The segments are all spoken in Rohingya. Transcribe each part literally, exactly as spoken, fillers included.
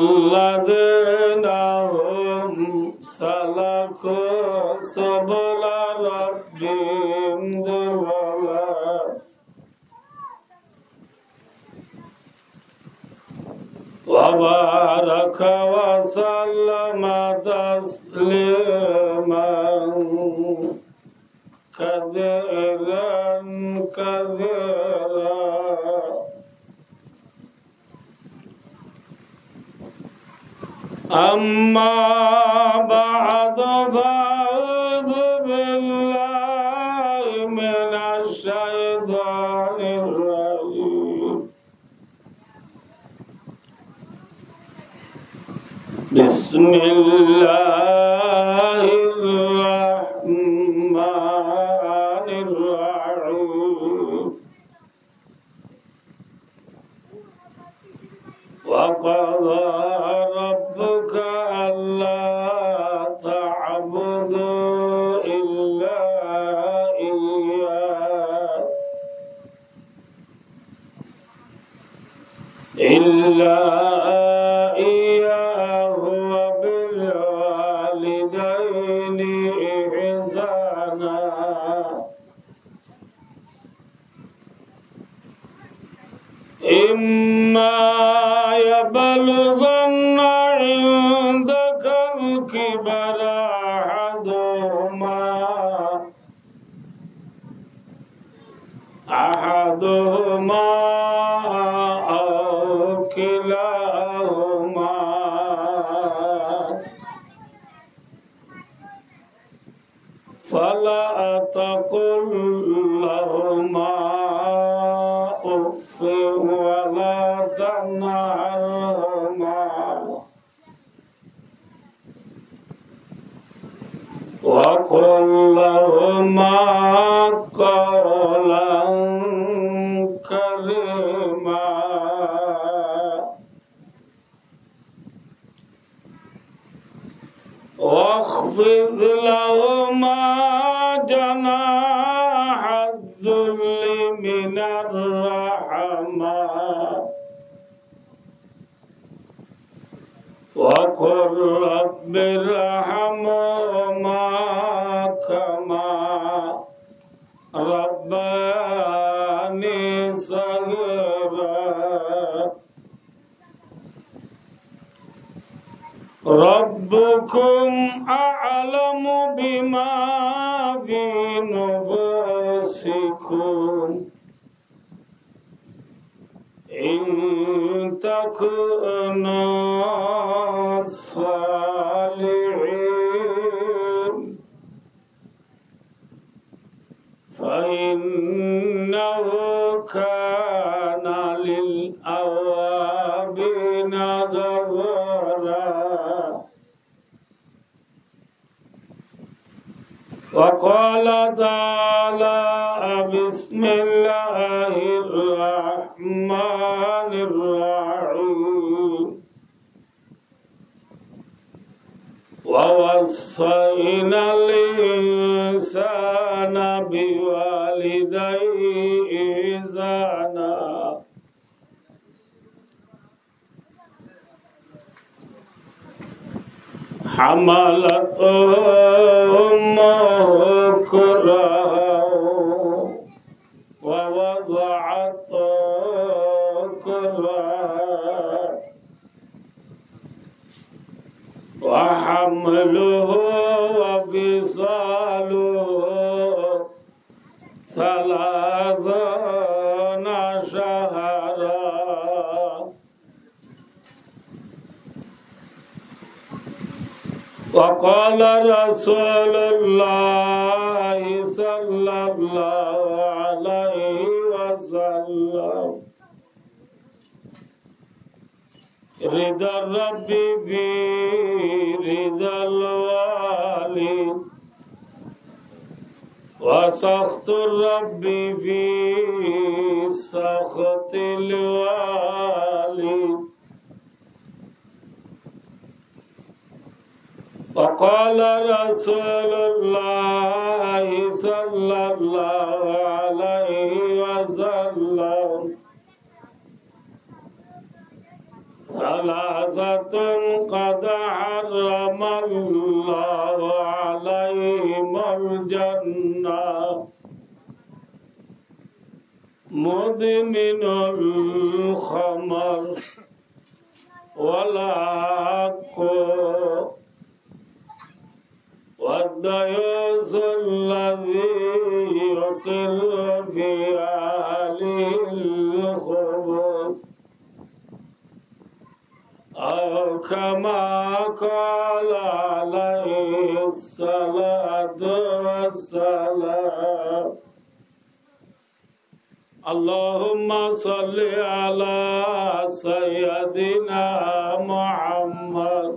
الذين هم سلكوا سبل ربهم ذللا وبارك وسلم تسليما كثيرا كثيرا. أما بعد، فأعوذ بالله من الشيطان الرجيم. بسم الله الرحمن الرحيم. وقضى ربك ألا تعبدوا إلا إياه، إلا إياه وبالوالدين إحسانا. إما يبلغن عندك الكبر أحدهما، أحدهما أو كلاهما، فلا تقل لهما أف ولا تنهرهما، وقل لهما قولا كريما. واخفض لهما جناح الذل من الرحمة، وقل رب ارحمهما كما ربياني صغيرا. ربكم أعلم بما في نفوسكم إن تكونوا صالحين فإنه كان للأوابين غفورا. وقال تعالى: بسم الله الرحمن الرحيم. ووصينا الإنسان بوالديه إحسانا. حملته أمه كرها ووضعته كرها وحمله وفصاله ثلاثون شهرا. وقال رسول الله صلى الله عليه وسلم: رضا الرب في رضا الوالد، وسخط الرب في سخط الوالد. وقال رسول الله صلى الله عليه وسلم: ثلاثة قد حرم الله عليهم الجنة، مدمن الخمر والعاق والديوث الذي يقر في أهله الخبث، أو كما قال عليه الصلاة والسلام. اللهم صل على سيدنا محمد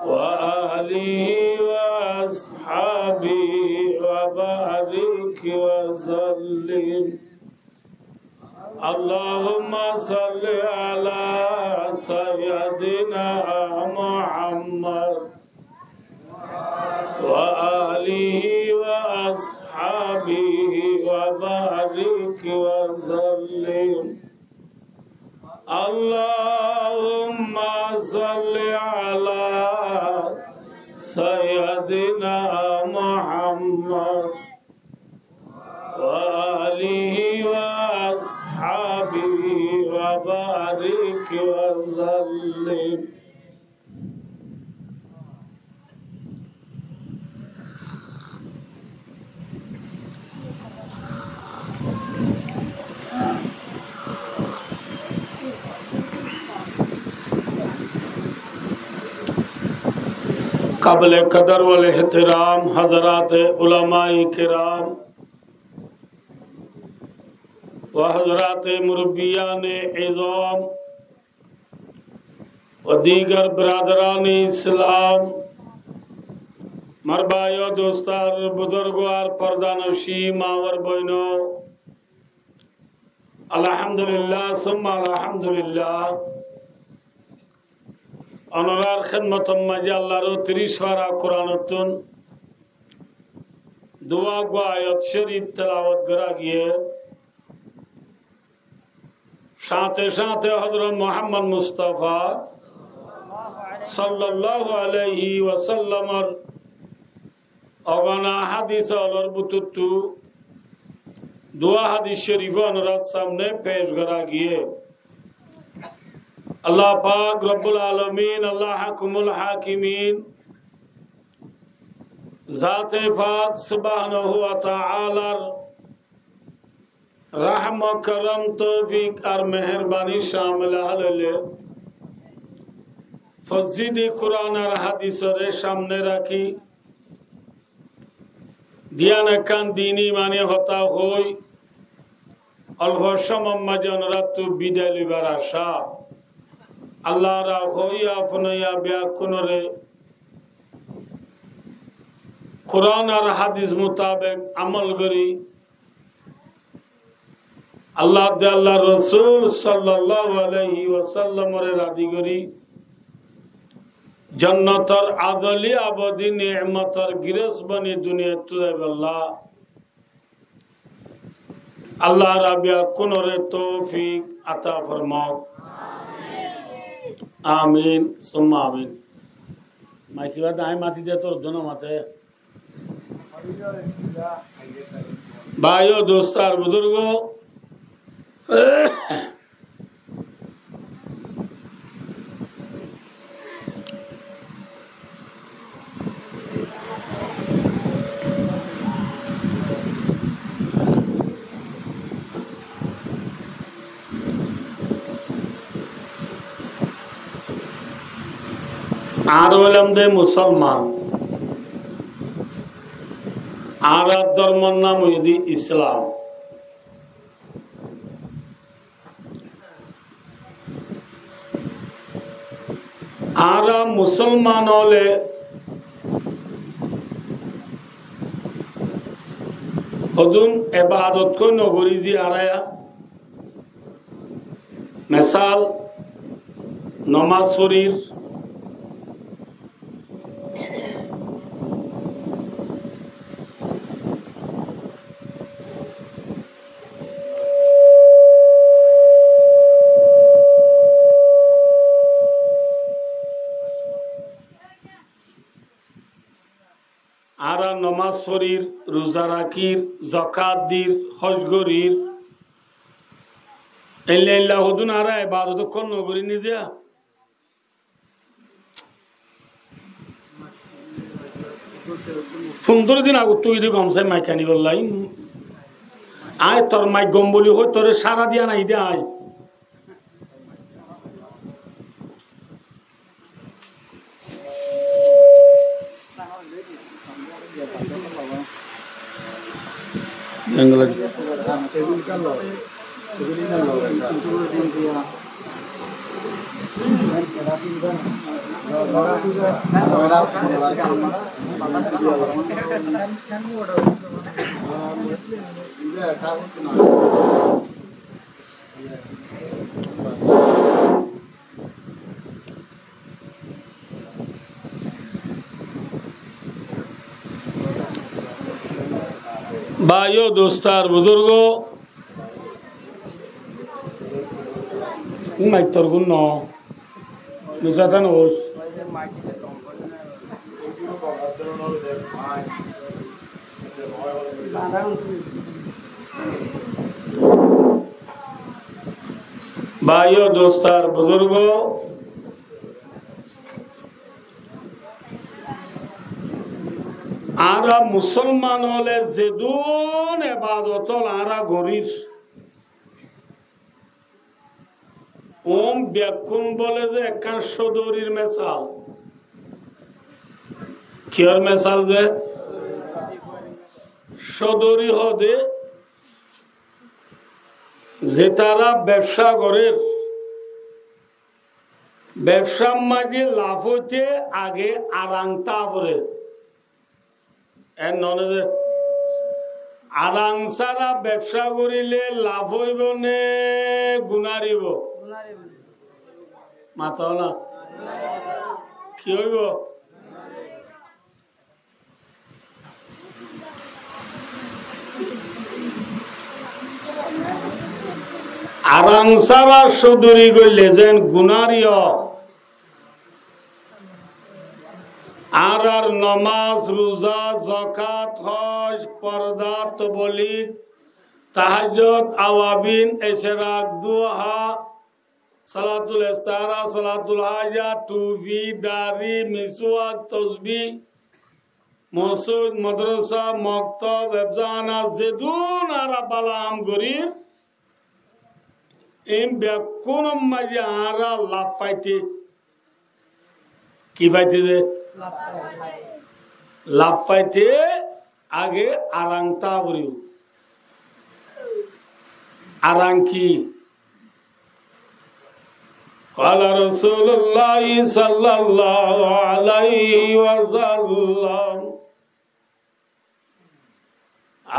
وآله وأصحابه وبارك وسلم. اللهم صل على سيدنا محمد وآله وأصحابه وبارك وسلم. اللهم صل على سيدنا محمد وآله وأصحابه وبارك وسلم. قابل قدر والاحترام حضرات علماء کرام و حضرات مربیان عظام و دیگر برادران اسلام، مر بھائیو، دوستار، بزرگوار، پردہ نشین ماور بوینو، الحمدللہ ثم الحمدللہ۔ Ónorar hédmotor maze Allar tiríc fara Kuránottún duwá gua ayat córif telawot gorá giyé. Cáñte cáñte Hozrot Muhammod Mustafa sallallahu alaihi wasallamor ogona hádis ólor bútottu duwá hádis córif ónorar samne pec gorá giyé. Allah pak Robbul Alamin, Allah Hákamul Hákimin, zate pak subhanahu wa taalar rahmot, korom, toufik ar meherbani cámil óile fozíde Kurán ar hádisore cámne rakí diyan ekkán dini mani hotá hoi, olfo cómor maze ónorattú bidai loibar acá. Allar hóiya funaiya beggúnore Kurán ar hádis mutabek amol gorí, Allah de Allar Rosul sallallahu alaihi wasallamore razi gorí, jonnotor azoli abodi nemotor girós boni duniyattú zaibolla Allah rabbi beggúnore toufik ata formauk. Amin summa amin. Maiki bade añí mati de tor dono mate. Báiyo, dustó ar buzurgó, añára óilam de musolman, añárar dórmor nam óilde Islam. Añára musolman óile hodún ebadot koi no gorí ze añára, mesal, nomaz forir, Añára nomás forir, ruza rakir, zakat dir, hój gorir. Eilla eilla hodún añára ebadot ókkol no gorí nize. Fundoro din agottú idi gom sai maik ani bollai. Añí tor maik gom boli hoi tore sára diya nai de añí. Báiyo, dustó ar buzurgó, maiktor gún no, nusatan hoóis. Báiyo, dustó ar buzurgó, añára musolman ókkole zedún ebadot ókkol añára gorír, um bekkún bóle ze ekkán códorir mesal. Kiyór mesal ze? Códori hoó de zetará bebsá gorér, bebsár maze laf óite age arang táa foré. En noó né ze arang sára bebsá goríle laf óibo né guná óibo? Mató na. Ki óibo? Arang sára códori goille zen guná óibo. Añárar nomás, ruza, zakat, hój, forda, toblig, tahajjud, awabin, ecerak, duha, salatul istihara, salatul hája, tufi, dari, miswak, tosbih, mosjid, madrasa, moktob, hefzahana, zedún añára bála ham gorír, ín bekkúnor maze añára laf faite, ki faite ze? Laf faite age arang táa foribó. Arang ki? قال رسول الله صلى الله عليه وسلم: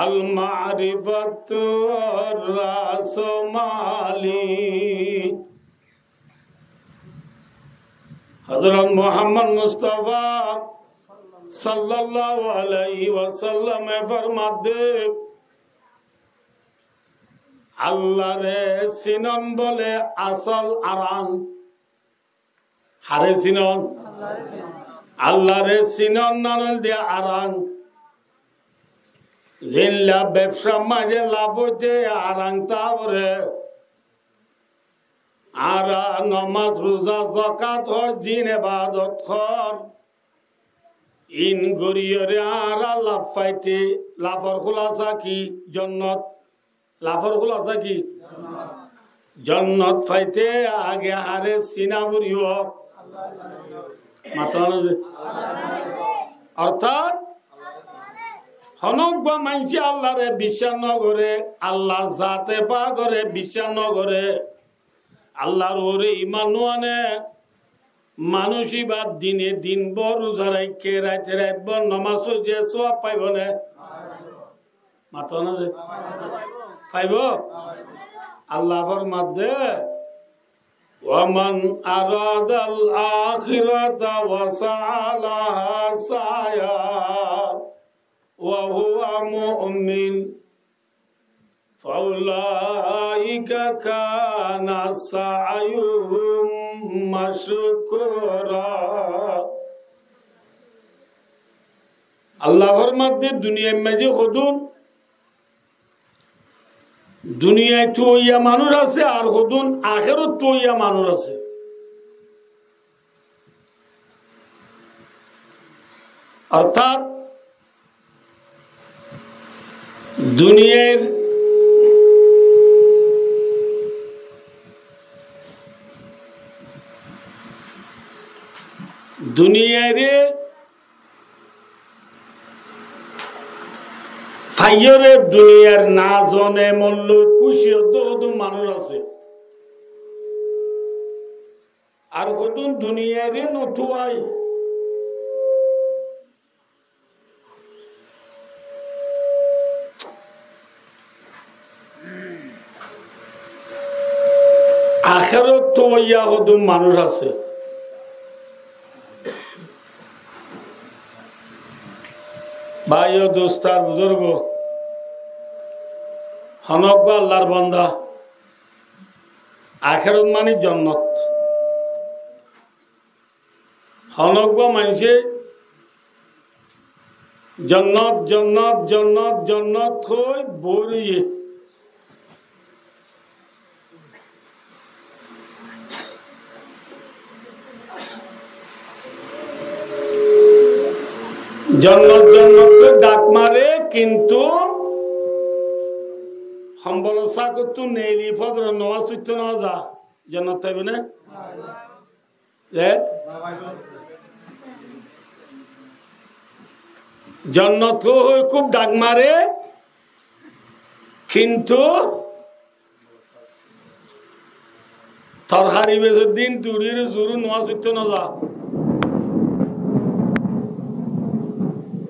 المعرفة رأس مالي. Hozrot Muhammod Mustafa sallallahu alaihi wasallame formadde, Allahre sinon bóle asol arang. Hare sinon? Allahre sinon. Allahre sinon nan óilde arang. Zeilla bebsár maze laf óite arang táa foré. Añára nomás, ruza, zakat, hój, zin ebadot ókkol ín goríyore añára laf faite, lafor kúlasa ki? Jonnot. Lafor kúlasa ki? Jonnot faite age hare sina foribó? Mató na ze. Ortát, honó uggwá maincé Allahre biccác no goré, Allahre zate pakore biccác no goré, Allahre uore iman no ane, manúic íba dine din bór ruza raikké, raite rait bór nomás foijjé, sóab faibo né? Mató na ze. Faibo? Allah formadde, ومن أراد الآخرة وسعى لها سعيها وهو مؤمن فأولئك كان سعيهم مشكورا. Allah formadde duniyair maze hodún duniyaittú óiya manúic asé, ar hodún akérottú óiya manúic asé. Ortát duniyair, duniyaire faiyóre duniyair na zone molloi kúci ódde hodún manúic asé. Ar hodún duniyaire no tuwai akérottú óiya hodún manúic asé. Báiyo, dustó, buzurgó, honó uggwá Allar banda, akérot mani jonnot. Honó uggwá maincé jonnot, jonnot, jonnot, jonnot hoi bóri roiyé. Jonnot, jonnot hoi dhak mare, kintu hombol sákottú neeli fozoror nomaz foitto no za. Jonnot táibo né? Ze? Jonnot hoi hoi kúb dhak mare, kintu torhari besor din tuçiyóre zuhuror nomaz foitto no za.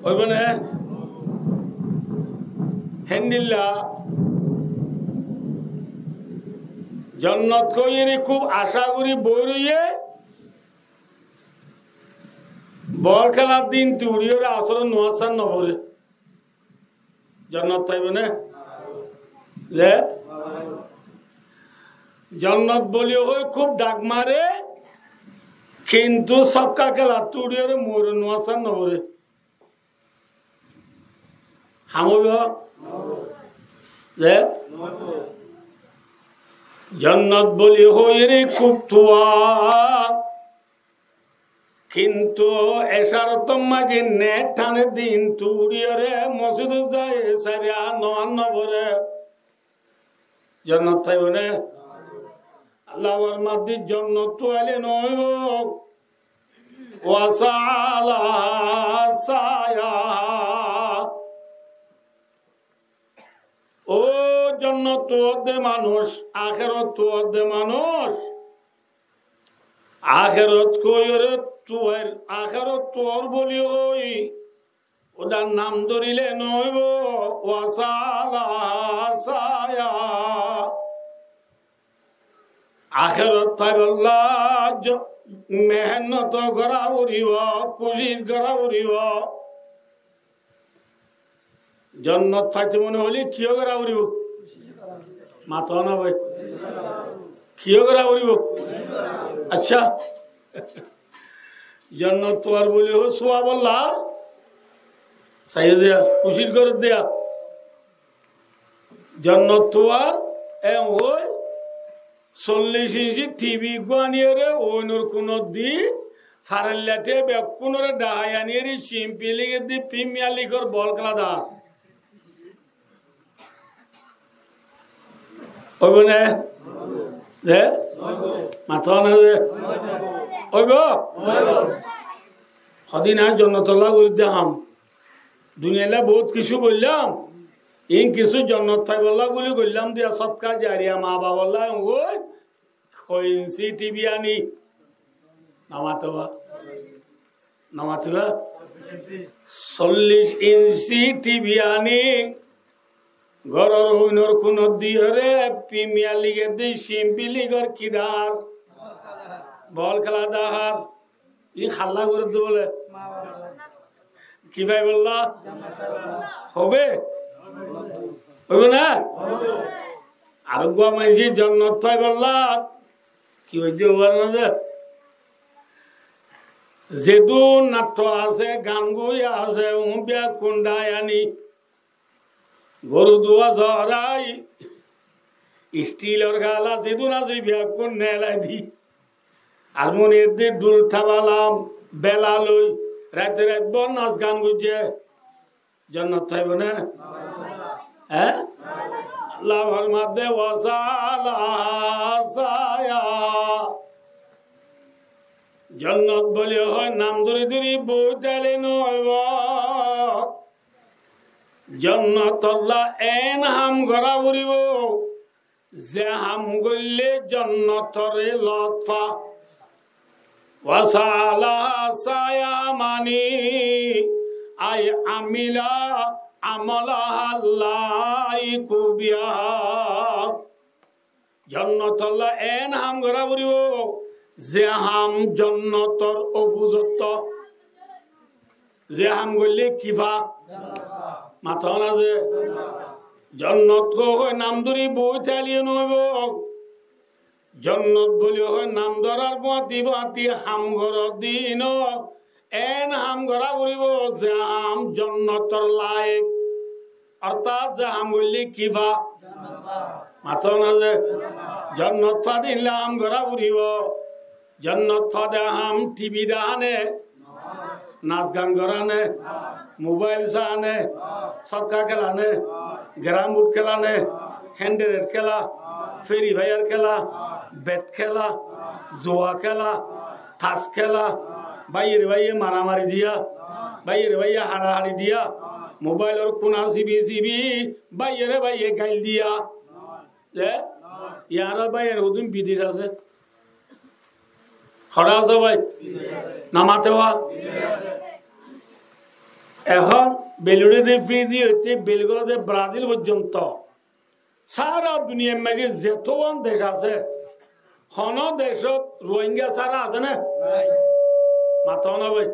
Óibo né? Héndilla jonnot hoiyóre kúb acá gorí boi roiyé, bol kélar din tuçiyóre asóror nomaz sán no foré. Jonnot táibo né? Ze? Jonnot buli hoi kúb dhak mare, kintu sokka kélattú uçiyóre mogoribor nomaz sán no foré. Ham óibo? Ze? Jonnot buli hoiyóre kúb tuwa, kintu ecar ottót maze net tháner din tuçiyóre mosjidot zai sair rakát nomaz no foré. Jonnot táibo né? Allah formadde jonnot tuwaile no óibo. Wa sa'alaha sa'yaha. Ó jonnot tuwar de manúic, akérottú ódde manúic. Akérot hoiyóre tuwar, akérot tuwar buli hoi ódar nam dórile no óibo. Wa sa'alaha sa'yaha. Akérot táibolla jo-, mehénnot gorá foribo, kucíc gorá foribo. Jonnot faito mone hoile kiyó gorá foribo? Mato na bái. Kiyó gorá foribo? Accá. Jonnot tuwar buli hoi suwabolla saiyó de, kucíc goró de. Jonnot tuwar en hoi sollic inci tibi gua aniyóre oinor kunot di, farella tiya bekkúnore dhahai aniyóre simpili gedi Premier League or bol kéla dahar. Óibo né? Ze? Mato na ze? Óibo? Hodin añí jonnotolla gorí de ham. Duniyailla bout kessú goillám, in kessú jonnot faibolla buli goillám de sodka jariya, ma babolla en hoi, hoi inci tibi ani. No matiba? No matiba? Sollic inci tibi ani, góror oinor kunot diyóre Premier League or de, Champions League or ki dahar? Bol kéla dahar. Ín halla gorí de bóle. Ki faibolla? Hoibo? Hoibo na? Ar uggwá maincé jonnot faibolla ki hoiye de hoibar no de? Zedún natto asé, gan goi asé, uún beggún dháiyani. Goru duwa zorai, istilor gala zedún asé beggún nelai di. Armoni edde dhul tabala bela loi, raite rait bór nas gan goijjé. Jonnot faibo né? Hé? Allah formadde, "Wa sa'alaha sa'yaha." Jonnot buli hoi nam dóri dóri boi táile no óibo. Jonnotolla en ham gorá foribo. Ze ham goille jonnotor lot fa. Wa sa'alaha sa'yaha mani ay amila amalaha laiqu biha. Jonnotolla en ham gorá foribo, ze ham jonnotor ofuzotto. Ze ham goille ki fa? Mato na ze? Jonnot hoi nam dóri boi táile no óibo. Jonnot buli hoi nam dórar fuáñti fuáñti ham goró de no. En ham gorá foribo ze ham jonnotor laik. Ortát ze ham goille ki fa? Mato na ze? Jonnot fa de illa ham gorá foribo. Jonnot fa de ham tibi dahá ne, nas gan gorá ne, mobail saá ne, sokka kela ne, geram bud kela ne, hendered kela, feri fayar kela, bet kela, zuwa kela, tas kela, báiyere báiye maramari diya, báiyere báiye haçahaçi diya, mobailor kuna sibi sibi, báiyere báiye gail diya. Ze? Yar báiyere hodún bidec asé. Hoçé asé bái? No mate wa? Ehón Belguçé de firi di óite Belguçé de Brazil foijjonto sára duniyar maze zetogán dec asé, hono decót Ruáingga sára asé né? Mato na bái?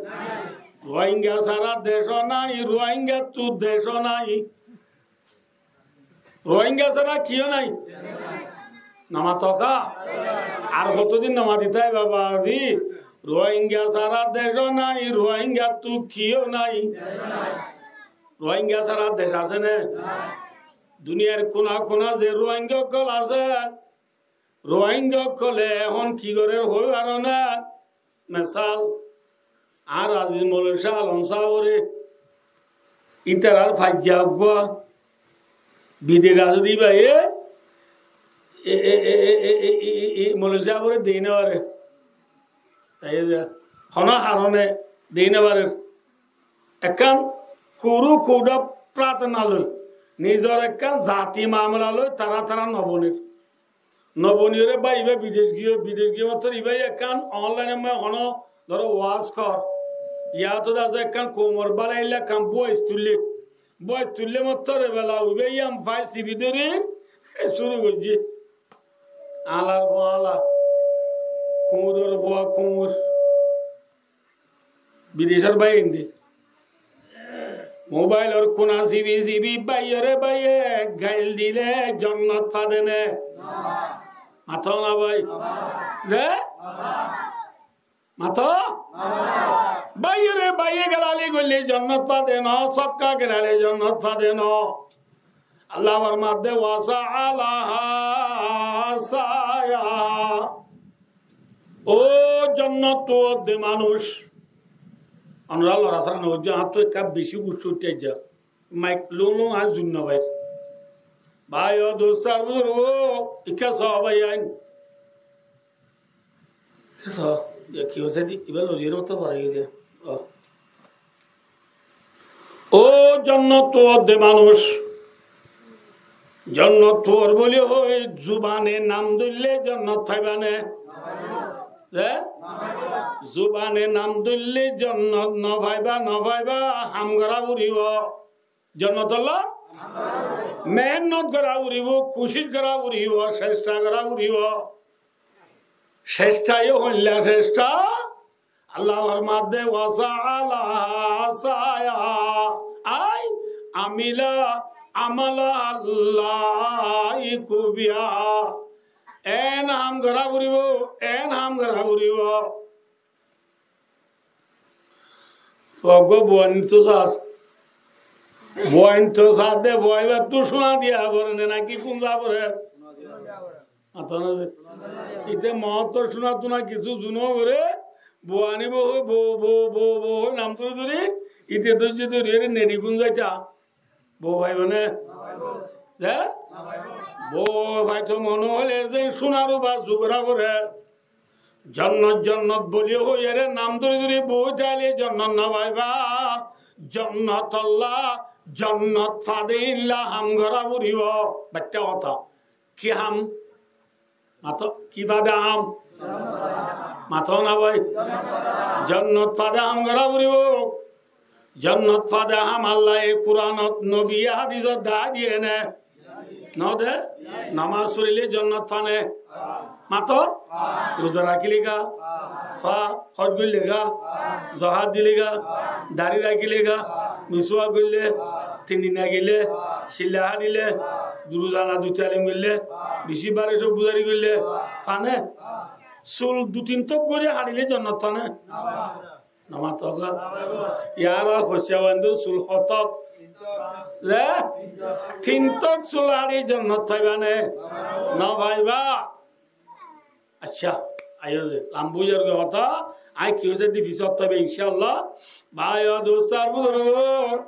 Ruáingga sára decó nai, Ruáinggattu decó nai. Ruáingga sára kiyó nai? No mato ká? Ar hotodin no mati táiba badi? Ruáingga sára decó nai, Ruáinggattu kiyó nai. Ruáingga sára dec asé né? Duniyar kuna kuna ze Ruáingga ókkol asé, Ruáingga ókkole ehón ki gorér hoi faro né? Mesal, añár Aziz Moloi Cáh Alom sábore, ítarar faijja uggúa bidec asé de íbaye, e, e, Moloi sábore dei no fare. Saiyé de, hono harone dei no fare. Ekkán kuru kuda prate no loi, nizor ekkán zati mamela loi tara tara no boner. No boniyóre bái ibá bidec giyé, bidec giyé mottor ibá ekkán onlainor maze hono dóro waz hor. Yáto de asé ekkán koumor bálai illa ekkán bois tuille. Bois tuille mottor ebela ibá yián fai sibi dóri cúru goijjé. Añlar fua añla, kuñuror fua kuñur. Bidecór bái indi. Mobailor kuna sibi sibi báiyore báiye gail dile jonnot fade né? Mato na bái? Ze? Mato? Báiyore báiye galali goille jonnot fade no, sokka gelale jonnot fade no. Allah formadde, "Wa sa'alaha sa'yaha." Ó jonnot tuwar de manúc. Onora lorasara no goijjó, añáttu ekka beci gussá uththé aijja. Maik lung lung añí zunna bái. Bái ó dustar buzurg ó, ikká só bái ain. Só, ya ki hoise di, iba loriyóre mottor forai giyé de. Ó. Ó jonnot tuwar de manúc. Jonnot tuwar buli hoi zubane nam dóille jonnot faiba né? Ze? Zubane nam dóille jonnot no faiba, no faiba, ham gora foribo. Jonnotolla mehénnot gora foribo, kucíc gora foribo, cesta gora foribo. Cesta yó hoilla cesta, Allah formadde, "Wa sa'alaha sa'yaha, ay amila amala laiqu biha." En ham gora foribo, en ham gora foribo. Tuáñgua buainor to sar. Buainor to sar de, buaibattú cúna diya fore ne náki kúnza fore? Mató na ze. Ite moóttor cúna túna kissú zunó goré, buain bou hoi, bou, bou, bou, bou hoi nam dóri dóri, ite dóijje dóri ere neçi kúnzaita. Bou faibo né? Ze? Bou faito mone hoile ze cúnar uba zugora goré. Jonnot, jonnot buli hoiyére nam dóri dóri boi táile jonnot no faiba. Jonnotolla, jonnot fade ílla ham gorá foribo. Baittá hotá. Ki ham? Mató, ki fade ham? Mató na bái. Jonnot fade ham gorá foribo. Jonnot fade ham Allaye Kuranot, nobiye hadisot dahái diye né? No de? Nomaz forile jonnot fa né? Mató? Ruza rakíle ga? Fa. Hoj goille ga? Zakat dile ga? Dari rakíle ga? Miswak goille? Tin din rakíle? Silla harile? Duruzana dui talim goille? Beci bari só guzari goille? Fa né? Sul dui tin tok gori harile jonnot fa né? Nomaz tók. Yara hoiccá bandor sul hotók. Ze? Tin tók sul haçi jonnot faiba né? No faiba. Accá, aiyó ze. Lamba ói zargoi hotá. Añí ki hoiccá de fisót faiba, incállah. Bái o dustó ar buzurgó.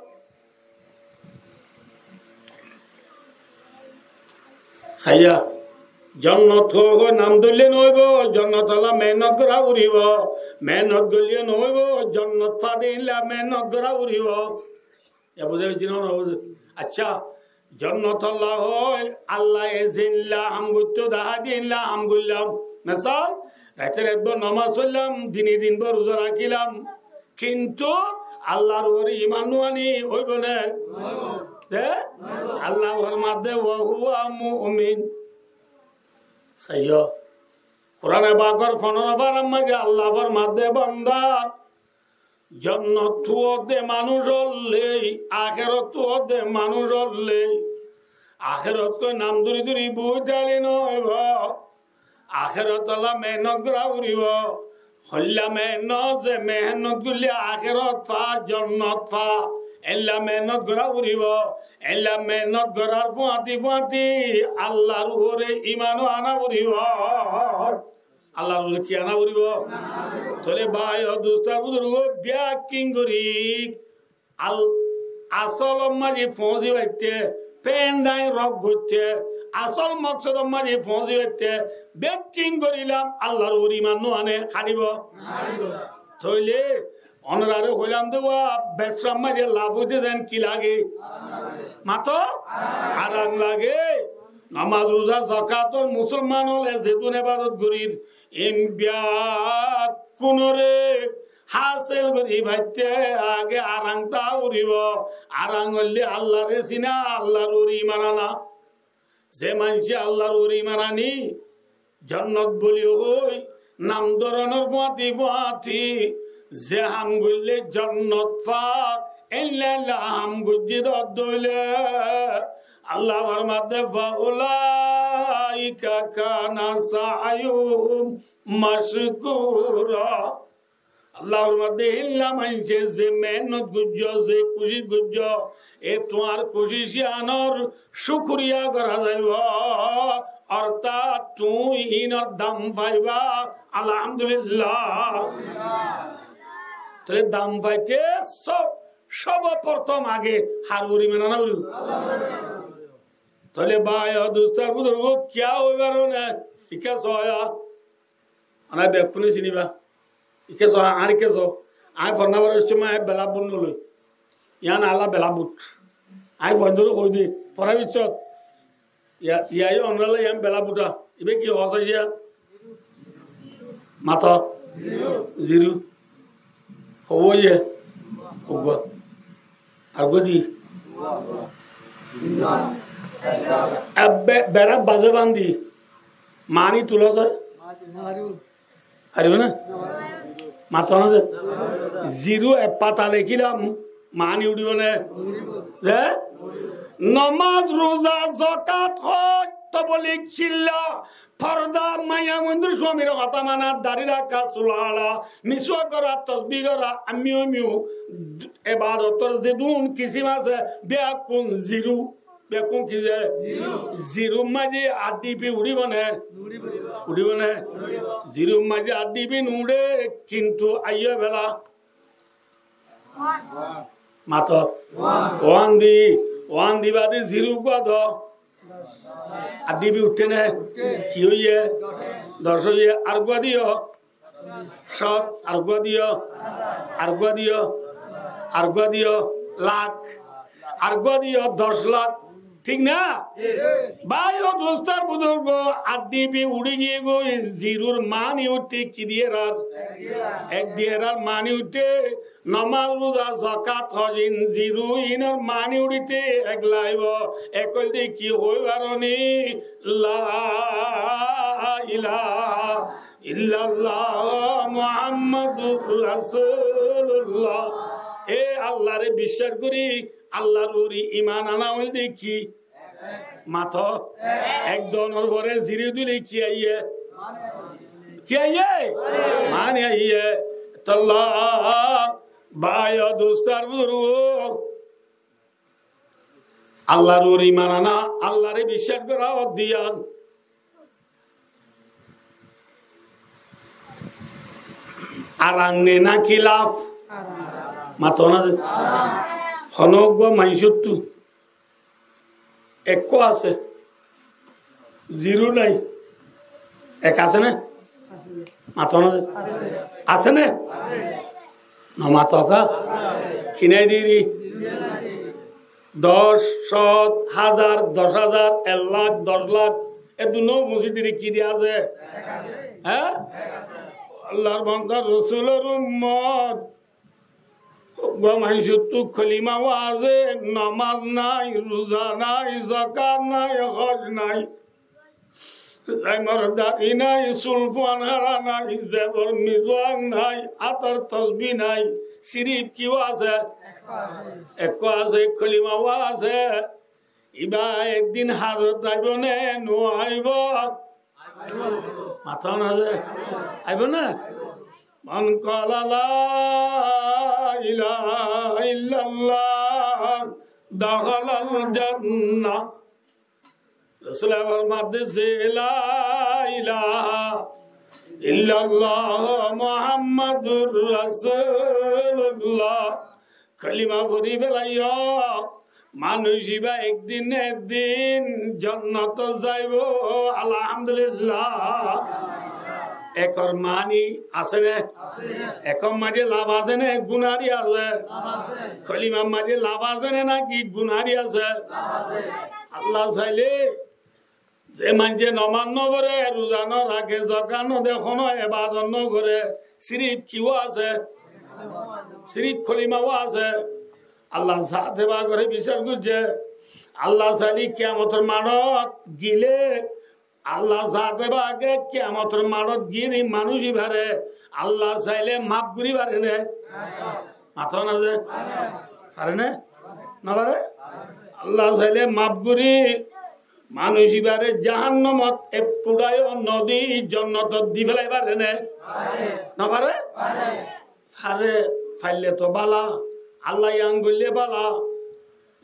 Saiya, jonnot hoi hoi nam dóille no óibo, jonnotolla mehénnot gorá foribo, mehénnot goille no óibo, jonnot fade ílla mehénnot gorá foribo. Yá buzá faijjó né no buzá? Accá, jonnotolla hoi, Allaye zeilla ham goittó dahái de éilla ham goillám. Mesal, raitor ek bor nomaz foillám, dine din bor ruza rakílam, kintu Allar uore iman no aní óibo né? Ze? Allah formadde, "Wa huwa mu'min." Saiyo. Kurane Pakor fondoro farar maze Allah formadde, banda, jonnot tuwar de manúic ólle, akerot tuwar de manúic ólle, akerot hoi nam dóri dóri boi táile no óibo. Akerot olla mehénnot gorá foribo. Hoilla mehénnot, ze mehénnot goille akerot fa, jonnot fa. Éilla mehénnot gorá foribo. Éilla mehénnot gorár fúañti fúañti Allar uore iman o ana foribo. Allar uore ki ana foribo? Tóile bái o dustó ar buzurgó, bekkún gorí Al-, asólor maze foóñsi faitté, fén zain rok goitté, asól moksodor maze foóñsi faitté, bekkún gorílam, Allar uore iman no ané, háribo? Tóile, onorare hoilam de, wa, bebsar maze laf óite zen ki lage? Mato? Aram lage. Nomaz, ruza, zakator musolman ókkole zedún ebadot gorír, ín bekkúnore hásil gorí faitté age aram táa foribo. Aram óilde Allaré sina, Allar uore iman ana. Ze maincé Allar uore iman aní, jonnot buli hoi nam doronor fúañti fúañti ze ham goille jonnot fa, éilla éilla ham goijjé de óile, Allah formadde, "Fa ulaika kana sa'yuhum mashkura." Allah formadde, éilla maincé ze mehénnot goijjó, ze kucíc goijjó, e tuáñr kucíc yíanor cúkuriya gorá zaibo, ortát tuñí ínor dam faiba. Alhamdulillah. Tóile dam faitté só-, sóbo fortom age har uore iman ana foribo. Tóile bái o dustó ar buzurgó, kiyá óibar né? Ikká só ya. Onára bekkúne siniba. Ikká só, añár ikká só. Añí forná forar somot añí blackboard no loi. Yián ala blackboard. Añí foindóre hoi de, fora biccót. Iya, iya, iya, onoralla yián blackboard. Ibá ki hoó saiyá? Mato. Zero. Hobó iye? Uggúa. Ar uggúa di? Ebbe, berát bazé fán di. Maáni tuló sai? Faribó né? Mato na ze? Zero ek fata lekílam, maáni uçíbo né? Ze? Nomaz, ruza, zakat, hoj, Foblik cilla, forda, maiyafuaindór suamir hotá mana, dari raká, sul haça, miswak gorá, tosbih gorá, ammiyo miyo, ebadotor zedún kisim asé, beggún ziru. Beggún ki ze? Ziru. Zirur maze addibi uçíbo né? Uçíbo né? Zirur maze addibi nuçé, kintu aiyó bela. Mato. Uán di, uán di bade ziru uggúa do. Addibi uçé né? Ki óiye? Doc óiye. Ar uggúa diyo. Cót, ar uggúa diyo, ar uggúa diyo, ar uggúa diyo, lak, ar uggúa diyo, doc lak. Thík na? Bái o dustó ar buzurgó, addibi uçí giyé goi, zirur mani uçé ki diye rar? Ek diye rar mani uçé, nomaz, ruza, zakat, hoj, in ziru inor mani uçíte ek laibo, ek óilde ki hoi baroni? La ilaha illallah Muhammadur Rasulullah. E Allaré biccác gorí, Allar uore iman ana óilde ki? Mato. Ek donor uore ziri dile ki aiyé? Ki aiyé? Mani aiyé. Tolla bái o dustó ar buzurgó, Allar uore iman ana, Allaré biccác gorá, óddiyan. Aram ne náki laf? Mato na ze? Hono uggúa maincóttu ekkó asé, ziru nai. Ek asé né? Mato na ze? Asé né? No mato ká? Ki nai diri? Doc, cót, házar, doc házar, ek lak, doc lak, e dunó musidiri ki di asé? Hé? Allar banda, Rosulor ummot. Uggúa maincóttu kolima asé, nomaz nai, ruza nai, zakat nai, hoj nai. Zaimor dari nai, sul fuan hára nai, zebor miswak nai, átor tosbih nai, sirif ki asé? Ekkó asé, kolima asé. Iba ek din házot aibo né, no aibo? Mato na ze? Aibo né? من قال لا إله إلا الله دخل الجنة. Rosule formaiye de, La ilaha illallah Muhammadur Rasulullah. Kolima fori felaiyó, manúic iba ek din ne ek din jonnot zaibo. Alhamdulillah. Ekkór mani asé né? Ekkór maze laf asé né? Gunari asé? Kolimar maze laf asé né náki gunari asé? Allah saile ze maincé nomaz no fore, ruza no raké, zakat no de, hono ebadot no gore, sirif ki asé? Sirif kolima asé. Allah zate pake biccác goijjé. Allah saile kiyamotor maçot gile, Allah zate pake kiyamotor maçot gile manúic ibare Allah saile maf gori fare né? Mato na ze? Fare né? No fare? Allah saile maf gori manúic ibare jahannamot ek fuça yó no di jonnotot di felai fare né? No fare? Fare, faille to bála, Allah yián goille bála.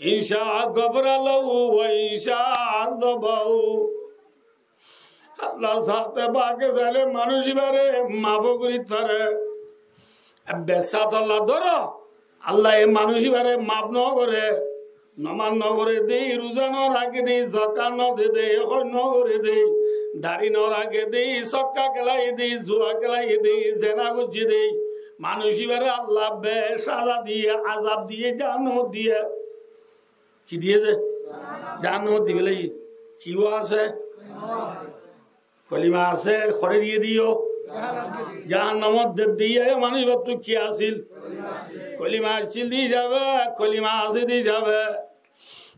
إن شاء غفر له وإن شاء عذبه. Allah zate pake saile manúic ibare maf gori fare. Bessat Allah dóro, Allah e manúic ibare maf no gore. Nomaz no fore de, ruza no raké de, zakat no de de, hoj no gore de, dari no raké de, sokka kelai de, zua kelai de, zena goijje de, manúic ibare Allah be saza diye, azab diye, jahannamot diye. Ki diye ze? Jahannamot di felaiye. Ki asé? Kolima asé, hore diye diyo. Jahannamot de diye, manúic ibáttu ki asíl? Kolima asíl de hísabe, kolima asé de hísabe.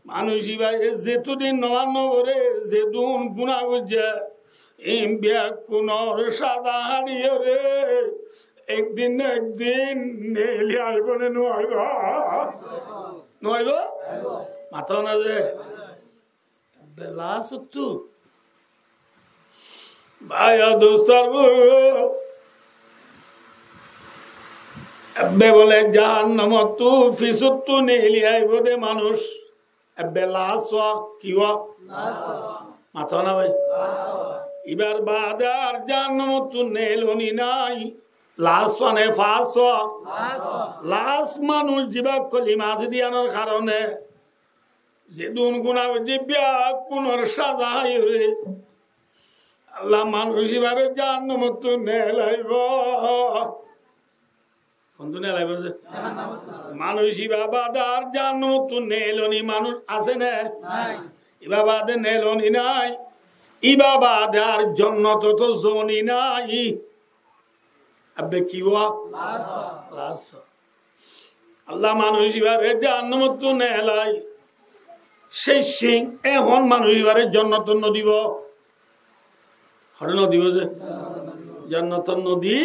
Manúic iba e zetu din nomaz no fore, zedún guná goijje, in beggúnor saza haçiyóre ek din ne ek din neeli aibo né no aibo? No aibo? Mato na ze? Bela suttu. Bái o dustó buzurgó, ebbe bóle jahannamottú fisóttu neeli aibó de manúic. Ebbe laás wa, ki wa? Laás wa. Mató na bái? Laás wa. Ibar baade ar jahannamottú neeloni nái. Laás wa ne faás wa? Laás wa. Laás manúic zibá kolima asé de iyanor karone zedún guná goijjé, beggúnor saza háiyoré Allah manúic ibáre jahannamottú neelaibó. Hondú neelaibó ze? Manúic ibá baade ar jahannamottú neeloni manúic asé né? Nái. Ibá baade neeloni nái. Ibá baade ar jonnotot zoni nái. Ebbe ki wa? Laás wa. Laás wa. Allah manúic ibáre jahannamottú neelai. Céc, ehón manúic ibáre jonnotot nodibó. Hoçé nodibó ze? Jonnotot nodi.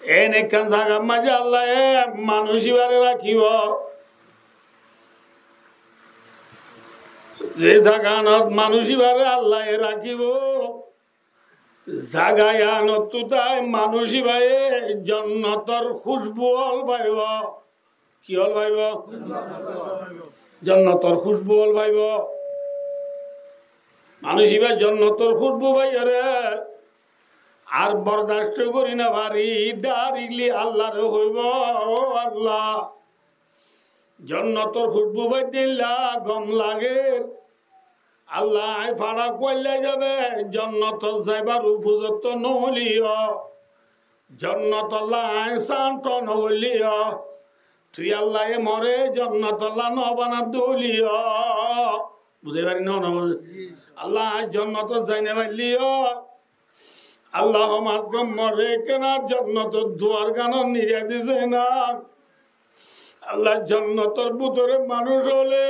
En ekkán zagar maze Allaye manúic ibáre rakibó. Ze zaganot manúic ibáre Allaye rakibó, zaga iyanottu tái manúic ibáye jonnotor kúcbu ól faibó. Ki ól faibó? Jonnotor kúcbu ól faibó. Manúic ibá jonnotor kúcbu faiyoré ar bordasto gorí nofarí, dháirikli Allahre hoibó, "Ó Allah, jonnotor kúcbu faidde illa gom lager. Allah, añí fara kuailla hísabe jonnotot zaibar ufozottó noóiliyo, jonnotolla añí sáñto nogoilliyo, tui Allaye more jonnotolla nobanadde óiliyo." Buzái fari né, nobuzé? Allah, añí jonnotot zai nofailliyo, Allah, hom az hom more ekkána jonnotor duar gánot nizai dise na. Allah, jonnotor bútore manúic ókkole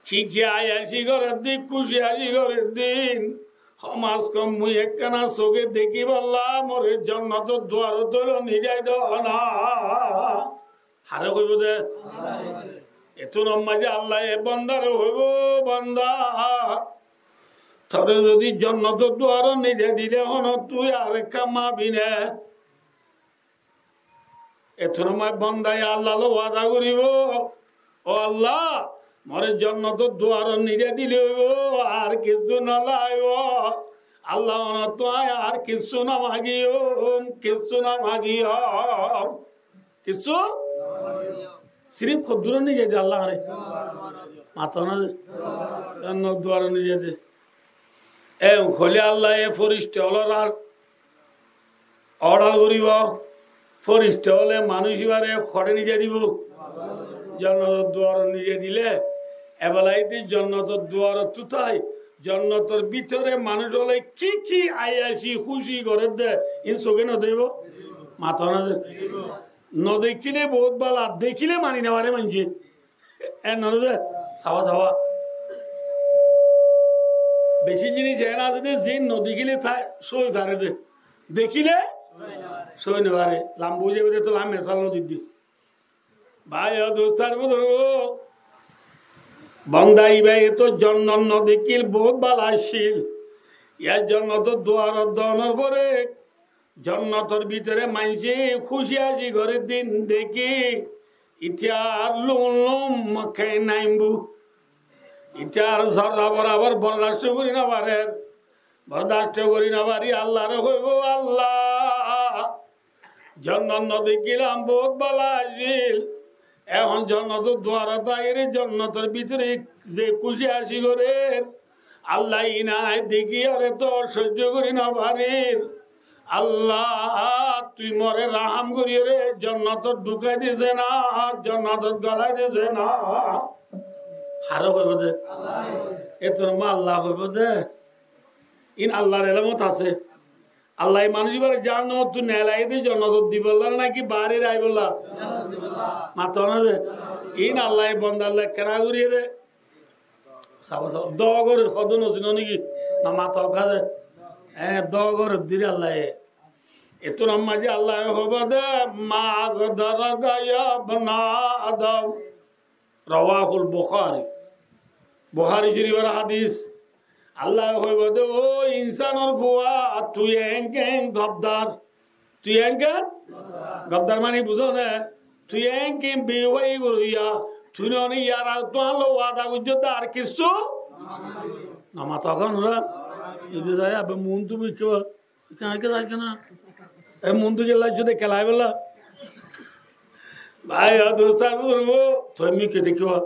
ki ki ayaci gorédde, kúci aci gorédde, hom az hom mui ekkána sóke dekíbolla more jonnotor duarot óile nizai do na. Hare hoibó de? Ettún maze Allaye bondare hoibó, "Bonda, tore zodi jonnotor duarot nizai dile hono tui ar ekká mabi né?" Ettún maze bondaye Allahr lói wada goríbo, "Ó Allah, more jonnotor duarot nizai dile óibo, ar kessú nolaibo. Allah, onottú añí ar kessú nomagiyum, kessú nomagiyum." Kessú? Sirif hoddúrot nizai de Allah añáre? Mató na ze? Jonnot duarot nizai de. En hoilé Allaye forista ókkolore ordar goríbo. Forista ókkole manúic ibáre hoçé nizai dibo? Jonnotor duarot nizai dile, ebelaide jonnotor duarottú tái jonnotor bútore manúic ókkole ki ki ayaci kúci gorédde, iín sóke nodekíbo? Mató na ze? Nodekíle bout bála, dekíle mani nofaré maincé. En noó de? Saba, saba. Beci jinis en asé de, ziín nodekíle sói faré de. Dekíle sói nofaré. Lamba ói zaibo de, to lamba mesal nodiddi. Bái o dustó buzurgó, bonda ibáye to jonnot nodekíl, bout bála accíl. Yá jonnotor duarot dónor fore jonnotor bútore maincé kúci aci gorédde dekí, íte ar lum lum mokkai naimbo. Íte ar zorra borabor bordasto gorí nofarér. Bordasto gorí nofarí Allahre hoibó, "Allah, jonnot nodekílam, bout bála accíl. Ehón jonnotor duarot aiyóre jonnotor bútore ze kúci aci gorér, Allah, iín añí dekíyore to sóijjo gorí nofarir. Allah, tui more rahám goríyore jonnotot dhukai dise na, jonnotot golai dise na." Hare hoibó de? Ettún maze Allah hoibó de. Iín Allahr elmot asé. Allaye manúic ibáre jahannamottú neelai de jonnotot dibolla náki baáre raibolla? Mató na ze? Iín Allaye bondar loi kena goríyore. Saba, saba. Dua gorér, hodún no sino niki? Na mató kaze? Eé, dua gorér de Allaye. Ettún maze Allaye hoibó de, "ما أغضبك يا ابن آدم." Rawahul Buhári. Buhári Córifor hádis. Allah hoibo de, "Ó insánor fua, tui enken gobdar." Tui enken? Gobdar mani buzó né? Tui enken biyuwai goróya. Tui noni yar age tuáñr loi wada goijjó de ar kissú? Namato kán ora? Idi zai abe muntu bikkiba. Kán ke zai kán? E muntu gela jode kelai bela. Bái, ado sar burbo. Tui mi ke dekíba?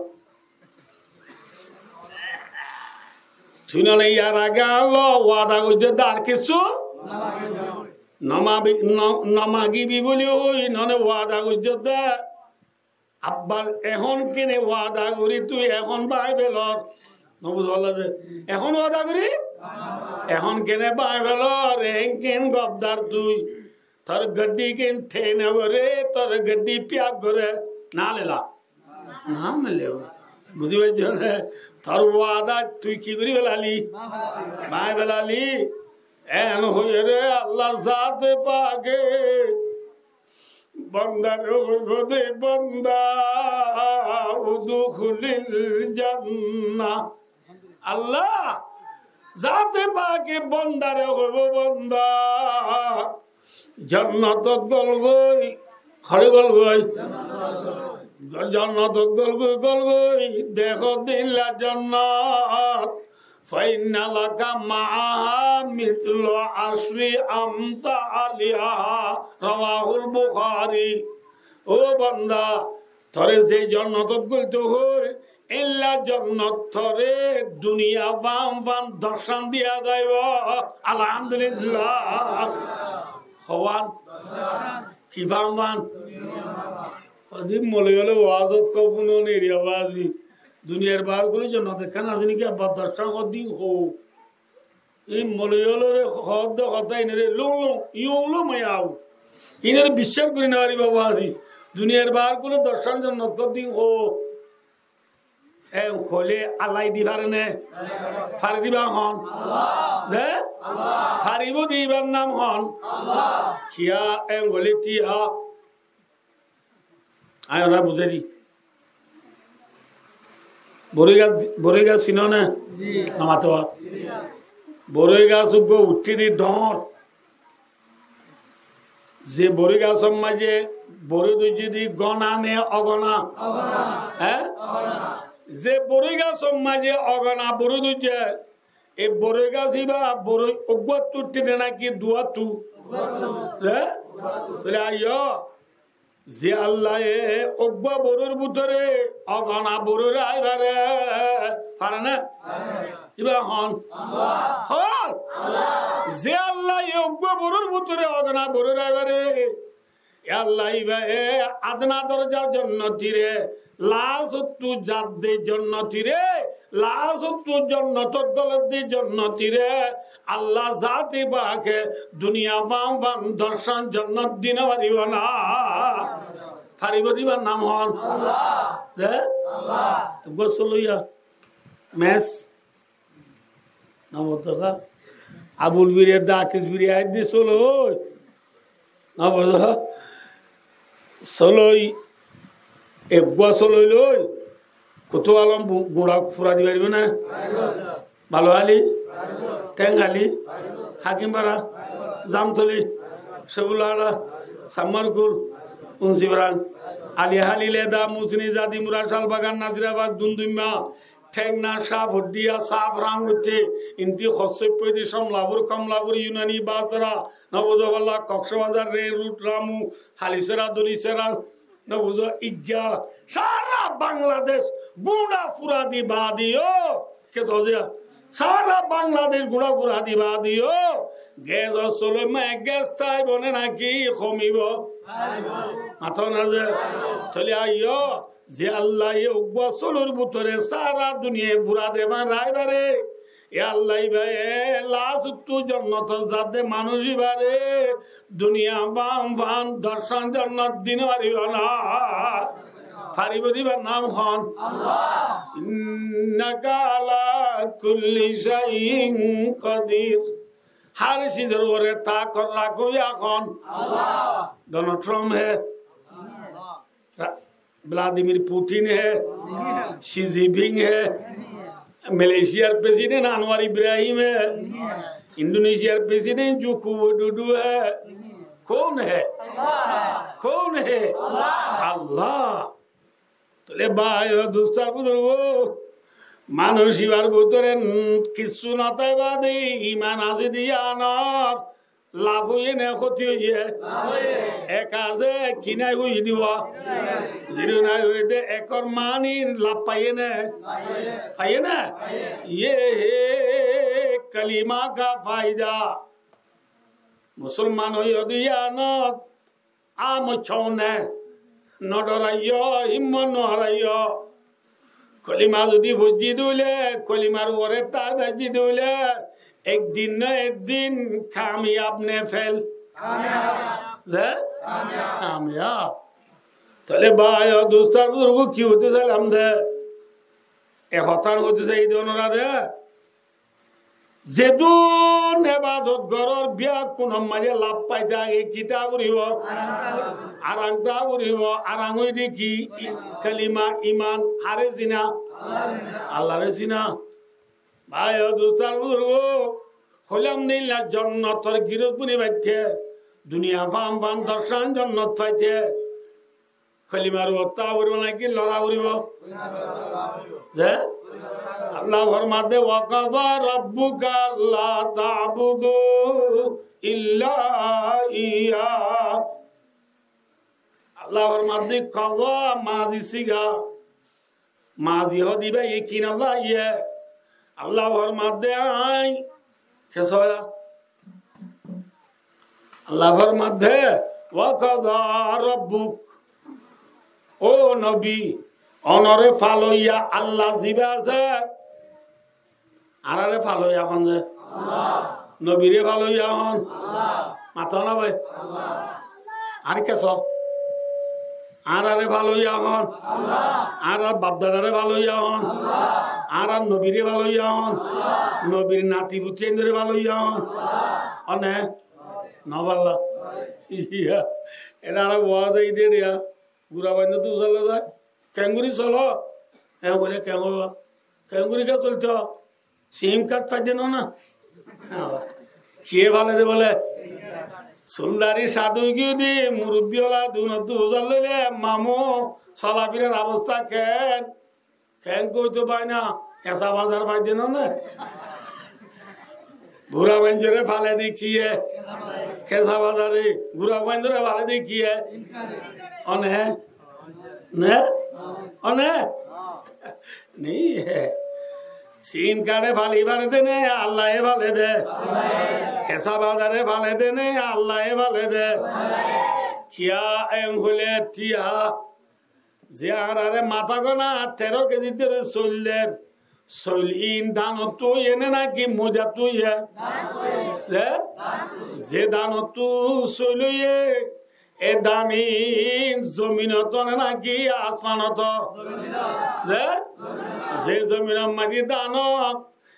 Tui none yar age añár loi wada goijjó de ar kissú? Nomabi-, no-, nomagibi buli hoi none wada goijjó de. Abbar ehón kene wada gorí tui ehón bái felor? Nobuzó de. Ehón wada gorí? Ehón kene bái felor? Enken gobdar tui. Tor gaddi ken tene gore, tor gaddi piyag gore. Na lela. Na mele o. Buzí faijjó né? Tor wada tui ki gorí felali? Bái felali. En hoiyóre Allah zate pake bandare hoibo de, "Banda, udkhulil jannah." Allah zate pake bandare hoibo, "Banda, jannatot gol goi." Hore gol goi? Jannatot gol goi, gol goi. Dekó de illa jannat. "Fa inna laka ma'aha mithlu ashri amthaliha." Rawahul Bukhari. Ó banda, tore ze jannatot goito hoir, illa jannat tore duniya fán fán dorcán diya zaibo. Alhamdulillah. Howan? Ki fán fán? Odi moloi ókkole wazot hoó, fúnon eriya bazi. Duniyar baár guli jannat ekkán asé niki? Abbar dorcán hoddin hoó. Ei moloi ókkolore hoó de hotá inore lung lung, iyung lung maiyaw. Inore biccác gorí no fariba bazi. Duniyar baár guli dorcán jannat hoddin hoó. En hoilé Allah di fare né? Fare de iba hon? Ze? Faribo de ibar nam hon? Kiyá en hoilé tiya? Añí ora buzái di. Boroi gas, boroi gas sino né? Ji. Namato. Boroi gas uggwá uiththé de dhoóñr. Ze boroi gasor maze boroi dóijje de gona né ogona? Ogona. Hé? Ogona. Ze boroi gasor maze ogona boroi dóijje, e boroi gas iba boroi uggwáttu uiththé de náki duwáttu? Uggwáttu. Hé? Uggwáttu. Tóile aiyó, ze Allaye uggwá boroir bútore ogona boroi raái fare, fare né? Iba hon? Hon? Ze Allaye uggwá boroir bútore ogona boroi raái fare, e Allah ibaye adna dorjar jannatire, lasottú zadde jannatire, lasottú jannatot golodde jannatire, Allah zate pake duniya fán fán dorcán jannat di no faribo ná? Faribo de ibar nam hon? Allah. Ze? Allah. Uggwá soloiya. Mes. Nobuzó? Abul bire, dakis bire, aiddi soloi. Nobuzó? Soloi, eggúa soloi loi, Kutualom bu-, guñça fura di faribó né? Balo Ali, Teng Ali, Hakim Fara, Zamtoli, Sefullah Ara, Sammarkul, Unsibran, Ali Hali, Leda, Musni, Zadimura, Calbagan, Nasirabad, Dundumma, Thekna, Saf Hoddiya, Saf Rang Utte, Inti, Hossoi Poidi, Somlapur, Komlapur, Yunani, Basra, Nobuzó Balla, Koksbazar, Ren Rud, Ramu, Halisera, Dulisera, Nobuzó Igga, sára Bangladec, guñça fura di badiyo, ke soziya, sára Bangladec guñça fura di badiyo, ges soloi ma ges táibo né naki homibo? Táibo. Mato na ze? Táibo. Tóile aiyó, ze Allaye eggúa soloir bútore sára duniyai fura de fán raái fare, e Allah ibaye lasottú jonnotot zadde manúic ibare duniya fán fán dorcán jonnot di no faribo ná? Faribo de ibar nam hon? Allah. Innaka ala kulli shay'in qadir. Har sizor uore takot rakó ya hon? Allah. Donald Trump he? Allah. Ra-, Vladimir Putin he, Xi Jinping he, Malaysiar president Anwar Ibrahim hai, Indonesiar president Joko Widodo hai. Kaun hai? Kaun hai? Allah. Tóile bái o dustó ar buzurgó, manúic ibar bútore kissú no táiba de iman asé de yíanor laf óiye né hóti óiye? Laf óiye. Ek asé, ki nái hoiyé dibo? Ziro nái hoiyé de ekor maáni laf faiyé né? Faiyé né? Ye he kalima ka faida. Musolman óiyo de yíanot Amoccá ne, no dhoraiyo, himmot no harayo. Kolima zodi foijjí dóile, kolimar uore táki zaijjí dóile, ek din no ek din kamiyab ne fel? Kamiyab. Ze? Kamiyab. Kamiyab. Tóile bái o dustó ar buzurgó, ki hoitó sailam de? E hotá hoitó sai de onora de. Zedún ebadot gorór, biyakkúnor maze laf faite age ki táka foribo? Arang táka foribo. Arang óilde ki? I-, kalima, iman. Hare sina? Allare sina. Bái o dustó ar buzurgó, hoilam de illa jonnotor girós boni faite, duniya fán fán doccán jonnot faite. Kolimar uore táka foribo naki lora foribo? Ze? Allah formadde, "Wa qada rabbuka alla ta'budu illa iyyah." Allah formadde, qada mazi siga. Mazi hoó de ibá yekin Allah ye. Allah formadde añí, ke soya? Allah formadde, "Wa qada rabbuk." Ó nobi, onore faloiya Allah zibá asé, añárare faloiya hon ze? Nobire faloiya hon? Mato na bái? Añáre ke soó? Añárare faloiya hon? Añárar bafdadare faloiya hon? Añárar nobire faloiya hon? Nobir nati futi endore faloiya hon? One? No falla. Iya. Ena añára buwa zai de diya. Gura bainno tu usalla zai. Kengori solo? E bole kengori, kengori ke solto? Sim kard faide no na? Kiye fale de bole? Suldari sadu giyó de murubbi ola dunottu uzar loile mamu solafirar obosta ken? Ken hoito bái na, kesa bazar faide no na? Gura bainjore fale de kiye? Kesa bazare. Gura bainjore fale de kiye? One? Ne? One? Ni? Sim kare falibar de ne, Allaye fale de. Kesa bazare fale de ne, Allaye fale de. Kiya en hoile tiya. Ze añárare matá gona tero kezi dóri soil der. Soil in danottu óiye ne naki moidattu óiye? Ze? Ze danottu soil óiye, e dan in zominot ne naki asmanot? Ze? Ze zominor maze dan,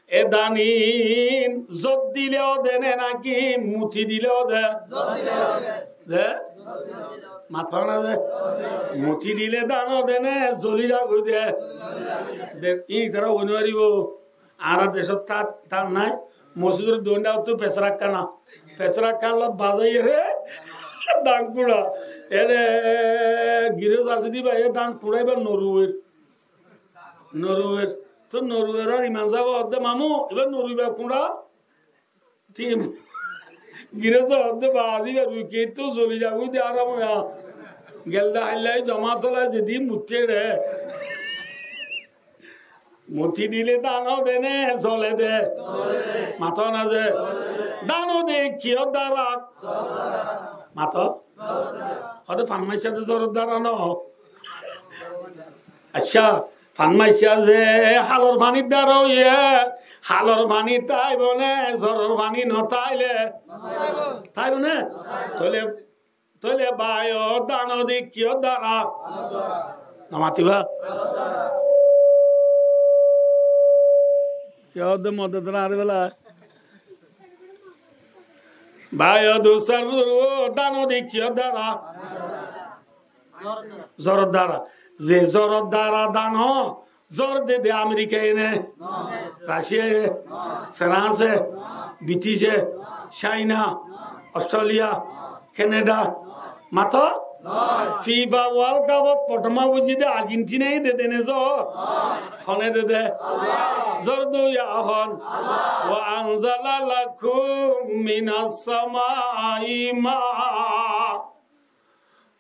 e dan in zot dile ó de ne naki muti dile ó de? Ze? Mató na ze? Muti dile dan ó de ne zoli zagói de? De, in itara hoi no faribo. Añára decót tar, tar nai, mosjidor duwandá ottu pesrak hána. Pesrak hána bazaiye re, dan kuñça. Ere, girós asé de bái, e dan kuñça ibá no ruwer. No ruwer. Tó no ruwer, ar imam sáb hoó de, "Mamu, ibá no ruiba kuñça?" Thík. Girós hoó de, "Bazi, ibá rui ki, tó zoli zagói de, aram óiya." Gelde hailla jomaat ola zedin mutte re. Muti dile dan ó de ne zole de? Mató na ze? Dan ó de kiyór dara? Mató? Hoó de fan maicca de zoror dara no? Accá, fan maicca ze halor fanir dara óiye, halor fani táibo ne, zoror fani no táile? Táibo ne? Tóile Tóile bái o, dan ó de kiyór dara? No matiba? Kiyór de modot no are bela. Bái o, dustó ar buzurgó, dan ó de kiyór dara? Zoror dara. Ze zoror dara dan ó, Zór de de Amerikaye né, Raciyaye, Feránse, Britice, Caina, Ostréliya, Keneda, mato? Fifa World Cup ot fottóm buzí de Arjentinaye de de né zór? Hone de de? Zór dóiya hon. وأنزل لكم من السماء ماء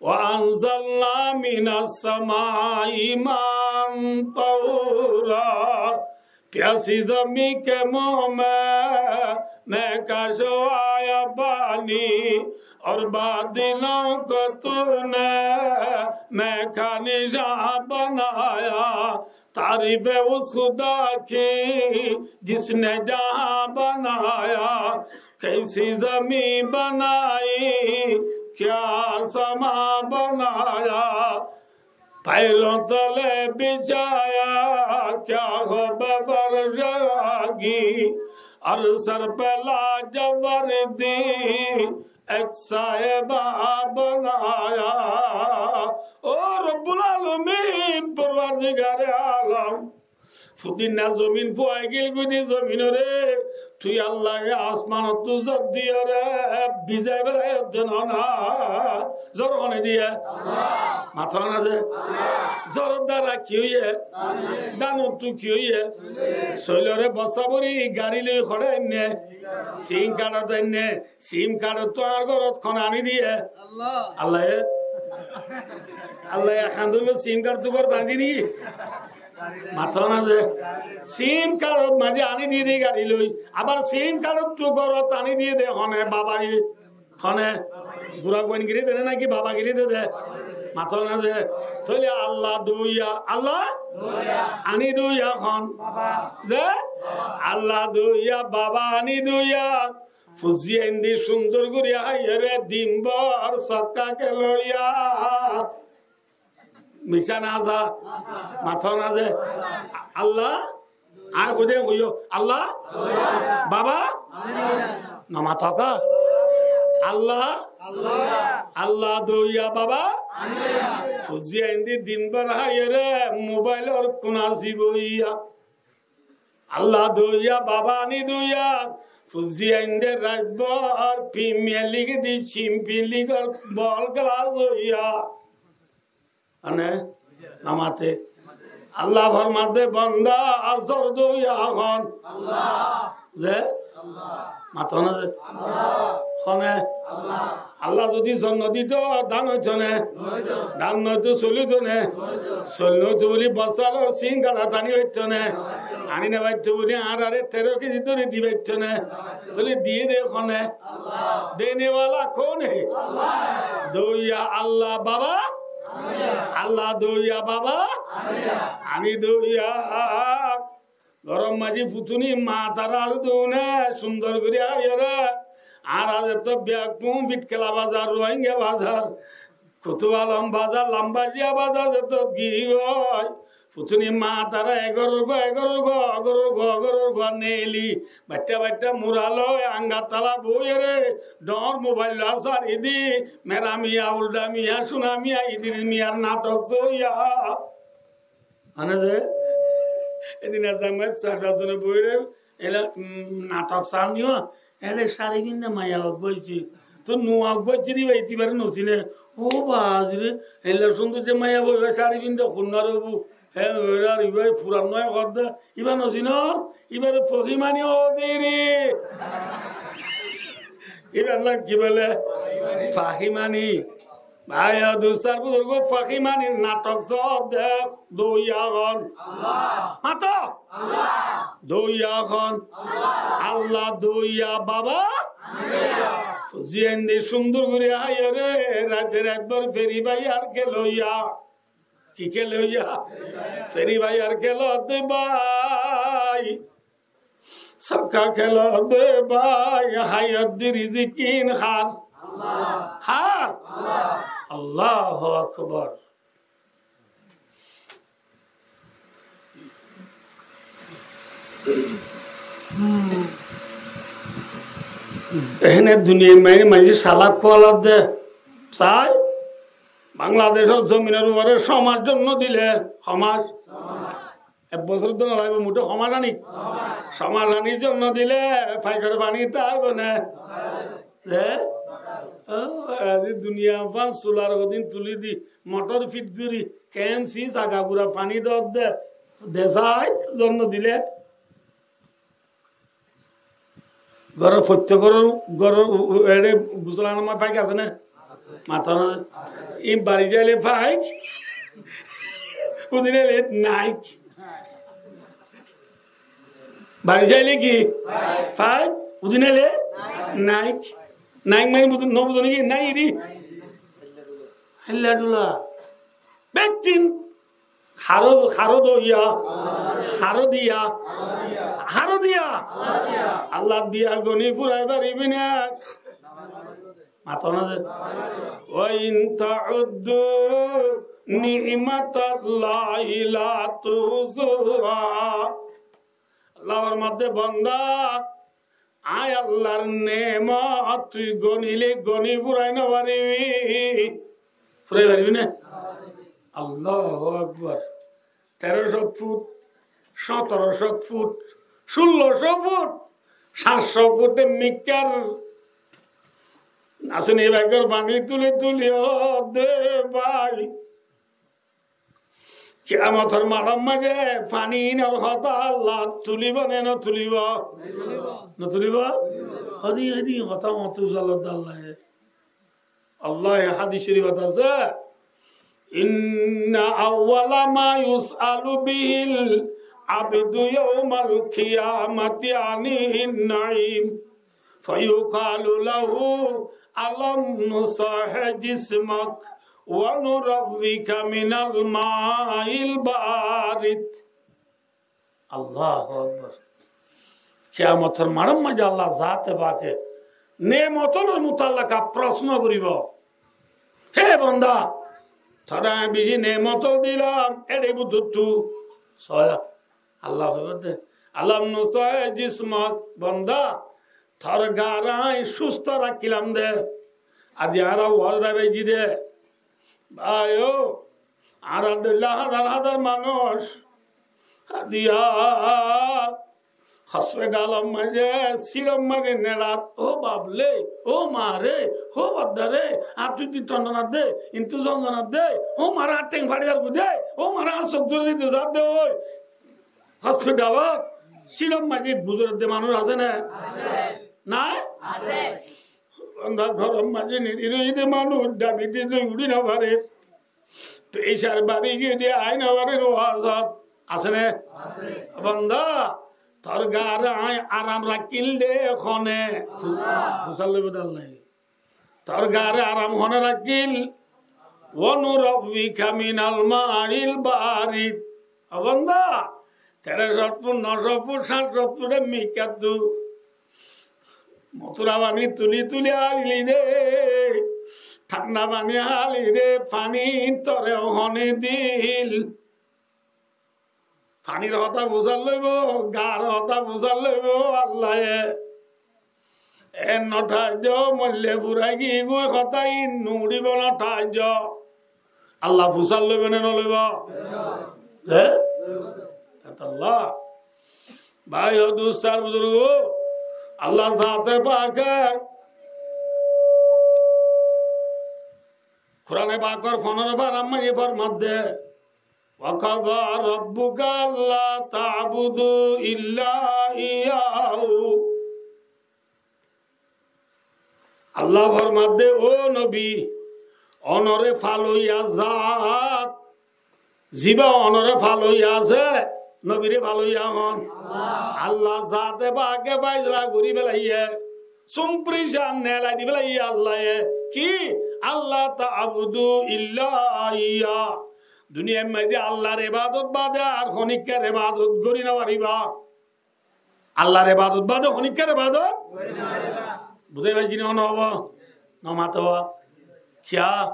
وأنزلنا من السماء ماء طهورا۔ پیاسی زمین کے منہ میں، میں کشوایا پانی، اور بادلوں کو تو نے میخا نشاں بنایا۔ تعریف اس خدا کی جس نے جہاں بنایا، کیسی زمین بنائی، کیا آسماں بنایا، پیروں تلے بچھایا، کیا خوب فرش آگی، اور سر پہ لاجوردی، ایک سائبہ بنایا۔ او رب العالمین، پروردگار عالم، fudinna zomin fuaigil goi de zominore, tui Allaye asmanottú zór diyore bizai félaiye de no na? Zór hone diye? Mato na ze? Zóror dara ki óiye? Danottú ki óiye? Soilore bossa bori gari loi hoçé ainné, sim kard ainné, sim kard ottú añár górot hone aní diye? Allah. Allaye, Allaye ek handollo sim kard ottú górot aní diye né? Mato na ze? Sim kard ot maze aní diye de gari loi. Abar sim kard ottú górot aní diye de hone? Babaye. Hone? Gura goin giri de né naki baba giri de de? Mato na ze? Tóile Allah dóiya, Allah aní dóiya hon? Ze? Allah dóiya, baba aní dóiya. Fuzzi aindí cúndor gorí háiyore din bór sokka kéloiya. Misá na za? Mato na ze? Allah? Añí hoide hoiyó, Allah? Baba? No mato ká? Allah? Allah dóiya, baba? Fuzzi aindí din bór háiyore mobailor kuna ziboiya. Allah dóiya, baba aní dóiya, fuzzi aindí rait bór Premier League di Champion Leagueor bol gelas óiya. Mane, no mate. Allah formade, banda, zór dóiya hon. Ze? Mato na ze? Hone? Allah zodi zon no dito, dan óito né? Dan no óito, soil óito né? Soil no óito buli bossa loi sim kard ot aní faitto né? Aní no faitto buli añárare teró kezi dóri di faitto né? Tóile diye de hone? Dene wala kon hai? Dóiya Allah baba, Allah dóiya baba, aní dóiya. Góror maze futuni maa tará ar dune cúndor gorí háiyore. Añára zeto beggún Bitkela bazar, Rohingya bazar, Kutub Alom bazar, Lamba Ciya bazar zeto giyói, futuni maa tará egoror gua, egoror gua, egoror gua, egoror gua neeli, baiththá baiththá mura loi Angartala boiyore, dhoóñr mobail loi sari di, Mera Miya, Ulda Miya, Cuna Miya, Idiris Miyar nathok sóiya. Mane ze, edin ek zamait sar fañs zone boiyore, ele, um, nathok san diyo, ele sari finde maiya uggwá aiccé. Toi nuwa uggwá aiccé de iba, ite ibare no sine. Ó bajire, ele cúndor ze maiya uggwá, iba sari finde kunnár óibo. He, oirar iba furan noó hoó de, iba no sino, ibare Fahimani hoó de re. Ibar nam ki bole? Fahimani. Bái o dustó ar buzurgo, Fahimani nathok só de dóiya hon. Allah. Mato. Allah. Dóiya hon. Allah. Allah dóiya baba. Amin. Ziyan de cúndor gorí háiyore, raite rait bór Feri bái ar kéloiya. Ki kéloiya? Feri bái ar kélo de bái. Sokka kélo de bái, háiyot di rizik in hár? Allah. Hár? Allah. Allahu Akbar. Ehene duniyar maze, maze salak kuwala de sai, Bangladecor zominor uore só mas zonno dile, só mas. Ek bosór dóri no laibo, muthé hom asé né? Hom asé. Hom asé né, zon no dile faikare faní táibo né? Ze? Ó, aijja duniyar fán sular hodin tuli di, motor fit gorí, K M C saga gura faní dór de, de sai, zon no dile. Góror fottí góror, góror u-, u-, ere gusolxana faik asé né? Mató na. Ín bari zaile faik, udin aile naik. Bari zaile ki? Faik, udin aile naik. Naik mani buzó, no buzó né ki? Naik ri. Hélla dula. Betin. Haró, haró diya, haró diya, haró diya. Allah diya goni furai faribi né? Mató na ze. وإن تعدوا نعمة الله لا تحصوها. Allah formar de, banda, añí Allahr neemot tui gonile goni furai no faribi. Furai faribi né? Allahu Akbar. Teró cót fut, sótoro cót fut, cúllo cót fut, sát cót fut de mikkár asé né, ibá gor faní tuli tuli ó de bái. Kiyamotor maçor maze faní inor hotá Allah tulibo né no tulibo? No tulibo? Hodi, hodi hotá mot uzalor de Allah. Allah hádis córif ot asé, إن أول ما يسأل به العبد يوم القيامة عن النعيم. فيقال له: ألم نصح جسمك ونروك من الماء البارد. Allahu Akbar. Kiyamotor maçor maze Allah zate pake neemot ólor mutallaka frosno goribo. Hé banda, tore añí beci neemot ól dilam, ére bútottu soya. Allah hoibo de, ألم نصح جسمك, banda, tor gare añí susto rakílam de. Aijja añára waz rabaiji de. Bái ó, añára dhoilla házar házar manúc. Aijja hosfidhalor maze, siror maze neçat, ó baf le, ó ma re, ó bodda re, añár tui di tontonat de, intu zonzonat de, ó ma re añár theng fari zargói de, ó ma re añár suk zori dito zar de ói. Hosfidhalot, siror maze guzorer de manúc asé né? Asé. Nai? Asé. Banda, góror maze nidi roi de manúc, dabi di loi uri no fare. Peshar bari giyé de ai no fare, wazot. Asé né? Asé. Banda, tor gare añí aram rakíl de hone? Allah. Fusar loibo de Allah. Tor gare aram hone rakíl? ونروك من الماء البارد. Ó banda, teró cót fut, no cót fut, sát cót fut e mikkáttu motura faní tuli tuli aili de, thánda faní aili de, faní tore hone dil? Fanir hotá fusar loibo, gar hotá fusar loibo, Allaye. E no thaijjo, moille furai giyói hotá in no uçibo, no thaijjo. Allah fusar loibo né no loibo? Hé? Etalla. Bái ó dustó ar buzurgo, Allah zate pake Kurane Pakor fondoro farar maze formar de, وقضى ربك ألا تعبدوا إلا إياه. Allah formar de, ó nobi, onore faloiya zat, ziba onore faloiya asé, nobire faloiya hon? Allah. Allah zate pake faisala gori felaiye, sumprisan nelai di felaiye Allaye. Ki? ألا تعبدوا إلا إياه. Duniyar maze Allahr ebadot bade ar honikkar ebadot gori no fariba. Allahr ebadot bade honikkar ebadot? Buzái faijjó né, no hobo? No mato. Kiya?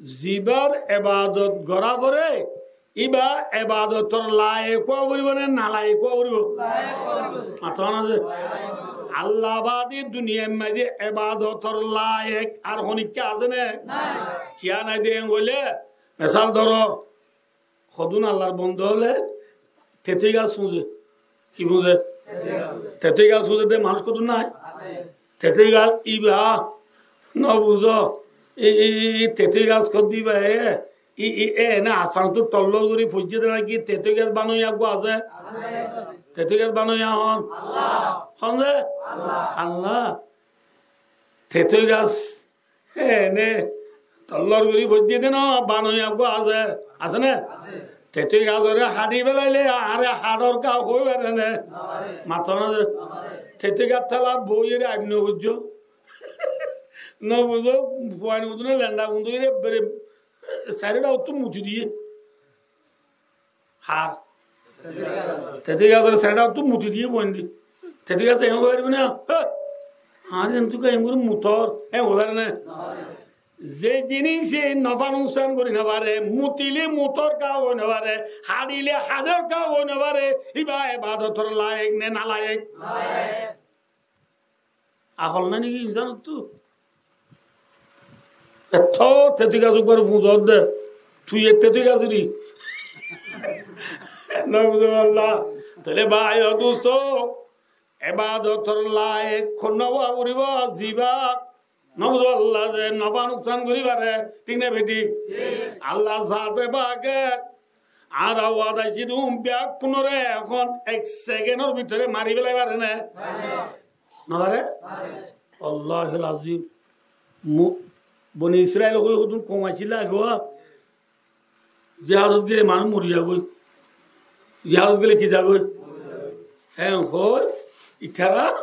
Zibar ebadot gora fore, iba ebadotor laek ówa foribo né nalaek ówa foribo? Mato na ze. Allah bade duniyar maze ebadotor laek ar honikkar asé né? Kiya nai de hoile, mesal dóro, hodún Allahr bonda óle, Tetoi gas fúze. Ki fúze? Tetoi gas fúze de manúic hoddúr nái? Tetoi gas iba no buzó. I, i, i, i tetoi gas hoddé iba e. I, i, e, na, asán tu tollor gori foijjé de naki tetoi gas banoiya eggúa asé? Tetoi gas banoiya hon? Hon ze? Allah. Tetoi gas, e, ne, tollor gori foijjé de no, banoiya eggúa asé? Asé ne? Tetoi gasore haçi felaile, are haçor gaa hoi fare ne? Mato na ze. Tetoi gas tala boiyore aib no buzó. No buzó, fuain udune lenda undu ire bere, sairó dá ottu muti diye. Har. Tetoi gasore sairó dá ottu muti diye fuain di. Tetoi gase en hoi faribo na? He! Ar entu ka en gori mutor, en hoi fare na? Ze jinis e nofa nuksan gori no fare, mutile mutor gaa hoi no fare, haçile haçor gaa hoi no fare, iba ebadotor laek ne nalayek? Akol nai niki insanottú? Etó tetoi gas uggwá fúzor de, tui e tetoi gas ri. No buzó Allah. Tóile bái o dusto, ebadotor laek hon no ówa foribo, ziba, no buzó Allah, ze nofa nuksan gori fare, thík ne bethík? Allah zate pake añára wada diyé de beggúnore ehón ek sekendor bútore mari felai fare ne? No fare? Wallahil azim. Mu-, Boni Israil hoi hodún koum accíl de, jihadot gele manúic mori zagói. Jihadot gele ki zagói? En hoi, itará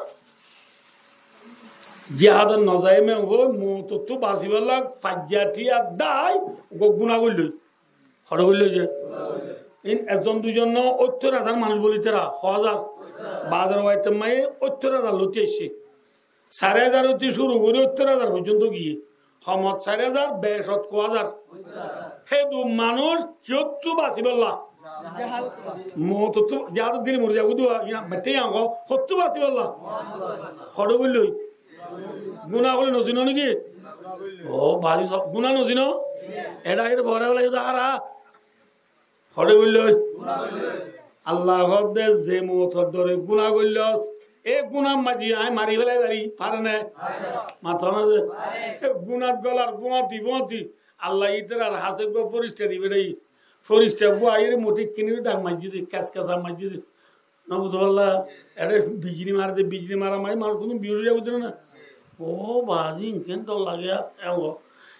jihadot no zai, en hoi, moutottú basibálla faijja tiya dái, uggwá guna goillói. Hoçé goillói ze? In ezzon duizon no, óttor házar manúic bóli tará, ho házar? Bador waittor maze óttor házar lóti aiccé. Sair házar ótti cúru gorí óttor házar foijjonto giyé. Homot sair házar, becot ko házar? Hédun manúic kiyóttu basibálla? Moutottú, jihadot geli mori zagói de, iyan, bette iyan ko, hottú basibálla? Hoçé goillói? Guna goillói no zino niki? O, bazi sob guna no zino? Eçe aiyóre fore bóle, iyan to hara. Hoçé goillói? Allah hoódde ze moutor dore guna goillós, e gunar maze añí mari félai fari, fare né? Mato na ze. E gunat golar fuañti fuañti Allah ítarar hásé uggwá fórictha di fethái. Fórictha uggwá aiyóre muthí kinníre dhak maijjé de, kes kesa maijjé de. No buzó falla? Eçé bijili mare de, bijili mara maze manúic kunú biyódi zai buzó na? Ó bazi, inkén dor lage ar, e ó.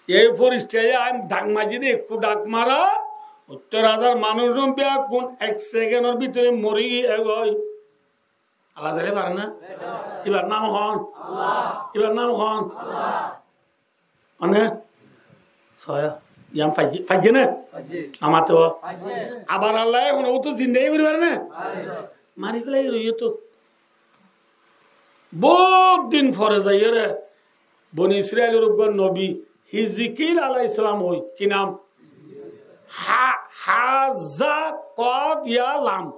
Ei fóricthaye añí dhak maijjé de, ekku dhak mara, óttor házar manúic beggún ek sekendor bútore mori giyé goi. Allah zaile fare na? Ibar nam hon? Ibar nam hon? Mane, soya, iyan faijje, faijje né? Faijje. Amate o. Faijje. Abar Allah e hono bútore zinda gorí fare né? Faijje. Mari félai roiyé to. Bout din fore zaiyóre Boni Israilor uggwá nobi Hizkil aláihis salam hoi, ki nam? Ha, ha, za, kof, ya, lam.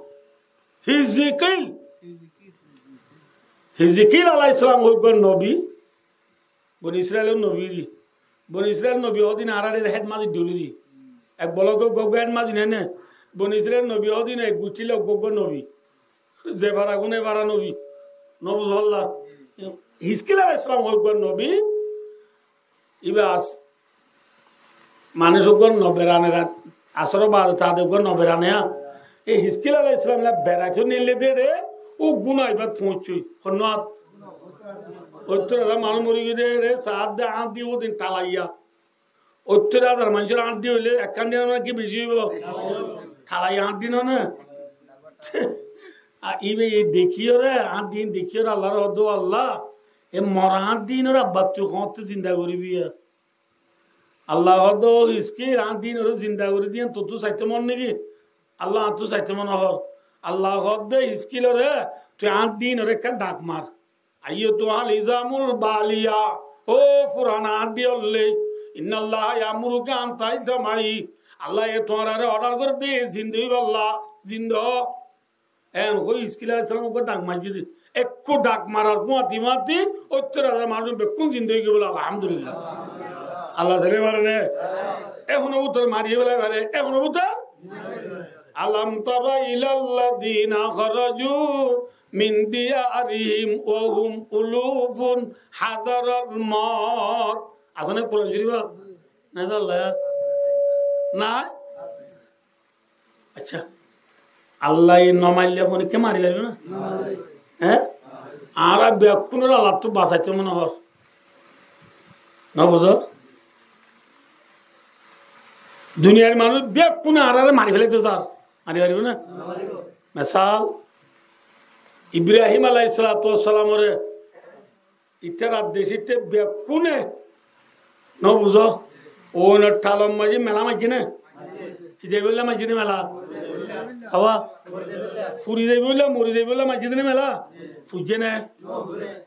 Hizkil. Hizkil aláihis salam hoi uggwá nobi. Boni Israilor nobi ri. Boni Israilor nobi hodin añárar het mazi dhuli ri. Ek bolok uggwá uggwá het mazi né né. Boni Israilor nobi hodin ek gucthíla uggwá uggwá nobi. Ze fara gún e fara nobi. No buzó falla? Hizkil aláihis salam hoi uggwá nobi. Iba as-, manúic uggwá no berane rat, asór baade tade uggwá no berane, ha? E Hizkil aláihis salam illa beraito nile de re, ó guna iba tuñcoi. Honno at? Óttor házar manúic mori giyé de re, saat de añt di ó din talaiya. Óttor házar manúicor añt di óile ekkán din na ki beci óibo? Talaiya añt di no né? A, iba e dekíyore, añt din dekíyore Allar hoódde, Allah, e mora añt dinore abbar tui hoñtte zinda goribi ya? Allah hoódde, ó Hizkil, añt dinore zinda gorí diyan tottú saitó mon niki? Allah añttú saitó mon hoór. Allah hoódde, Hizkilore, tui añt dinore ekkán dhak mar. Ayyatuhal izamul baliya, ó furana añt di ólle, innallaha ya'muruki an tadhhabi. Allah ye tuáñrare order gorér de, zinda óiballa, zinda ó. En hoi Hizkil aláihis salam uggwá dhak maijjé de. Ekku dhak marar fuañti fuañti óttor házar manúic bekkún zinda ói giyé bole, Alhamdulillah. Allah zaile fare né? E hono bútore mari félai fare, e hono bútore? ألم تر إلى الذين خرجوا من ديارهم وهم ألوف حذر الموت. Asé né Kuran Córif? Nái de Allah? Nái? Accá. Allah ye no maille honikka mari faribo né? Hé? Añára bekkúnore Allah ttu basaito mone hoór. No buzó? Duniyar manúc bekkúne añárare mari felaito sar. Mari faribo né? Mesal, Ibrahim aláihis salatu wassalamore Itará decítte bekkúne, no buzó? Óinor thalor maze mela maijjé né? Ki zaibolla maijjé né mela? Haba? Furi zaibolla, mori zaibolla maijjé né mela? Fuijjé né?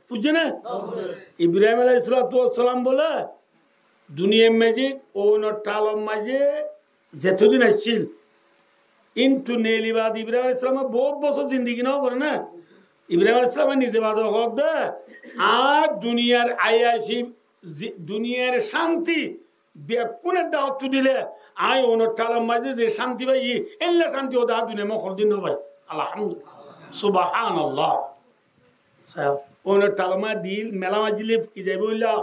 Fuijjé né? Ibrahim aláihis salatu wassalam bole, duniyar maze óinor thalor maze zetodin accíl, kintu neeli baade Ibrahim aláihis salame bout bosór zindigi no goré né. Ibrahim aláihis salame nize baade hoódde, añí duniyar ayaci, zi-, duniyar cánti bekkúne dawot dile, añí óinor thalor maze ze cánti fai, éilla cánti óde añí duniyar maze honodin no fai. Alhamdulillah. Subhanallah. Óinor thalor maze dil mela maijjé dile ki zaibo óilla?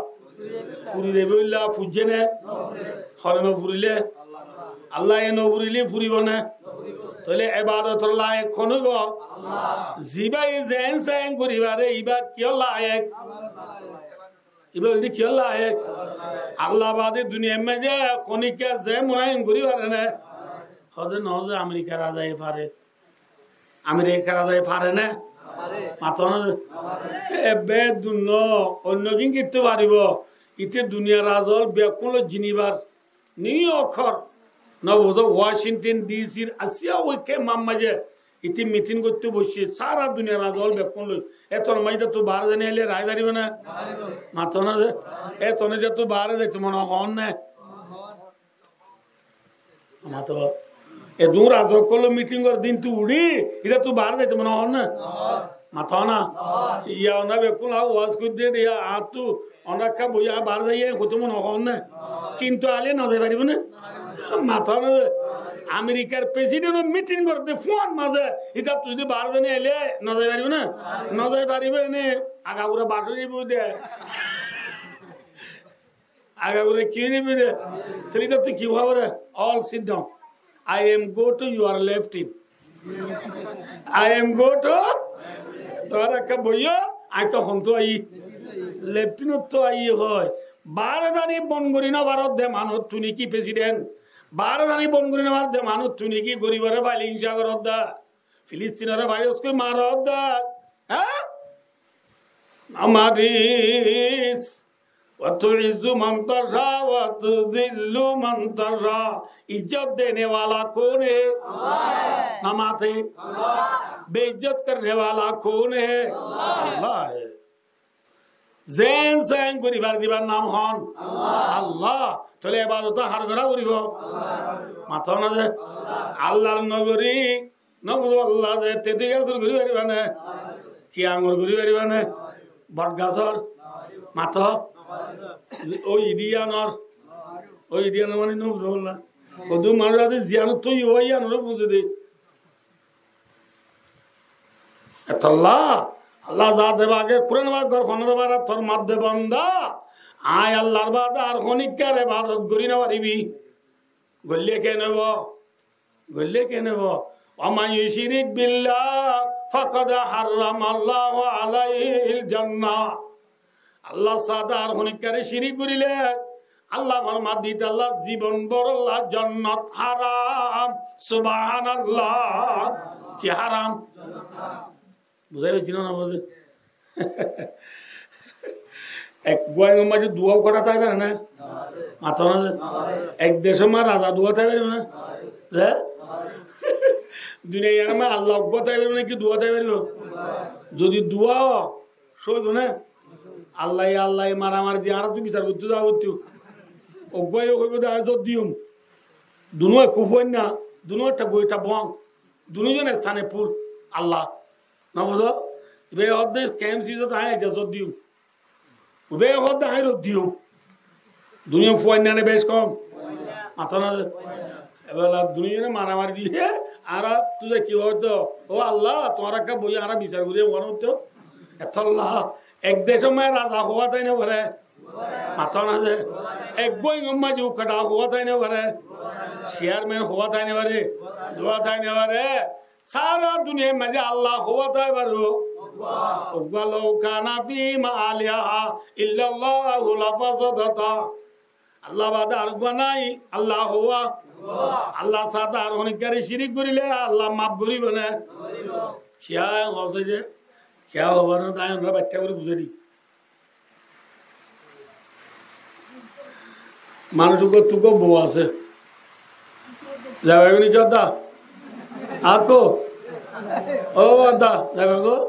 Furi zaibo óilla, fuijjé né? Hone no furile? Allah ye no furile furibo né? Tóile ebadotor layek hon óibo? Zibá ye zeén seén gorí fare, ibá kiyór layek? Ibá óilde kiyór layek? Allah baade duniyar maze honikka ze mone hoó en gorí fare né? Hoóde no, ze Amerikar razaye fare. Amerikar razaye fare né? Mato na ze. E, beddun no, oinno gin kittu faribo. Ite duniyar raza ókkol bekkún loi Jinibar, New Yorkor, no buzó, Washington D C r asiyá ói kemfar maze ite mitin goittó boiccé, sára duniyar raza ókkol bekkún loi. Etor maze ite ttu baáre zai no aile raái faribo né? Mato na ze. Etor maze ite ttu baáre zaito mone hoó né? Mato. E dun raza ókkol loi mitin gorer din ttu uçí, ite ttu baáre zaito mone hoó né? Mato na. Iya, ónora bekkún loi waz goijjó de, iya, añáttu, ónora ekká boiyó, añí baáre zai, hoito mone hoó né? Kintu aile no zai faribo né? Mato na ze. Amerikar president loi mitin gorer de fuañr maze, ite ttu zodi baáre zai no aile, no zai faribo né? No zai faribo, ene agagura bac ói zaibo de. Agagura ki ói zaibo de? Tóile ite ttu ki hoó fare? All sit down. I am go to your left in. I am go to, tuáñra ekká boiyó, añí ekká hontú aiyí. Left in ottú aiyí hoói. Baáre zani bon gorí no farer de manúic ttu né ki president? Baáre zani bon gorí no farer de manúic ttu né ki goribore faile hingsa gorer de? Filistinore faile uskoi marer de? Há? Amaris. وتعز من تشاء وتذل من تشاء. عزت دینے والا کون ہے؟ اللہ ہے۔ نہ ماتے؟ اللہ ہے۔ بے عزت کرنے والا کون ہے؟ اللہ ہے۔ اللہ ہے۔ Zeén seén gorí fare de ibár nam hon? Allah. Allah. Tóile ebadot hár gorá foribo? Allah. Mato na ze? Allah. Allar no gorí No buzó, Allah ze tedui gasor gorí fariba né? Kiyangor gorí fariba né? Bot gasor? Mato? Ó idiyanor? Ó idiyanor mani no buzó Allah. Hodún manúic ase ziyanot tói ó iyanore buzé de. Etolla Allah zade bage Kuran pagor fondro parat or modde bonda, añí Allar bade ar honikkar ebadot gorí no faribi. Goille ken óibo? Goille ken óibo? ومن يشرك بالله فقد حرم الله عليه الجنة. Allar sáte ar honikkare cirik goríle, Allah formar de ítarar zibon bórolla jonnot haram. Subhanallah. Ki haram? Buzái faijjó né no buzái? Ek guáñgor maze duwá uggwá táki fare né? Mato na ze. Ek decor maze raza duwá táki fare né? Ze? Duniyar maze Allah uggwá táki fare né ki duwá táki fare? Zodi duwá ó, sóibo né? Allah ye, Allah ye maramari di, añára tu bisar goittó za goittó. Uggwá ye hoibo de, añí zot diyum. Dunu ekku fuain na, dunu ekta goi ekta bong. Dunu zon ek sane pul. Allah. No buzó? Iba hoódde K M C C ot añí ejazot diyum. Uba hoódde añí rod diyum. Duniyar fuain nane bec kom. Mato na ze. Ebela duniyare maramari diye, Añára tuáñra ki hoóito? Ó Allah, tuáñra ekká boiyó, añára bisar gorí, hoóito. Etolla ek decór mazé raza hoówa tái no fare. Mató na ze. Ek boiyór mazé ukkada hoówa tái no fare. Chairman hoówa tái no fare. Hoówa tái no fare. Sára duniyar mazé Allah hoówa tái fare. Uggwá لو كان فيهما آلهة إلا الله لفسدتا. Allah baade ar uggwá nái, Allah hoówa. Allah sára ar honikkáre cirik goríle Allah maf goríbo né? Kiyá hoóse ze, kiyá hoóbar no, tai añára baiththá gorí buzái di. Manúic uggwá tuggwá bou asé. Zaiba goi né ki adda? Akó? Ó adda, zaiba goi?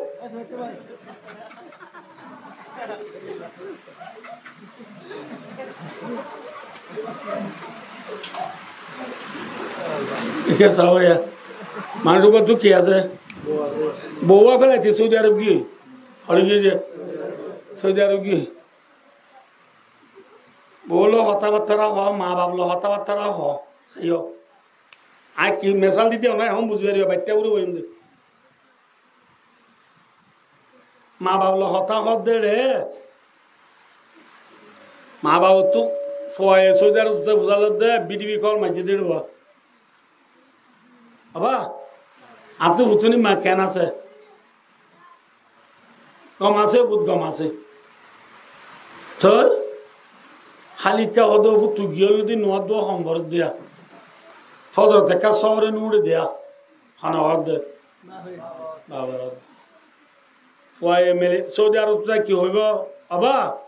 Eke saó ya. Manúic uggwá tu ki asé? Bou asé. Bou felaiti Saudi Arab giyé. Hole giyé ze? Saudi Arab giyé. Bou loi hotábattá hoó, ma baf loi hotábattá hoó, saiyo. Añí ki mesal dite, onora ehón buzí faribá, baiththá gorí hoiyum de. Ma baf loi hotá hoódde re, ma baf ottu fuaye Saudi Arab ottu fusá lodde, video call maijjé de re ba. Baba, añáttu futtúni ma keén asé? Gom asé, fut gom asé. Toi, hálikka hoódde fut tui giyói zodi nuwár dua hom gorér diya. Fodorot ekká sóore nuçe diya. Hone hoódde? Bafe. Bafe hoódde. Fuaye mele, Saudi Arab ottu ki hoibo? Aba,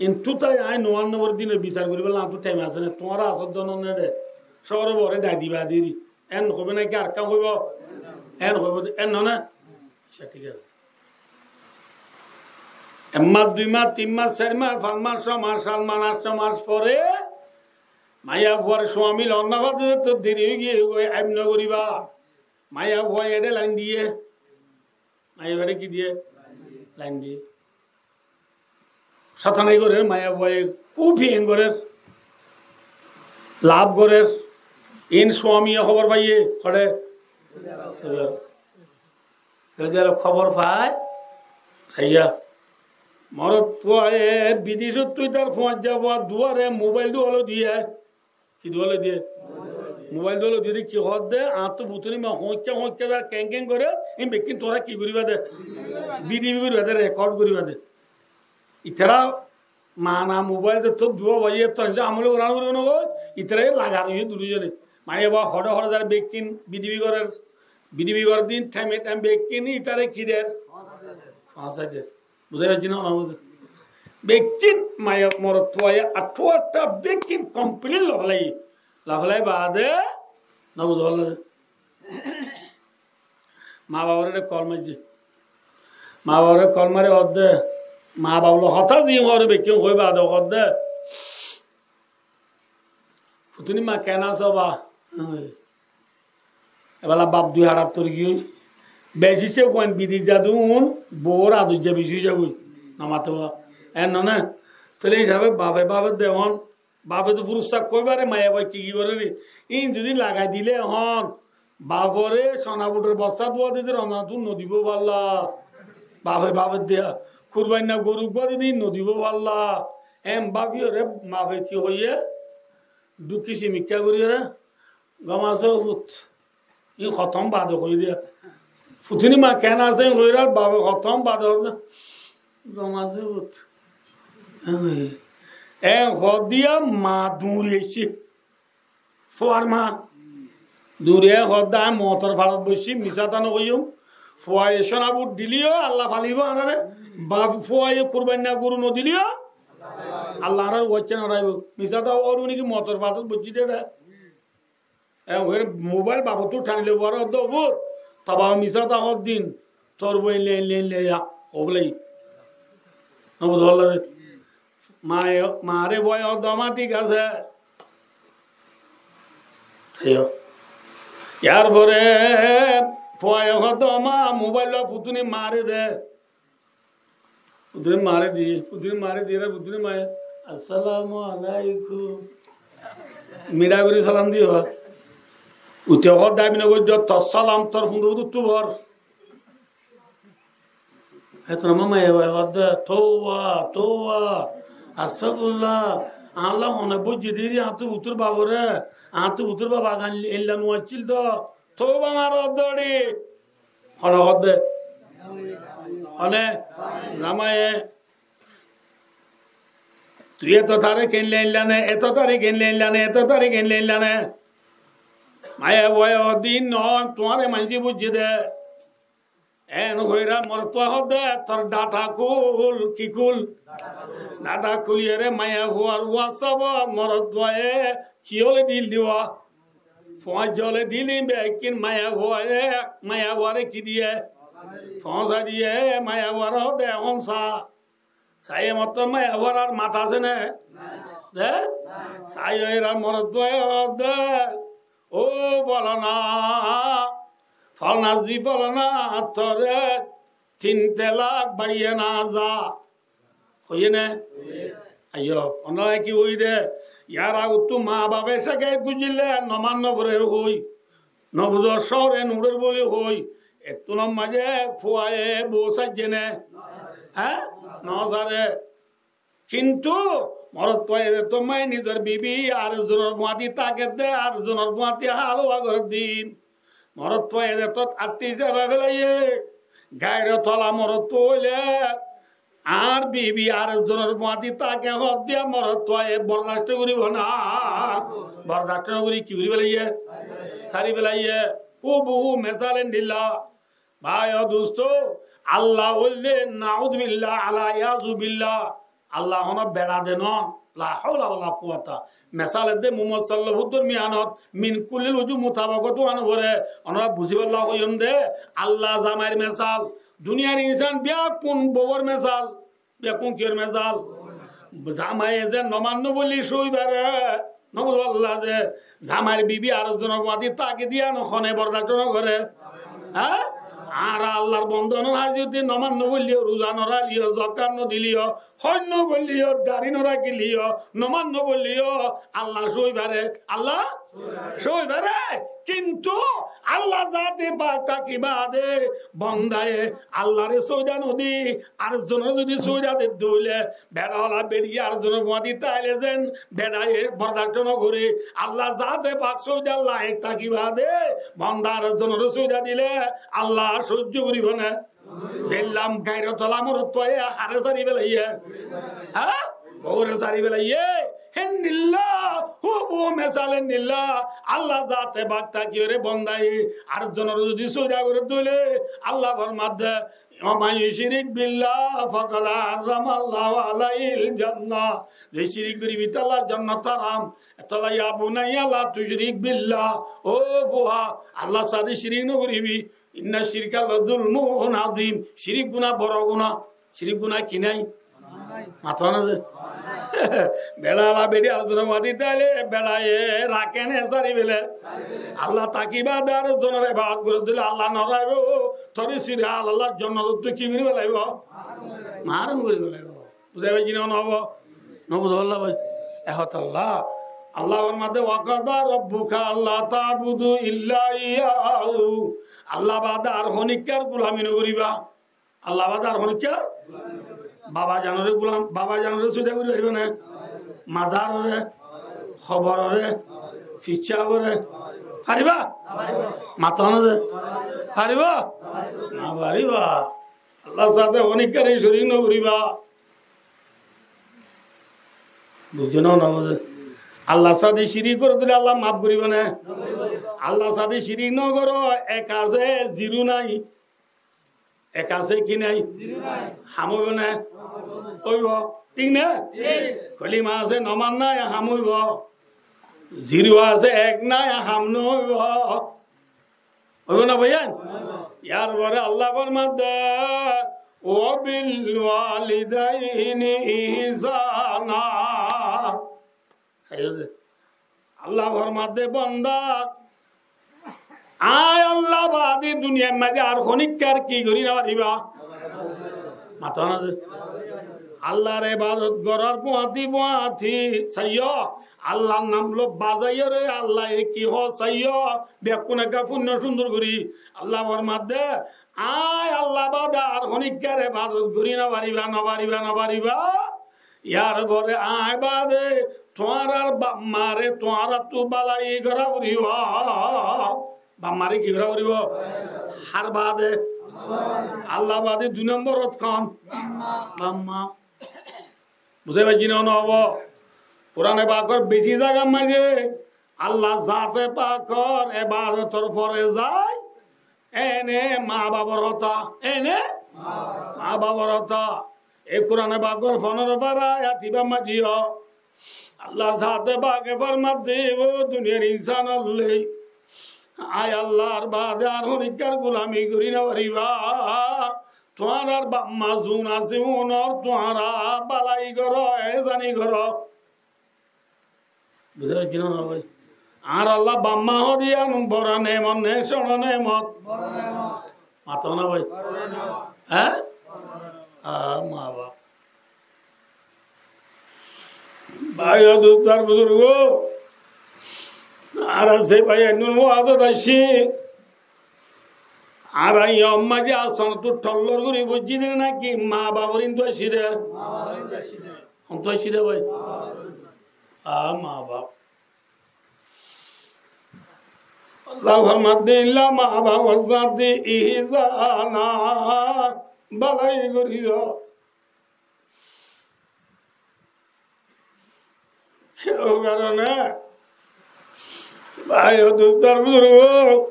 intú tai añí nuwár nuwár dine bisar goríbolla añáttu thaim asé né, tuáñra asór dóno né de. Sóore bore dai diba diri. En hoibo né ki ar ekkán hoibo? En hoibo de, en no né? Accá, thík asé. Ek mas, dui mas, tin mas, sair mas, fañs mas, só mas, sát mas, añctó mas fore maiyafuar suami lon no fade to deri ói giyé goi, aib no goriba. Maiyafuaye eçe lain diye. Maiyafuare ki diye? Lain diye. Sótanai gorer, maiyafuaye kúb fiyeng gorer, laf gorer. In suamiye hóbor faiye, hoçé? Saudi Arab hóbor fai, saiya. Morotfuaye bidecóttu tar fuañijja fua duare mobail duwalo diye. Ki duwalo diye? Mobail duwalo diye de ki hoódde, añáttu futtúni ma hoóñikka hoóñikka zar keng keng gorer, in bekkín tuáñra ki goríba de? Bidibi goríba de, rekod goríba de. Itará mana mobail de to duwa baiye to inza amol goran goribo no goi, itará e lagar oiye duri zone. Maiyafuaye hoçé hoçé zar bekkín bidibi gorer, bidibi gorer din thaime thaim bekkín itará ki der? Foóñsai der. Buzá faijjó né, no buzá? Bekkín maiya morotfuaye athwá athwá bekkín complete loi felaiye. Loi felai baade, no buzá félaiye. Ma babore kol maijje. Ma babore kol mari hoódde, ma bab loi hotá ziyán hoór bekkín hoi baade hoódde, futtúni ma keén asó ba? Ebala baf dui haçat tor giyói. Beci se fuain bidec zade un, bou or ador za beci ói zagói. No mate ba. En no né? Tóile hísabe bafe bafe de ehón, bafe to furusá hoi fare, maiyafuaye ki ki gorer re? In zodi lagai dile ehón, bafore sona butor bosta duwa dite Romzanottú no dibo balla. Bafe bafe de, kurbainna goru uggwá dite no dibo balla. En bafiyore mafe ki hoiye? Dukki simikka goriyore, gom asó fut? In hotám bade hoi diya. Futtúni ma keén asé in hoiyóre bafe hotám bade hoi diya. Gom asé fut? En hoi diya ma duñri aicce. Fuar ma. Duñri aiyé hoódde añí motor façot boiccí, misá hotá no hoiyum. Fuaye sona bur dileyó Allah falibo añáre. Ba fuaye kurbainna goru no dileyó Allah añáre uwaiccá no raibo. Misá hotá hoór uni ki motor façot boiccí de. En hoiyóre mobail bafottú thanile fuare hoódde, "Ó fut, to bafe misá hotá hoór din, tor bou lein lein leya, ó bole." No buzó félaiye? Maye, mare fuaye hoódde, "Ó ma, thík asé." Saiyo. Yar fore fuaye hoódde, "Ó ma, mobail loi futtúni mare de." Futtúni mare diye, futtúni mare diye, futtúni maye, "Assalamu alaikum." Miçá gorí salam diye ba. Uite hoódde, "Ami no goijjó, tor salam tor fundó uttú bor." Hétuna maiyafuaye hoódde, "Touba, touba, astagfirullah, añálla hone bóijje deri, añáttu futur babore, añáttu futur baba gan illa nuaccíl to, touba mar hoódde ori." Hone hoódde? Hone? Zamaye. Tui eto tari keén laillane, eto tari keén laillane, eto tari keén laillane. Maiyafuaye hoódde, "Ín noó, tuáñre maincé bóijje dé." Eén hoiyóre morotfuaye hoódde, "Tor dháta kúl, ki kúl?" Dháta kúliyóre maiyafuar WhatsApp-ot morotfuaye ki óle dil dibo? Foóñsa óle dil dibo, ekkín maiyafuaye, maiyafuare ki diye? Foóñsa diye, maiyafuare hoódde, "Ehón sa." Saiye mottor maiyafuar ar mat asé né? Dé? Saiye erar morotfuaye hoódde, "Ó folana, folana zi folana, toré tin telak baiye na za." Hoiyé né? Aiyó, onora ki hoiyé dé? Yar agottú maa bafe cekayet goijjíle, nomaz noforer hoi. Nobuzor cóore nuçor buli hoi, ettún maze fuaye bou saijjé né? Há? Nosare. Kintu morotfuaye de to maiya nizor bibi ar zonor fuáñti táke de, ar zonor fuáñti hálwa gorer din. Morotfuaye de to atti zaba felaiye, gairot wala morotfua óile, añár bibi ar zonor fuáñti táke hoó diya morotfuaye bordasto goribo na. Bordasto no gori ki gori felaiye? Sári felaiye. Húbuhú mesal endilla. Bái o dusto, Allah óilde nauzubillah, al iyazu billah. Allah hono beça de no. La haula wala quwwata. Mesal edde mumassal lofzor dormiyanot min kulli wujuh mutabakot uan gore. Onora buzibolla hoiyum de, Allah zamair mesal. Duniyar insan beggún bouwor mesal. Beggún kiyór mesal? Zamaye ze nomaz no foille sói fare. No buzó Allah ze zamair bibi ar zonor fuáñti táke de yián hone bordasto no gore? Há? Añára Allar bonda ónor háiziyote nomaz no foilleyo, ruza no rakilleyo, zakat no dileyo, hoj no goilleyo, dari no rakilleyo, nomaz no foilleyo, Allah sói fare? Allah sói fare. Kintu Allah zate pak táki bade bondaye Allare sóida no di, ar zonore zodi sóida de de óile, beça wala beçiye ar zonor fuáñti táile zen beçaye bordasto no gore. Allah zate pak sóidar laik táki bade bonda ar zonore sóida dile Allah sóijjo goribo né? Zellam gairot wala morotfuaye hare sári felaiye? Há? Bouwore sári felaiye. Héndilla, húbuhú mesal endilla. Allah zate pak tákiyóre bondaye ar zonore zodi sóida gore de óile, Allah formadde, "Wa man yushrik billah faqad harramallahu alaihil jannah." Ze cirik goribi, tar lá jonnot haram. Etolla ya bunayya la tushrik billah. Ó fua, Allar sáte cirik no goribi. Inna shirka la zulmun azim. Cirik guna boro guna. Cirik guna ki nai? Mato na ze. Beça wala beçi ar zonor fuáñti táile beçaye raké né sári fele? Allah táki bade ar zonor ebadot gore de óile Allah no raibo. Tore sirahal Allah jonnotottú ki gori felaibo? Marum gori felaibo. Buzá faijjó né no? No buzó Allah bái. Ehotalla Allah formadde, "Wa qada rabbuka alla ta'budu illa iyyahu." Allah bade ar honikkar gulami no goriba. Allah bade ar honikkar? Baba janore gulam, baba janore sóida gori fariba né? Mazarore, hoborore, fissábore, fariba? Mato na ze. Fariba? No fariba. Allar sáte honikkare cirik no goriba. Buzó né no buzó? Allar sáte cirik gore de óile Allah maf goribo né? Allar sáte cirik no goro, ek asé, zero nai. Ek asé, ki nai? Ham óibo né? Óibo. Thík né? Kolima asé, nomaz nai, ham óibo. Zero asé, ek nai, ham no óibo. Óibo na báiyain? Yar fore Allah formadde, "Wa bil walidaini ihsana." Sai hoiye? Allah formadde, bonda, añí Allah bade duniyar maze ar honikkar ki gori no fariba? Mato na ze. Allar ebadot gorár fuáñti fuáñti saiyó, Allar nam loi bazaiyóre Allaye ki hoó saiyó, bekkún ekká fúinno cúndor gorí. Allah formadde, aññí Allah bade ar honíkkar ebadot gorí nofaribá, nofaribá, nofaribá. Yar fore aññí bade tuáñrar baf mare tuáñrattú bálai gorá foribó. Baf mare ki gorá foribó? Hár bade? Allah bade dui nomborot hon? Baf ma. Buzí faijjó né no? Kuráne pakor beci zagar maze Allah zate pakor ebadotor fore zai, ene ma bafor hotá, ene ma bafor hotá. E Kuráne pakor fondoro fara ayat ibar maze yó Allah zate pake formadde, ó duniyar insán ókkol, aññí Allar bade ar honíkkar gulami gorí nofaribá. Tuáñrar baf ma zun asé, unor tuáñra bálai goró, ehsáni goró. Buzí faijjó né no bái? Añára Allah baf ma hoó de yián boro nemot né cóñço nemot? Boro nemot. Mató na bái? Boro nemot. Há? Añár ma baf. Bái ó dustó ar buzurgó, añára ze bái ainún wazot aiccí, añára yó maze asanottú thollor gorí foijjí de náki ma bafor indu aiccí de? Hontú aiccí de bái? Añár ma baf. Allah formadde, illa ma bafor zate ihsana, bálai gorí zó. Kiyólla karone, bái ó dustó ar buzurgó,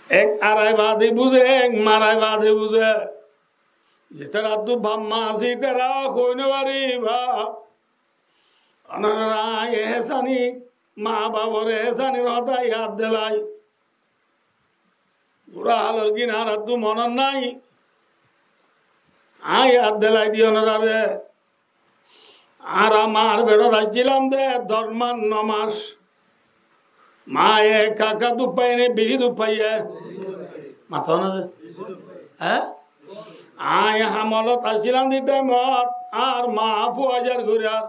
ek arai bade buzé, ek marai bade buzé. Zetaráttu baf ma asé, tará hoi nofaribá. Onorare aññí ehsáni, ma bafor ehsánir hotá yad delai. Bura halor gín añárattú monot nái. Aññí yad delai di onorare. Añára mar feçot accílam de doc mac, no mac. Maye ekka ekka duk faiye né beci duk faiye? Mató na ze? Hé? Aññí hamolot accílam de thaimot añár ma fua zar gorí ar.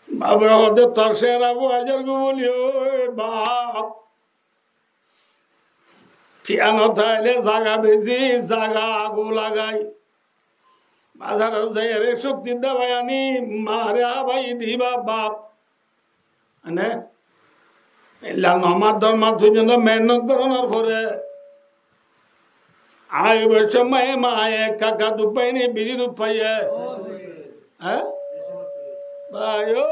Bafe hoó de, tor céra fua zar goi buli, ó baf. Thiañ no táile zaga beci, zaga agu lagai, bazarot zaiyóre cókti dabai ani mare hábai diba baf. Mane, illa no mac doc mac foijjonto mehénnot gorónor fore, aññí boiccí maye, maye ekka ekka duk faiye né beci duk faiye? Hé? Bái ó,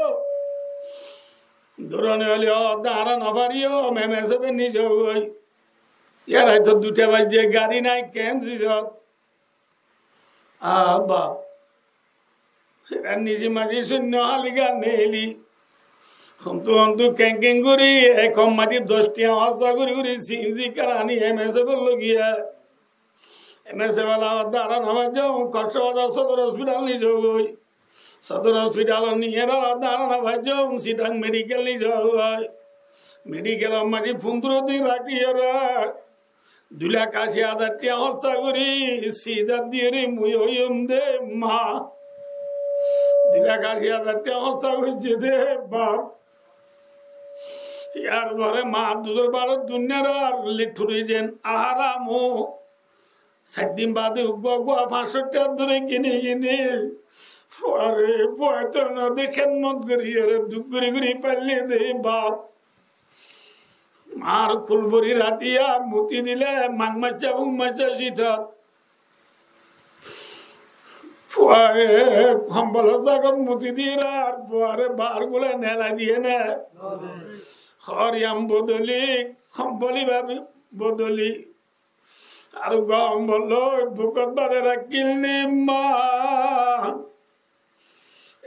duroni óile hoó de añára no fari, ó meme sábe nize goi. Yar aitto duita baijje, gari nái, kemsisot. A baf. Erar nize maze cúinno háliga neeli. Hontú hontú keñ keñ gorí, ek maze doc tiañ hóssa gorí gorí, C N G kar ani M S F or logiya. M S F ola hoó de añára no faijjum, Kochabazar Sodor Hospital nizo goi. Sodor Hospital ot niyóre hoó de añára no faijjum, Sitang Medical nizo goi. Medical or maze fundoro din rakíyore dui lak aci házar tiañ hóssa gorí, sidar diyóre mui óiyum de ma. Dui lak aci házar tiañ hóssa goijjé de baf. Yar fore ma dudor baçot dunniyar ar litthuri zen aharamu. Sair din bade uggúa uggúa fañs cót tiañ dóri kini kini fuare fuaitó no de hédmot gorí, ere duk gorí gorí faille de baf. Mar kul bori ratiya muti dile mang macca, fuk macca citot. Fuaye kombolor zagat muti diyé ar fuare bar gula nelai diyé ne. Hoór yam bodoli, kombol iba bodoli. Ar gom bol loi bukot bade rakíl ni ma.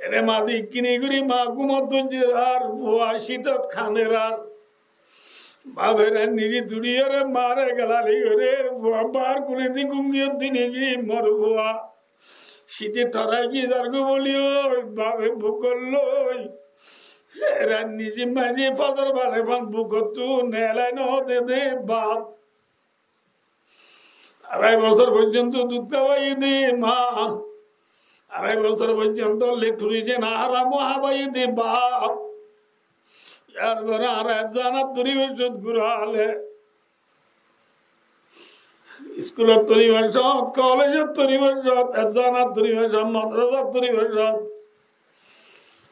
Ere madi kini guri ma gumot dujjer ar fua citot kaner ar. Bafe ere nizi duriyore mare galali gore, fua bar kuli di gungiyot di nigi mor fua. Cite torai gizar gu boli oi, bafe bukot loi. Ere nizi mazi fodor bare fan bukottu nelai no de de baf. Arai bosór foijjonto duk tábaiyé de ma. Arai bosór foijjonto lekturishan aram hábai de baf. Yar fore añára efzanat dóri bosót gura óile. Iskulot dóri bosót, kolejot dóri bosót, efzanat dóri bosót, madrasat dóri bosót.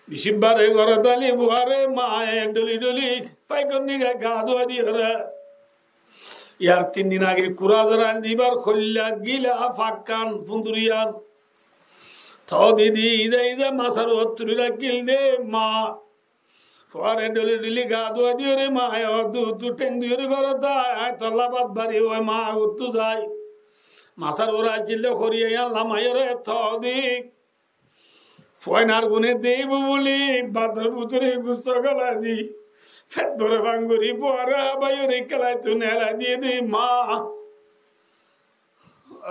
Bicíbbare górot aile fuare maye dhóli dhóli faikonníre ga dúai diyóre. Yar tin din age kura zorai dibar hoilla gila fakkan funduriyan. Toóu di di iza iza masar uore tuli rakíl de ma. Fuare dhóli dhóli ga dúai diyóre maye hoó de, "Tui theng diyóre górot ai, añí tolla bát bari ói ma uttú zai." Masar uore accíl de horiya yián lamaiyóre toóu di. Fuainar gune deibo buli bátor bútore gusto gálai di, fet bore fangori fuare hábaiyóre kelaittu nelai diyé de ma.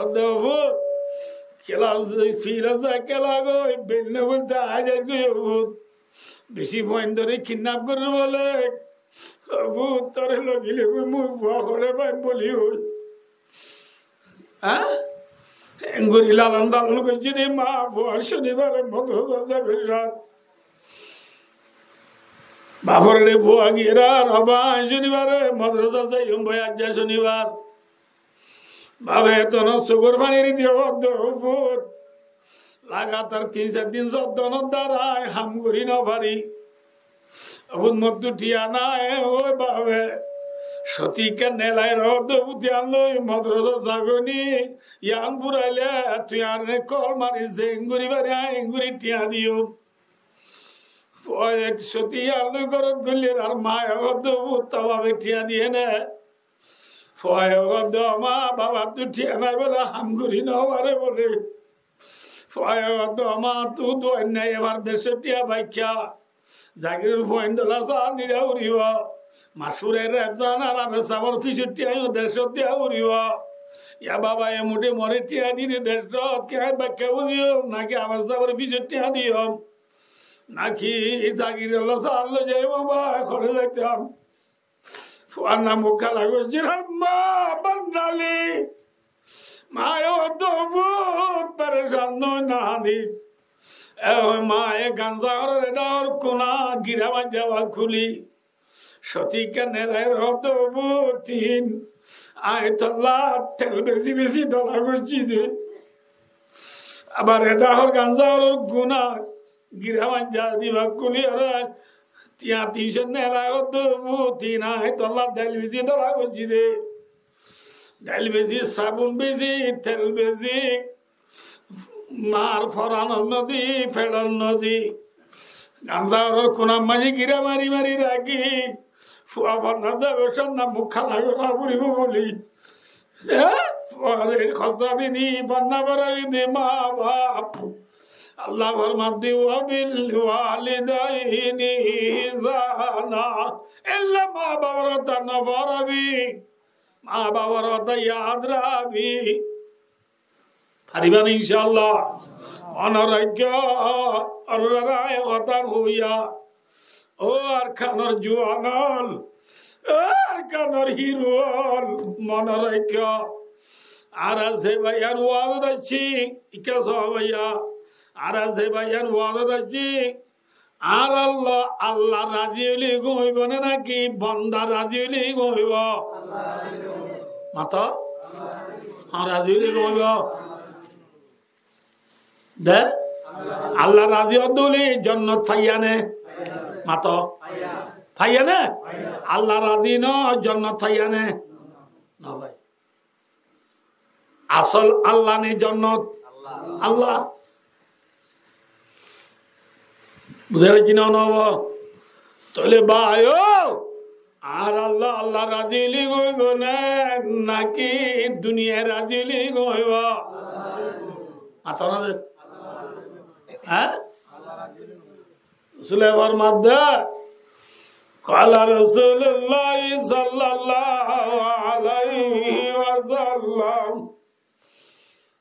Adde fut, kelas filat zai kela goi, bel no goi, ta aijai goi fut. Beci fuaindore kidnap gorer bole. Fut, tore loi gile goi mui fua hore faim buli hoi. Há? Engori lalon palon goijjé de ma, fua cónibare modorasat zaibar rat. Bafore de fua giyé ar, "Baba, añí cónibare modorasat zaiyum bái, aijja cónibar." Bafe tonor sukor fanir diye hoó de, "Ó fut, lagatar tin sair din soddono darai ham gori no fari. Ó fut, mottú thiañ nai." "Ó bafe, cóti ikká nelai hoó de, fut, yián loi modorasat zagói ni, yián furaile tui añáre kol mari ze engori fari añí engori thiañ diyum." Fuaye cóti yián loi górot goille ar maye hoó de, "Ó fut, to bafe thiañ diye né?" Fuaye hoó de, "Ó ma, babattú thiañ nai bole ham gori no fare bole." Fuaye hoó de, "Ó ma, tui duain nai, ebar decót thiañ baikká. Zagiror fuaindola sal nira uribo. Macúr e efzan ar Abed sabor fisót thiañ yó decót thiañ uribo. Ya baba, e muthi more thiañ didi decót, ki añí baikká buziyum, naki Abed sabor fisót thiañ diyum, naki Zagirolla sal loi zaiyum, baba, hore zaitam?" Fuar nam muk hala goijjé, "Amma bandali." Maye hoó de, "Ó fut, perecan óiyo na, hadis." E hoi maye ganza hóror e dahór kuna gira maijja ba kuli. Cóti ikká nelai hoó de, "Ó fut, tin, añí tolla tel besi besi dola goijjí de." Abar e dahór ganza hóror kuna gira maijja diba kuli ore thiañ tin cót nelai hoó de, "Ó fut, tin, añí tolla tel besi dola goijjí de." Dail besi, sabun besi, tel besi, mar foranor no di, feçor no di. Ganza hóror kunat maze gira mari mari raki. Fua fonná zaibo, cónna muk hala gora foribo buli. E, fuare hossa dini fonná foraiye de ma baf. Allah formadde, "Wa bil walidaini ihsana." Ella ma bafor hotá no forabi. Ma bafor hotá yad rabi. Fariba né, incállah? Mone raikko, añára e hotá hoiya, ó Arkanor juwan ol, ó Arkanor hiru ol, mone raikko. Añára ze baiyan wazot aiccí, ikká só baiya, añára ze baiyan wazot aiccí, añárar loi Allah razi óile gom óibo né, naki bonda razi óile gom óibo? Mato? Allah razi óile gom óibo. De? Allah razi ódde óile jonnot faiya né? Mato? Faiya né? Allah razi no, jonnot faiya né? No fai. Asol Allah né jonnot? Allah. Buzá faijjó né no? Tóile bái ó, añárar loi Allah razi óile gom óibo né, naki duniyai razi óile gom óibo? Mato na de? Há? Rosule formadde, قال رسول الله صلى الله عليه وسلم: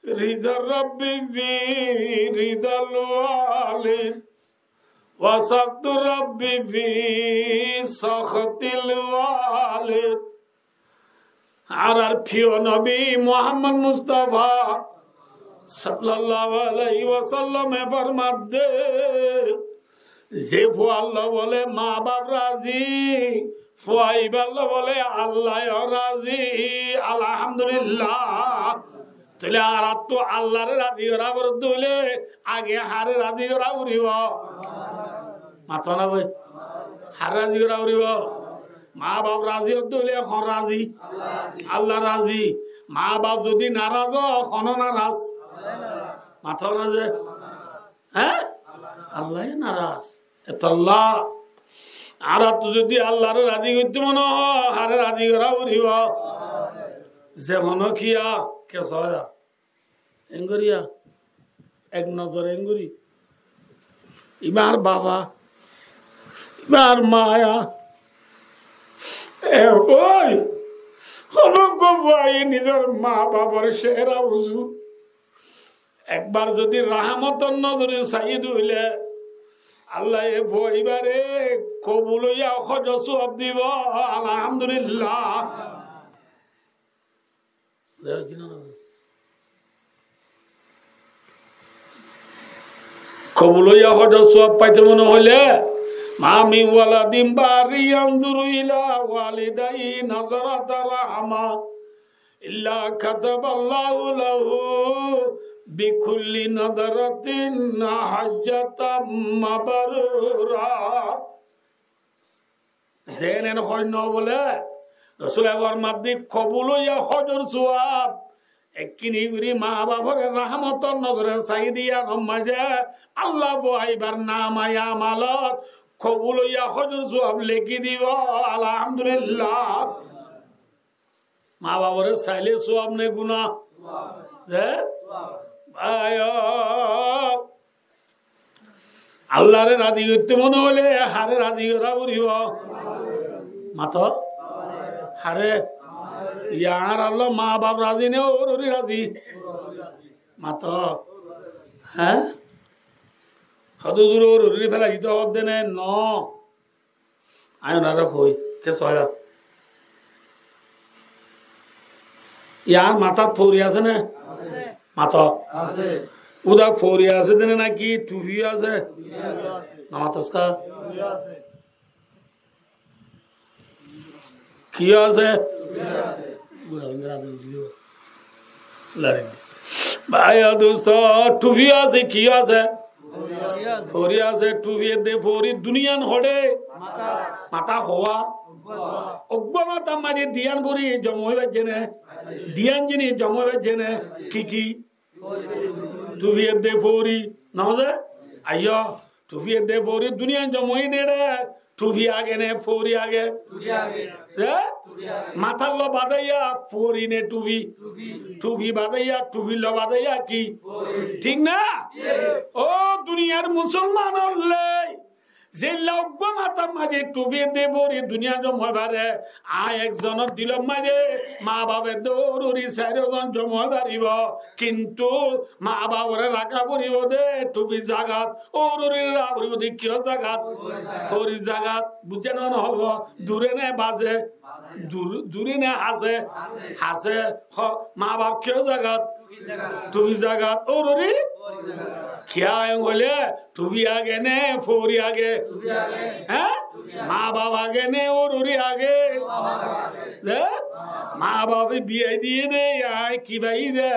رضا الرب في رضا الوالد، وسخط الرب في سخط الوالد. Añárar fríyo nobi Muhammod Mustafa Sallallahu alaihi wasallame formadde, ze fualla bole maa baf razi, fua iballa bole Allayo razi. Alhamdulillah. Toile añárattu Allare razi gora foredde óile age hare razi gora foribo? Mato na bái? Hare razi gora foribo? Maa baf razi ódde óile hon razi? Allah razi. Maa baf zodi naraz ó, hone naraz? Mato na ze? Há? Allaye naraz. Etolla añárattu zodi Allare razi goitto mone ó, hare razi gora foribo? Ze hono kiya, ke soya. Engoriya, ek nozore engori. Ibar baba, ibar maya. E, ói, hono gobái nizor maa bafor sehera uzu. Ekbar zodi rahámotor nozore saiyé de óile, Allaye fua ibare kobul óiya hójor suwab dibo. Alhamdulillah. Kobul óiya hójor suwab faito mone óile, ما من ولد بر ينظر إلى والديه نظرة رحمة إلا كتب الله له بكل نظرة حجة مبرورة. Zeén en hoóinno bóle, Rosule formadde kobul óiya hójor suwab, ekkíni gorí maa baforé rahámotor nozore saiyé de yíanor mazé Allah fua ibár namai amalot kobul óiya hójor suwab lekí dibo. Alhamdulillah. Maa baforé sailé suwab né guná? Ze? Báiyo, Allaré razi goittó mone óile haré razi gorá foribó? Mato? Haré. Yar Allah maa baf razi né, ór óri razi? Mato. Há? Hodó dure ór óri félai dito hoó de né? No. Añí onaré hoói, ke soya? Yar matát fori asé né? Asé. Mato. Asé. Uda fori asé de né náki tufi asé? Tufi asé. No matos ká? Tufi asé. Ki asé? Tufi asé. Báiyo dustó, tufi asé, ki asé? Fori asé, tufi edde fori duniyan hoçé? Matá. Matá howa? Uggwá. Uggwá matár maze diyan fori zoma ói faijjé né? Diyan jinis zoma ói faijjé né? Ki ki? Tufi edde fori. Noze? Aiyó. Tufi edde fori duniyan zoma ói de éçe. Tufi age né fori age? Tufi age. Hé? Tufi age. Matár loi badáiya fori né tufi? Tufi. Tufi badáiya, tufir loi badáiya ki? Fori. Thík na? Thík. Ó duniyar musolman ókkol, zeilla uggwá matár maze tufi edde fori duniyan zoma ói fare, añí ekzonor dilor maze maa baf edde ór óri sairó zon zoma ói faribó, kintu maa baforé raká foribó de tufir zagat, ór óri raká foribó de kiyór zagat? Forir zagat. Buijjó né no hoó? Dure né baze? Dur-, dure né hase? Hase. Ho, maa baf kiyór zagat? Tufir zagat. Ór óri? Kiyá hoilé tufi age né fori age? Hé? Maa baf age né ór óri age? Hé? Maa bafe biyai diyé de, yá ki faiyé de?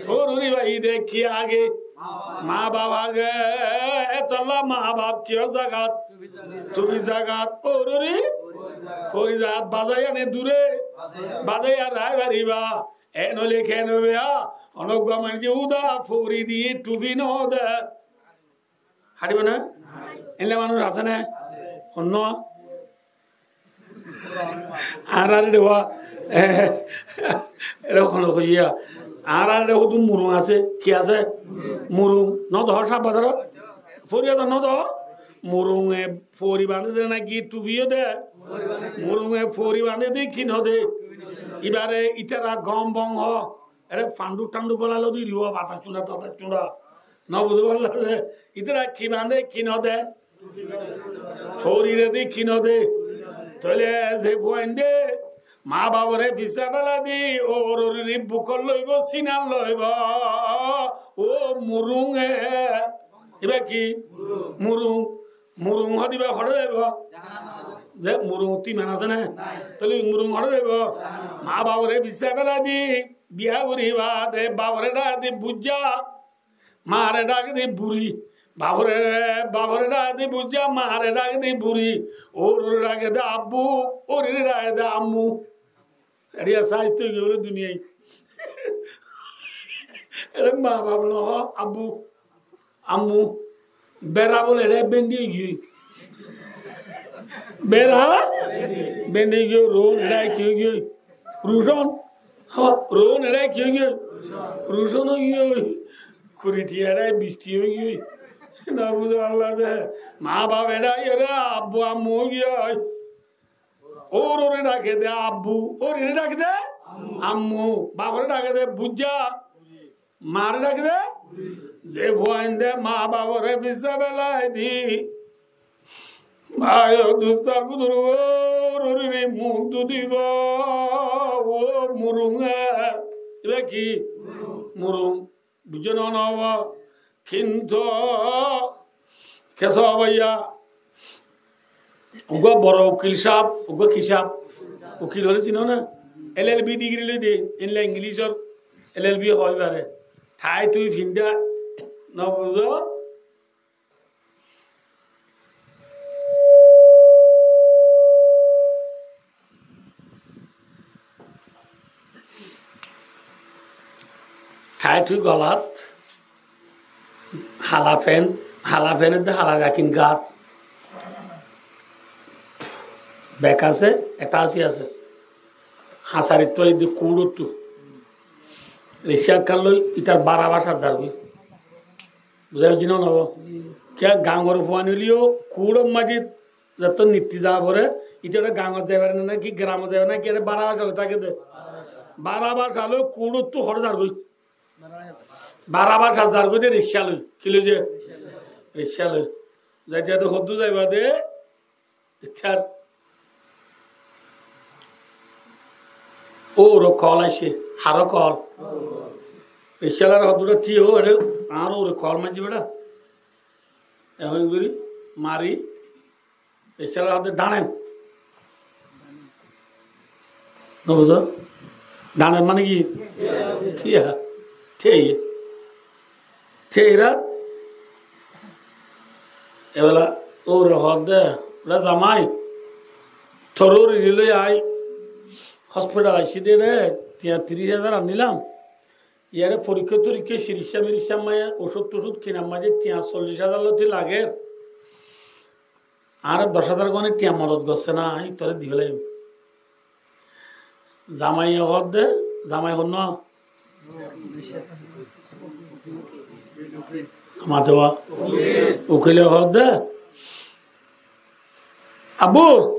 Ór óri faiyé de, ki age? Maa baf age. Etolla maa baf kiyór zagat? Tufir zagat. Ór óri? Fori zagat. Badáiya né dure? Badáiya raái faribá. Eén óile ken óibo? Honó uggwá maincé uda fori diyé tufi no de. Háribo né? Eilla manúic asé né? Honó? Añárar eçe wa, eçe hono hoiya. Añárar eçe hoddúr murung asé. Ki asé? Murung. No dehó Cak bazarot? Fori asé no dehó? Murunge fori bañdé de náki tufi ó de? Murunge fori bañdé de ki no de? Ibáre ítara gom bong hoó. Ere fandu tandu gola lodi riwa bata cunda tata cunda. No buzí farla de. Ítara ki bañdé ki no de? Fori de de ki no de? Tóile ze fuainde Maa baforé fisá félai di, ór ór ore bukot loibó, sinat loibó. Ó murunge. Ibá ki? Murung. Murung hoó de ibá hoçé zaibó? Ze murung ottú iman asé né? Tóile murung hoçé zaibó? Maa baforé fisá félai di, biya gorí baade baforé dhak de buijjá. Maare dhak de buri. Baforé, baforé dhak de buijjá, maare dhak de buri. Ór óre dhak de abbu, ór óre dhak de ammu. Eçé sáis toi giyói duniyai. Eçé maa baf no hoó, abbu, ammu. Bera bole eçé bendi ói giyói. Bera bendi ói giyói, ruhón eçé ki ói giyói? Rucón. Há, ruhón eçé ki ói giyói? Rucón ói giyói. Kuri tiya eçé bic tiya ói giyói. No buzó Allah de. Maa baf eçé, eçé abbu ammu ói giyói. Ór óre dhak de abbu, ór óre dhak de ammu, baforé dhak de buijjá, maare dhak de. Ze fuainde maa baforé fisá félai di, bái o dustó ar buzurgó, ór óre muk dúi dibo, ó murunge. Ibá ki? Murung. Buijjó né no? Kintu kessú báiya, uggwá boro ukil sáb, uggwá ki sáb? Ukil hoilé sino né? L L B degree loi de, endilla English or L L B hoó ibáre. Thai tui finda, no buzó? Thai tui golat, hala fen, hala fen edde hala jakin gat. Bek asé, ekta asi asé. Hasarittu edde kuçottu. Rikcá ekkán loi itar bara basat zargói. Buzá giyé né no? Kiyá gañor fuain óileyo kuçor mazé zetó nitti za foré, ite eçé gañot zai fare né, ki geramot zai fare né, ki eçé bara basat loi táke de. Bara basat loi kuçottu hoçé zargói. Bara basat zargói de rikcá loi. Ki loi de? Rikcá loi. Zaite zaite hoddúr zaiba de, Ítara óuro kol aiccé, haró kol. Rikcálar hoddúra tíyo, eçé añár óuro kol maijjé beça. Ehón gorí mari, rikcálar hoddé dañen. Nobuzó? Dañen mane ki? Tíya. Tíya. Te irat ebela óure hoódde, "Bela zamai, tor óurire loi añí hospital aiccí de re, tiañ tiríc házar annílam. Iyáre forikká torikká, siricá miricá maiyé, ocúd tocúd kinar maze tiañ sollic házar loti lager. Añáre doc házar goni tiañ modot gossé na, añí tore di felaiyum." Zamaiye hoódde, zamai honnúa? Mate wa. Ukile hoódde, "Abbú,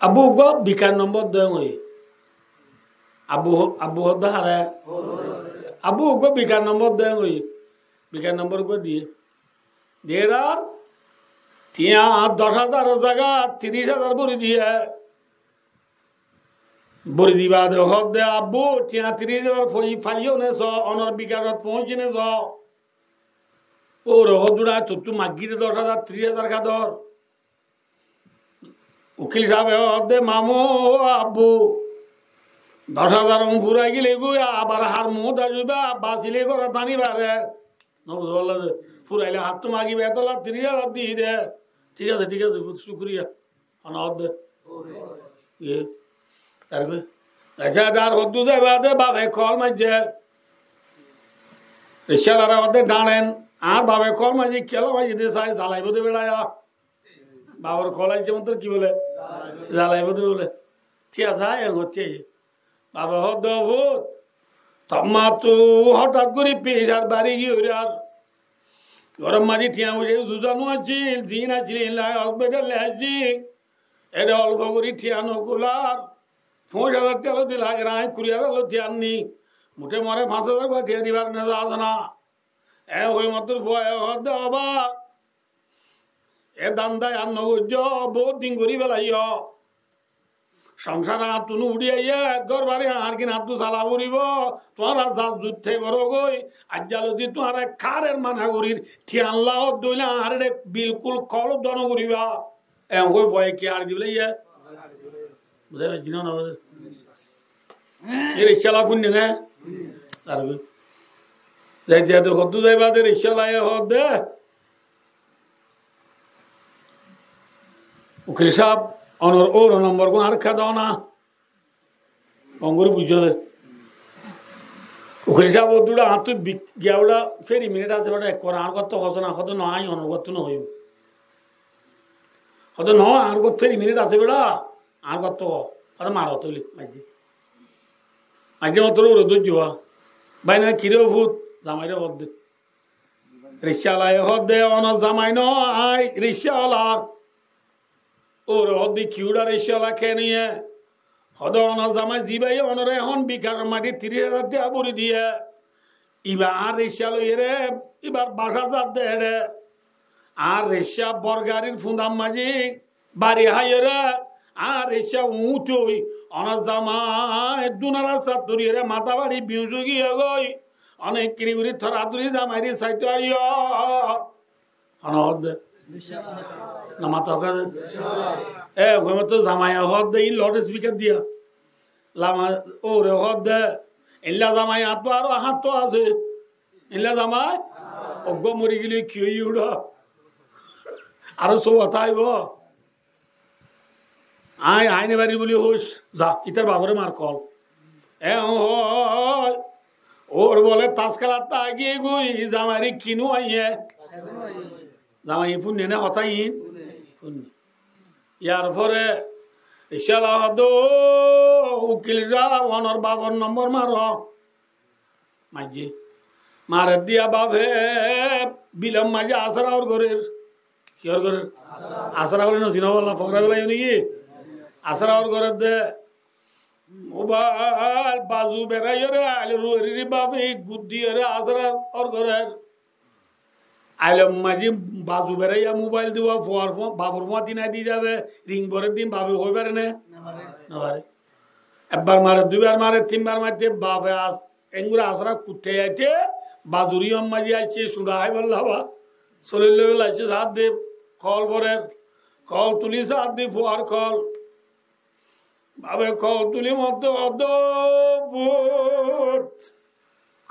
abbú, uggúa bikar nombor de ói." Abbú, abbú hoódde hare, "Abbú, uggúa bikar nombor de ói." Bikar nombor uggúa diyé. Diyé ar tiañ doc házaror zaga tiríc házar bóri diyé. Bóri di baade hoódde, "Abbú, tiañ tiríc házar foi-, faiyó né só, onor bikarot foóñci né só." Óure hoódde, "Tottú maggí de doc házar, tiríc házar kador." Ukil sábe hoódde, "Mamú, ó abbú, doc házar un furai gile goi, abar har muúnt asibá, basile gora tani bare." Nobuzó, furaile hattú magiba, etolla tiríc házar di de. Thík asé, thík asé, cúkuriya. Hone hoódde? Iye. Ar goi. Accá, ar hoddúr zaiba de bafe kol maijjé. Rikcálare hoódde, "Dañen, añár bafe kol maijjé, kiyólla maijjé de sai, zalaibó de beçaya." Bafor kol aiccé, montor ki bole? Zalaibó de bole. Thík asé, añí hoódde. Bafe hoódde, "Ó fut, tor mattú hotát gorí pecár bari giyói ar. Góror maze tiañ foicá zuzá no accíl, ziín accíl, ín loi hospital loi aiccí. Ede olfo gorí tiañ no kular. Foñcic házar tiañ loti lager, añí kuri házar loti anní. Muṭe more fañs házar gua tiañ dibar nezas na." E hoi mottor fuaye hoódde, "Ó ba, e danda ar no goijjó, bout din gorí felaiyó." Songsár añáttu uçí aiyé, górbari añár gín añáttu sala foribó. Tuáñra zar zutte gorógoi. Aijja zodi tuáñra káror mana gorír, thiañ lla hoó de óile añáre bilkul kol dó no goríba. Eén hoi boye ki añáre di félaiye? Buzá faijjó né no buzá? E rikcála fúinne né? Ar ki? Zai zai de hoddúr zaiba de rikcálaye hoó de. Ukil sáb, onor óuro nombor gún arekká do na. Ongori buijjó de. Ukil sáb, ó dura añáttu bik-, giya uçá feri minit asé beça, ekkuwar añár gúattu hoó na, hoó de no, añí onor gúattu no hoiyum. Hoó de no, añár gúattu feri minit asé beça, añár gúattu hoó. Hoó de maro tóile, maijjé. Maijjé mottor óuro dóijjo wa. Bái na ki re fut, zamaire hoó de. Rikcálaye hoó de, onor zamai no, añí rikcála. Óure hoó de ki uçá rikcála ken óiye? Hoó de onor zamai zibáye onore ehón bikar maçi tiríc házar tiañ bóri diye. Iba añár rikcá loiyére, ibar bacá zar de eçé. Añár rikcá bor garir fundar mazi bari háiyére, añár rikcá uñúti ói, onor zamai duna rasta turiyére matá bari biuñc ói giyé goi. One kiri gori toratori zamaire saito aiyó. Hone hoó de? No mato hoó de? E, hoi mato zamaiye hoó de, ín loud speaker diya. Lama, óure hoó de, eilla zamai añáttu aró añáttu asé. Eilla zamai, uggúa mori gile ki óiye uçá? Aró sówa táibo. Añí, añí no fari buli hoóis, za, ítar bafore mar kol. E, ó, ó, ó, ó, ór bole taskalattú agiyé goi, zamaire kinu aiyé. Zamaiye fúinne né hotá iín? Fúinne. Yar fore, rikcála hoó de, ó, ukil sáb, onor bafor nombor maro. Maijjé. Marer diya bafe bilor maze asara or gorer. Ki or gorer? Asara. Asara buli no sino balla, fokra bela yoni ki? Asara or gorer de. Mobail bazu beraiyore ailor uore bafe guddiyore asara or gorer. Ailor maze bazu beraiya mobail diba, fuar fua-, bafor fua dina di zabe, ring borer din bafe hoi fare ne? No fare. No fare. Ekbar mare, duibar mare, tinbar mare, bafe as-, Engori asara kutte aite, bazuri omma di aiccé, sura haibar laba. Solille bela aiccé, saat de kol forer. Kol tuli saat de fuar kol. Babe kol tuli mottor oddo fut.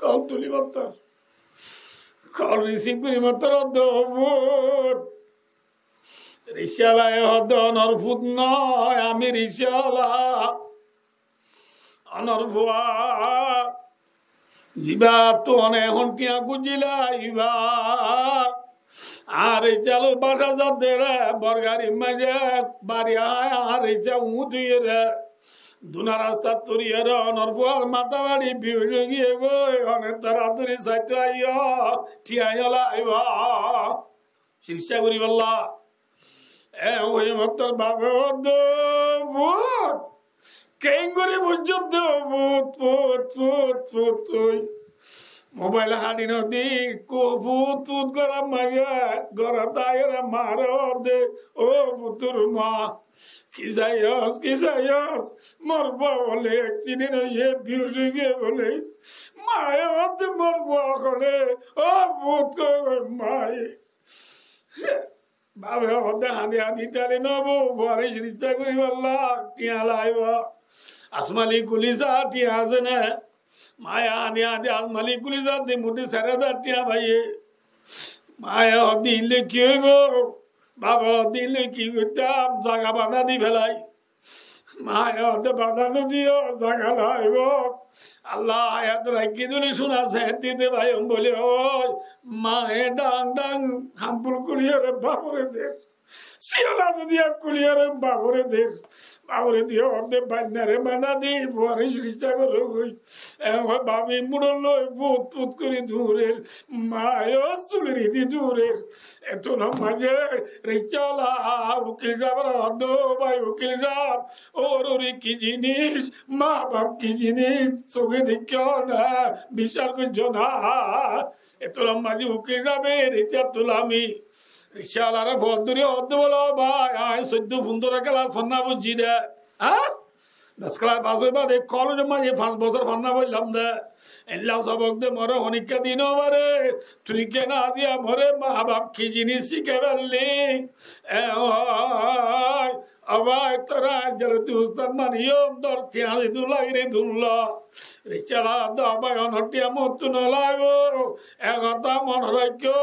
Kol tuli mottor. Kol risib gori mottor oddo fut. Rikcálaye hoó de, onor fut no, ami rikcála. Onor fua, zibattú one ehón tiañ gujjilaiba. Añár rikcá loi bacá zadde re, bor garir maze bari añár rikcá uñúti óiyore. Duna rastat turiyore onor fuar matá bari biuc ói giyé goi, one toratori saito aiyó, tiañ yó laibo. Rikcá gori balla. E, ói mottor bafe hoó de, fut. Kengori bujjó de, fut, fut, fut, fut, ói. Mobail haçi no di, ku fut, fut gorar maze, gorot aiyore mare hoó de, ó futur ma. Ki saiyos, ki saiyos? Mor fua bole eksident óiye, biuc ói giye bole. Maye hoó de mor fua hone, ó fut koi, maye. Babe hoó de hañdi hañdi tale no bo, fuare rikcá gori balla, tiañ laibo. Asmali kulisa tiañ asé ne? Maye hañdi hañdi Asmali kulisa de muti sari házar tiañ faiye. Maye hoó de ille ki óibo? Babe hoó de ille ki goittam? Zaga bada di felai. Maye hoó de bada no diyo, zaga laibo. Allah ayat raikké duli cúna sañti de bái bole ói. Maye dang dang hambul kuliyore bafore der. Siyol asé diya kuliyore bafore der. Bafore diya hoó de bainnare bada di, fuare rikcá goró goi. E, ó babi muçol loi fut fut gori durer. Maye ó suliri di durer. Etún maze rikcála ukil sábore hoó de, ó bái ukil sáb, ór óri ki jinis, ma baf ki jinis, suge deikkó na, biccác goijjó na. Etún maze ukil sábe rikcá tulami. Rikcálare fot dóri hoó de bole, ó bái, añí soiddo fundoro kelas fonna bujji de. Há? Dos kelas fas óibar baade kolejor maze fañs bosór fonná foillám de. Eilla sobok de more honikka di no fare. Tui kene aijja more maa baf ki jinis cíkai faillí? E ói, ó bái, toré aijja lóti ustad baniyóm, dór tiañ di dun lagile dun lo. Rikcá lagá de ó bái, onor tiañ mottú no lagó. E hotá mone raikkó,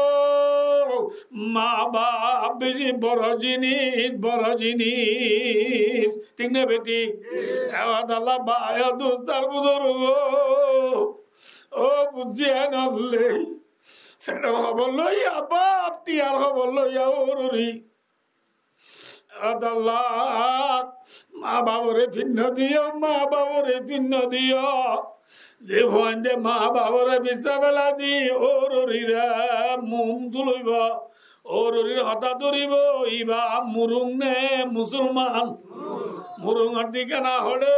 maa baf beci boro jinis, boro jinis. Thík né bethík? E hotá lá bái, dustó ar buzurgó, ó buzí ainollé, fedor hóbor loiya baf, tiañr hóbor loiya ór óri. Adallah, maa bafore fínna diyo, maa bafore fínna diyo. Ze fuainde maa bafore fissa félai di, ór órire mum dulóibo, ór órire hotá dóribo, iba murung né musolman? Murungor thíkana hoçé?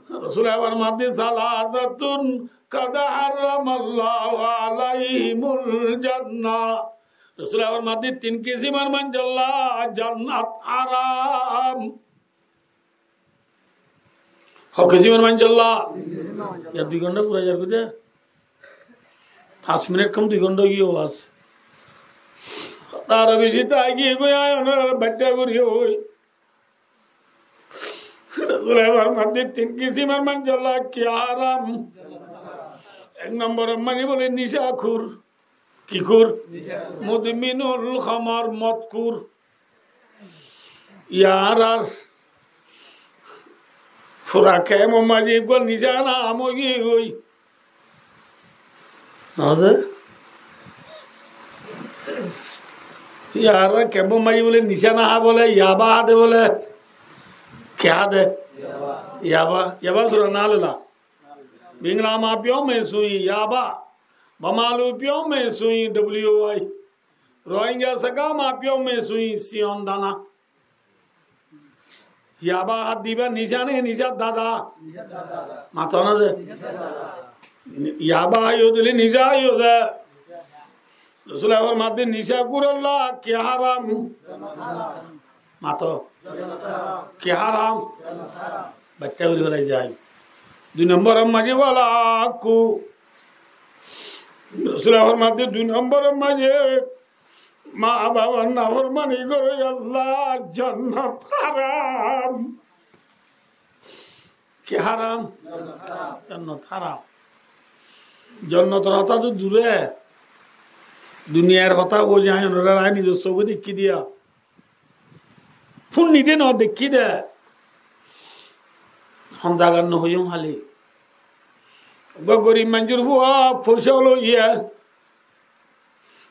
Rosule formaiye de, "Salasatun qad harramallahu alaihimul jannah." Rosule formaiye de, tin kisimor maincólla jannat haram. Ho kisimor maincólla? Yá dui gonthá fura zar goi de. Fañs minit hom, dui gonthá ói giyé waz. Hotá aró beci táki giyé goi, añí onore báñtta gorí hoi. Rosule formaiye de, tin kisimor maincólla ki haram. Ek nombor mainc bóle nicakur. Ki kur? Mudminul khamar, mod kur. Yar ar fura kemor maze eggwá nicá ham ói giyé goi. Yar ar kemor maze bóle nicá no há bóle, yaba há de bóle. Ki há de? Yaba. Yaba, yaba sura na lela. Bingla ma piyo me sui yaba. Bamalu piyo me sui W Y. Rohingya saga ma piyo me sui siyon dana. Yaba há diba nicá né, nicár dada? Mato na ze. Yaba há yo dile nicá há yo de. Rosule formaiye de, nicakur olla ki haram? Mato. Ki haram? Báñtta gorí félai zai. Dui nombor mainc wala ku. Rosule formaiye de, dui nombor mainc maa bafor naformani goré, Allah, jannat haram. Ki haram? Jannat haram. Jannator hotá to dure, duniyar hotá hoiye, añí onore añí nizor sóge dekí diya. Fúnni de no dekí de. Hon zagar no hoiyum háli. Uggwá gorib maincór fua foicá loiye,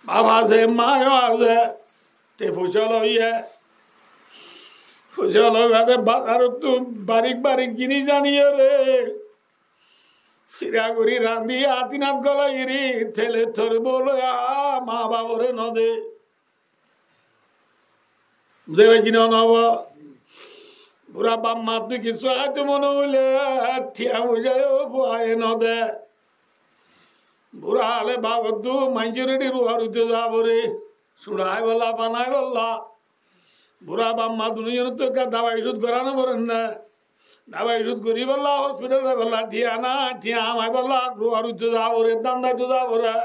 baf asé, maa asé, te foicá loiye, foicá loi baade bazarottú barik barik jinis aniyóre sira gorí randi atinat golai eri tele torbo loi maa bafore no de. Buzái faijjó né no? Bura baf mattú kessú háito mone óile tiañ foicá yó fuaye no de. Bura hále bafottú maincóre di ruwa ruito za fore. Suñça háibolla, fana háibolla. Bura baf ma duní zonottú ekká dabai ocút gorá no fore né? Dabai ocút goríbolla, hospital zaibolla tiañ na, tiañ hamaibolla ruwa ruito za fore, dándaittu za fore.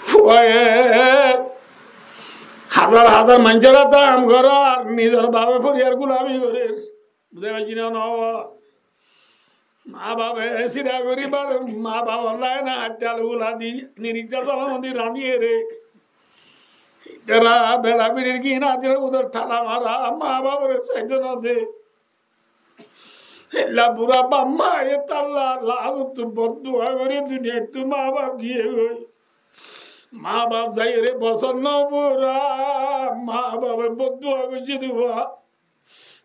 Fuaye házar házar maincór ham gorer, nizor bafe foriyar gulami gorer. Buzái faijjó né no? Maa bafe sira goríbar, maa bafolla ena aittal gula di, nirikká salam di randi ere. Itara bela birir gin adir udor tala mara, maa bafore saito no de. Ella bura baf maye talla lazottú boddua gorí duniyaittú maa baf giyé goi. Maa baf zaiyóre bosór no fura, maa bafe boddua goijjé dua.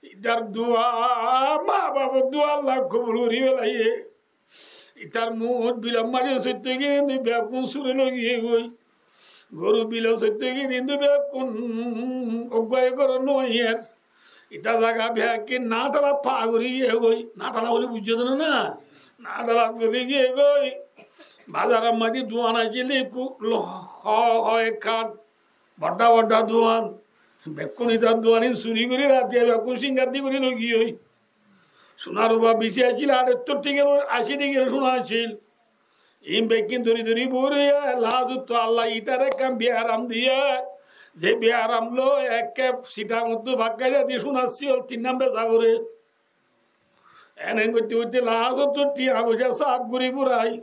Itar dua, maa bafor dua Allah kobul gorí felaiye. Itar muúnt bilor maze soitto giyé de beggún sure loi giyé goi. Goru bilor soitto giyé de beggún uggwá e goro no aiyér. Ita zaga beggún natalat fa gorí giyé goi. Natalat buli buzó de no na? Natalat gorí giyé goi. Bazaror maze duan accíl de, ekku lo-, ho-, ho ekkán bodda bodda duan. Bekkún ítar duan ín suri gorí ratiya bekkún singaddi gorí loi giyói. Suna rufa beci accíl, añçáitto tigar, ací tigar suna accíl. Ín bekkún dóri dóri bóri, last ottú Allah ítare ekkán biyaram diyé, ze biyaram loi ekke Sitang ottú Fakkailadi suna accíl, tin nán besa foré. Ene goitte goitte last ottú tiañ foicá sáf gorí furai.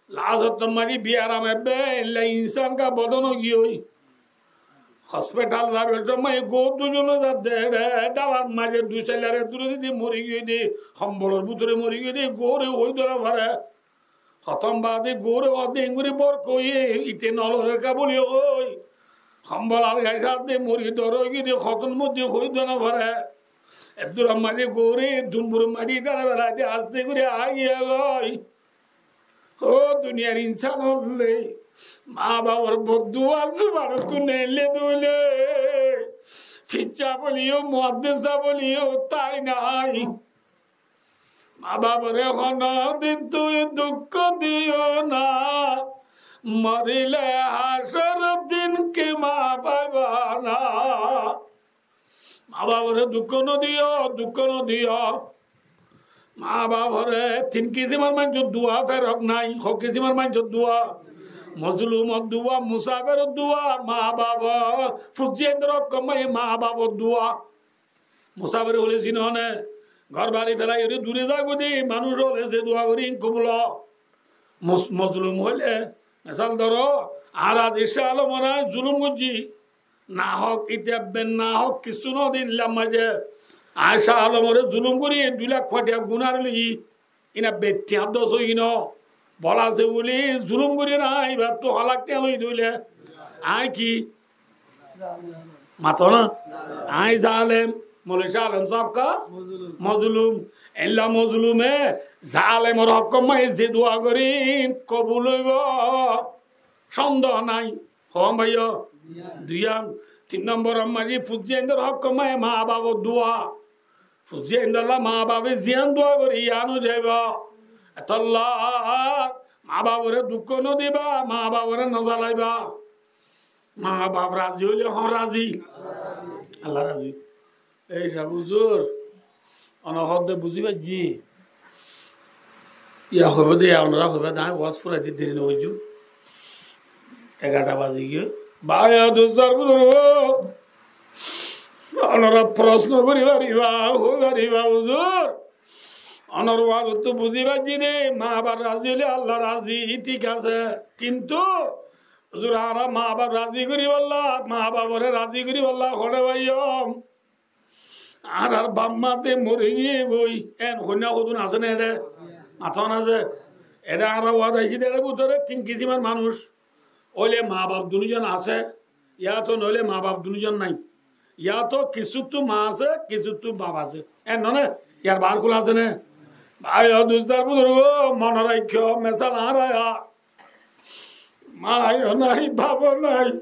Last ottór maze biyaram ebbe, ella insán ka bodon ói giyói. Hospital zaibar somot gór dui zone zadde, ere dhabar maze dui saillare dure dide mori giyói de, hombolor bútore mori giyói de, góre hoi dóra fare. Hotom baade góre hoó de engori borko óiye, ite no lore ká buli hoi. Hombol algai sádde mori dor ói giyói de, hotom modde hoi dóra fare. Eddur maze góre dumbur maze dara belai de aste gorí aigiyói. Ó duniyar insán ókkol, ma bafor boddua zuban ottú neille dóile, fir sáb óileyo, muhaddis sáb óileyo tai nai. Ma bafore honodin tui dukko diyo na, morile hácoror din kima faiba na. Ma bafore dukko no diyo, dukko no diyo. Ma bafore tin kisimor maincór dua ferok nai, ho kisimor maincór dua. Mozlumor dua, musaferor dua, ma bafo, fuain dor hók maze ma bafor dua. Musafir óile sino né, gór bari felai óre dure zagói de manúc ókkole ze dua gorí ín kobul ó. Mus-, mozlum óile, mesal dóro, añára de Cah Alomore zulum goijjí, nahók, ite ebbe nahók kissú no din illa maze. Añí Cah Alomore zulum gorí dui lak tiañ guná loiyí. Ina bettí añár dos óiye no. Bol asé buli zulum gorí nai, ibattú ho lak tiañ loi dóile. Añí ki? Mato na? Añí zalem. Moloi Cah Alom sáb ka? Mozlum. Mozlum. Ella mozlume zalemor hókor maze ze dua gorí kobul óibo. Sondoh nai. Hon báiyo? Duiyan. Duiyan. Tin nombor maze fuain dor hókor maze ma bafor dua. Fuain dolla ma bafe ziyán dua gore yían ó zaibo. Etolla ma bafore dukko no diba, ma bafore no zalaiba. Ma baf razi óile hon razi. Allah razi. Ei sáb huzur, onora hoó de buzí faijjí. Iya hoibo de, iya onora hoiba de, añí waz furai de deri no goijjum. Egarota bazi giyói. Bái, dustó ar buzurgó, onora prosno gorí fariba, hoi fariba, huzur, onor wazottú buzí faijjí de, ma baf razi óile Allah razi, thík asé. Kintu huzur, añára ma baf razi goríballa, ma bafore razi goríballa hoçé faiyum? Añárar baf ma de mori giyé goi, en hoinna hodún asé né ere? Mato na ze? Ere añára waz aiccí de, ere bútore tin kisimor manúc. Óile ma baf dunúzon asé, yáto noóile ma baf dunúzon nai. Yáto kissúttu ma asé, kissúttu baf asé. En no né? Yar bahár kúla asé né? Bái, dustó ar buzurgó, mone raikkó, mesal añára ya, ma yó nai, baf ó nai.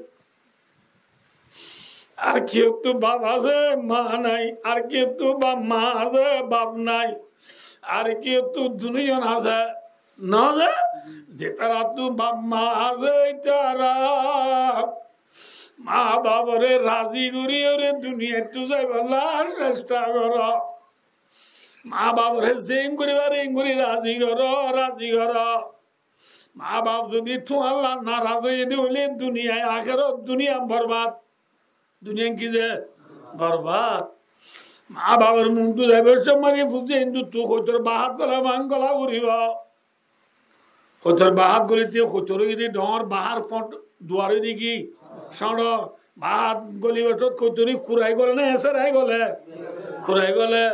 Ar kiyóttu baf asé, ma nai. Ar kiyóttu baf ma asé, baf nai. Ar kiyóttu dunúzon asé. No ze? Zetarattu baf ma asé, ítara ma bafore razi gorí óre duniyaittú zaiballa cesta goró. Ma bafore zeén gorí fare eén gorí razi goró, razi goró. Ma baf zodi tuáñlla naraz óiye de óile duniyai akérat duniyai borbad. Duniyan ki ze? Borbad. Ma bafor muúntu zaibar somot fuain duttu hoitor bahát gola man gola foribo. Hoitor bahát golite hoitor óiye de dhoóñr, bahár font duar óiye de ki? Cóñço. Bahát golibar somot hoitor kurai gole né esarai gole? Kurai gole.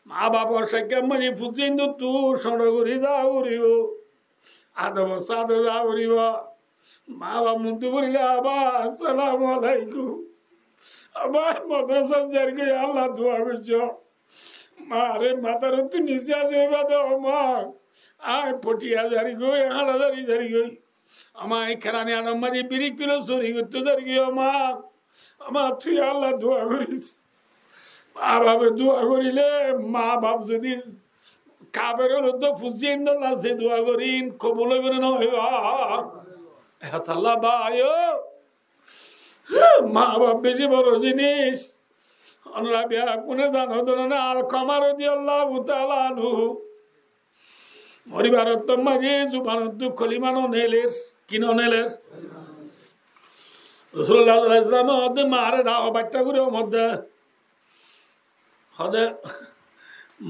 Ma bafor cekká mari fuain duttu cóñço gorí za foribo. Adobor sáte za foribo. Ma baf muúntu forile, "Aba, assalamu alaikum. Aba, modorasat zargói, Allah dua goijjó. Ma re, matar ottú nise asé, óiba de, ó ma. Añí fothiya zargói, háñça zari zargói. Ó ma, añí kerani añçor maze birik filo sori goittó zargói, ó ma. Ó ma, tui Allah dua goris." Ma bafe dua gorile, ma baf zodi kafer ókkol ottu fusí endilla ze dua gorín, kobul óibo né no óibo? Hétolla bái ó, ma baf beci boro zinis. Ónora beggúne zano de no né, Alkama rodiyallahu taala anhu moribar ottót mazé zuban ottu kolima no neler, ki no neler? Rosulullah sallallahu alaihi wasallam e hoó de, "Maare dao, baiththá gori hoó de." Hoó de,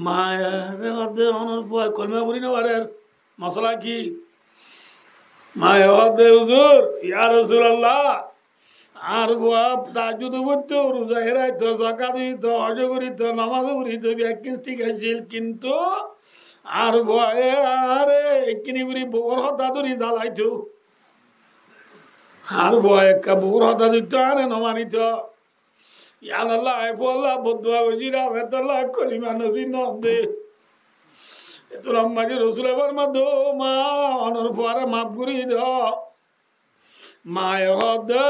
maare hoó de, "Onor fuaye kolima fori no farer, mosola ki?" Maye hoó de, "Huzur, ya Rosulullah, añár fua tahajjud foitto, ruza raikto, zakat dito, hoj gorito, nomaz gorito, bekkún thík accíl, kintu añár fuaye añáre ekkín gori bouwor hotá dóri zalaito. Añár fuaye ekka bouwor hotá dóito, añáre no manito." Yá Allah, e fualla bodduwa goijjílam, hétolla kolima nosib no de. Hétun mazé Rosule formadde, "Ó ma, onor fuare maf gori do." Maye hoó de,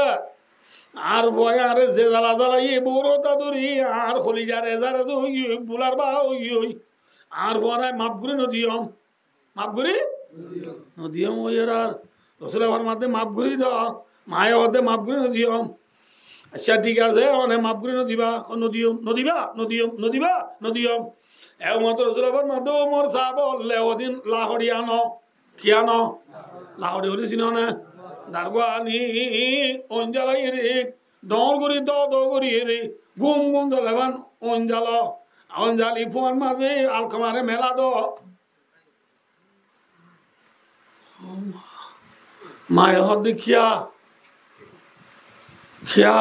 "Añár fuaye añáre ze zala zalaiye, bouwor hotá dóri añár holizar ezar ezar ói giyói, bular ba ói giyói. Añár fuare maf gori no diyum." Maf gori? No diyum óiye ar. Rosule formadde, "Maf gori do." Maye hoó de, "Maf gori no diyum." "Accá, thík asé, one maf gori no diba?" "No diyum, no diba, no diyum, no diba, no diyum." E ummote Rosule formadde, "Umor sáb, le odin lahori ano." Ki ano? Lahori holi sino né? Dargua ani, oin zalaiyere, dor gori, do do goriyere, gum gum zalaiban, oin zalo. Oin zali fuar mazé Alkamare mela do. Maye hoó de, "Kiyá? Kiyá?"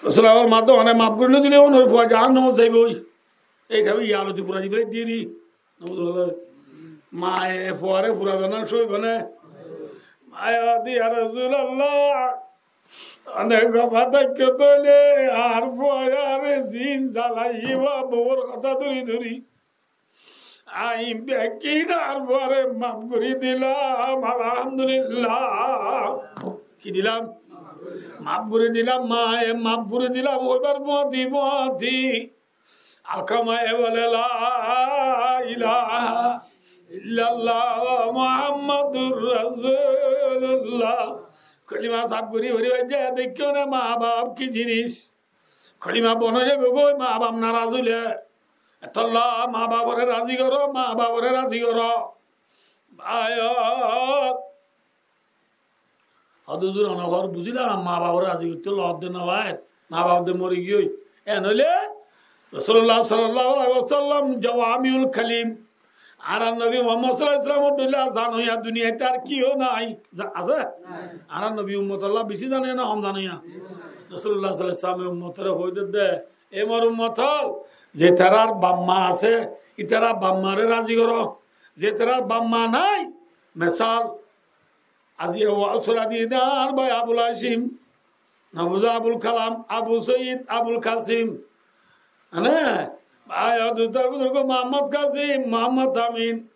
Rosule formadde, "One maf gori no dile onor fua jahannamot zaiboi." Ei tabi yaloti fura dibai diri. Maye fuare fura zana soibo né? Maye hoó de, "Ya Rosululla, one gofa táikko toile añár fuare añáre zin zalaiye ba bouwor hotá dóri dóri, añí bekkún añár fuare maf gori dilam, Alhamdulillah." Ki dilam? Maf gori dilam, maye maf gori dilam. Óibar fuati fuati Alkamaye bole, "La ilaha illallah Muhammadur Rasulullah." Kolima sáf gori fori baijje, deikkó né ma baf ki zinis. Kolima bon ói zaibo goi, ma baf naraz óile. Hétolla ma bafore razi goro, ma bafore razi goro. Bái ó, hoó de, "Huzur, one hoór buzilam, ma bafore razi goitto lodde no bái, ma baf de mori giyói." En óile Rosulullah sallallahu alaihi wasallam Jawamiul Kalim, añárar nobi Muhammad sallallahu alaihi wasallam or dóilla zanoya duniyait ar kiyó nai. Za-, asé? Nai. Añárar nobi ummotolla beci zanoya né hom zanoya? Rosulullah sallallahu alaihi wasallam ummotore hoó de, de, "E mor ummot ókkol, ze tarar baf ma asé, itarar baf mare razi goro. Ze tarar baf ma nai, mesal, aziya wa usra dinar bái Abul Hashim, no buzo, Abul Kalam, Abu Said, Abul Kasim." Mane, bái ó, dustor buzurg Muhammad Kasim, Muhammad Amin,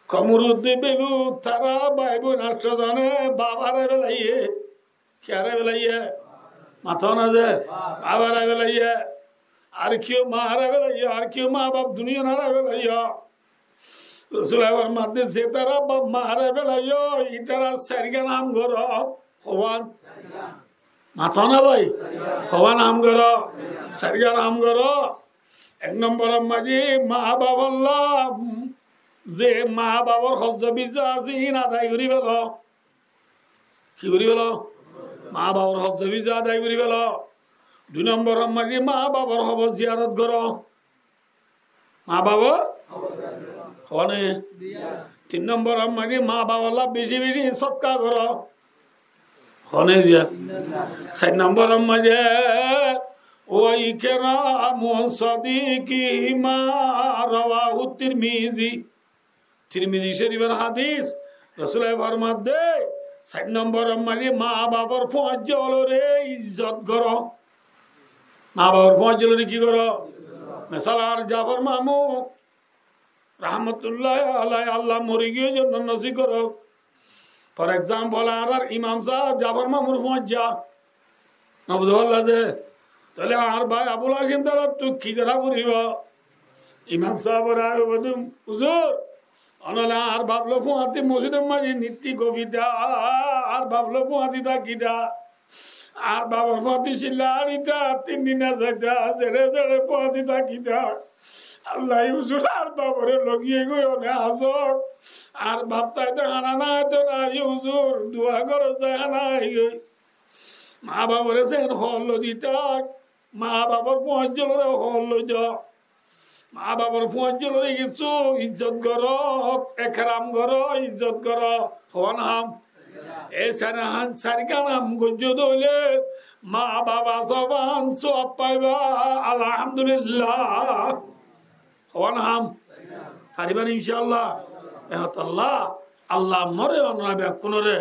Komoruddi Belu, tara bái boin añcto zone baf arai felaiye. Ki arai felaiye? Mato na ze? Baf arai felaiye. Ar kiyó ma arai felaiye, ar kiyó ma baf duniyait arai felaiye. Rosule formadde, ze tara baf ma arai felaiye, itarar sairgan ham goro. Howan? Mato na bái? Howan ham goro? Sairgan ham goro. Ek nombor or mazé ma bafolla, ze ma bafor hozzo bizza asé, in adai gori felo. Ki gori felo? Ma bafor hozzo bizza adai gori felo. Dui nombor or mazé ma bafor hobor ziyarot goro. Ma bafor? Hone? Tin nombor or mazé ma bafolla beci beci sodka goro. Hone diya? Sair nombor or mazé, "Wa ikramu sadiqihima", rawahu Tirmizi. Tirmizi Shorif or hadis. Rosule formadde, sair nombor or mazé ma bafor fuain zolore izzot goro. Ma bafor fuain zolore ki goro? Mesal, añár Jafor mamu, rahmatullahi alaihi, Allah mori giyé, jonnot nosib gorok. For example, añárar imam sáb Jafor mamur fuain za. No buzo falla de? Tóile añár bái Abul Hashim tarattu ki gora foribo? Imam sáb ore añáre hoódde, "Huzur, ónora añár baf loi fúañti mosjidor maze nitti gofida, añár baf loi fúañti tákida, añár baf or fúañti cilla añára tin din zaida, zere zere fúañti tákida. Allah, huzur, añár baf ore loi giyói, one asó. Añár baf táite hána nái, to nái, huzur, dua goró, zai hána aigói." Maa bafor sen hool loi dito, maa bafor fuain ókkolore hool loi do. Maa bafor fuain ókkolore kessú izzot goró, ekram goró, izzot goró. Hoón ham? E sari ham, sari gán ham goijjó de óile maa baf asó fán sóab faiba. Alhamdulillah. Hoón ham? Faribá né incállah? Ehót Allah, Allah more onora bekkúnore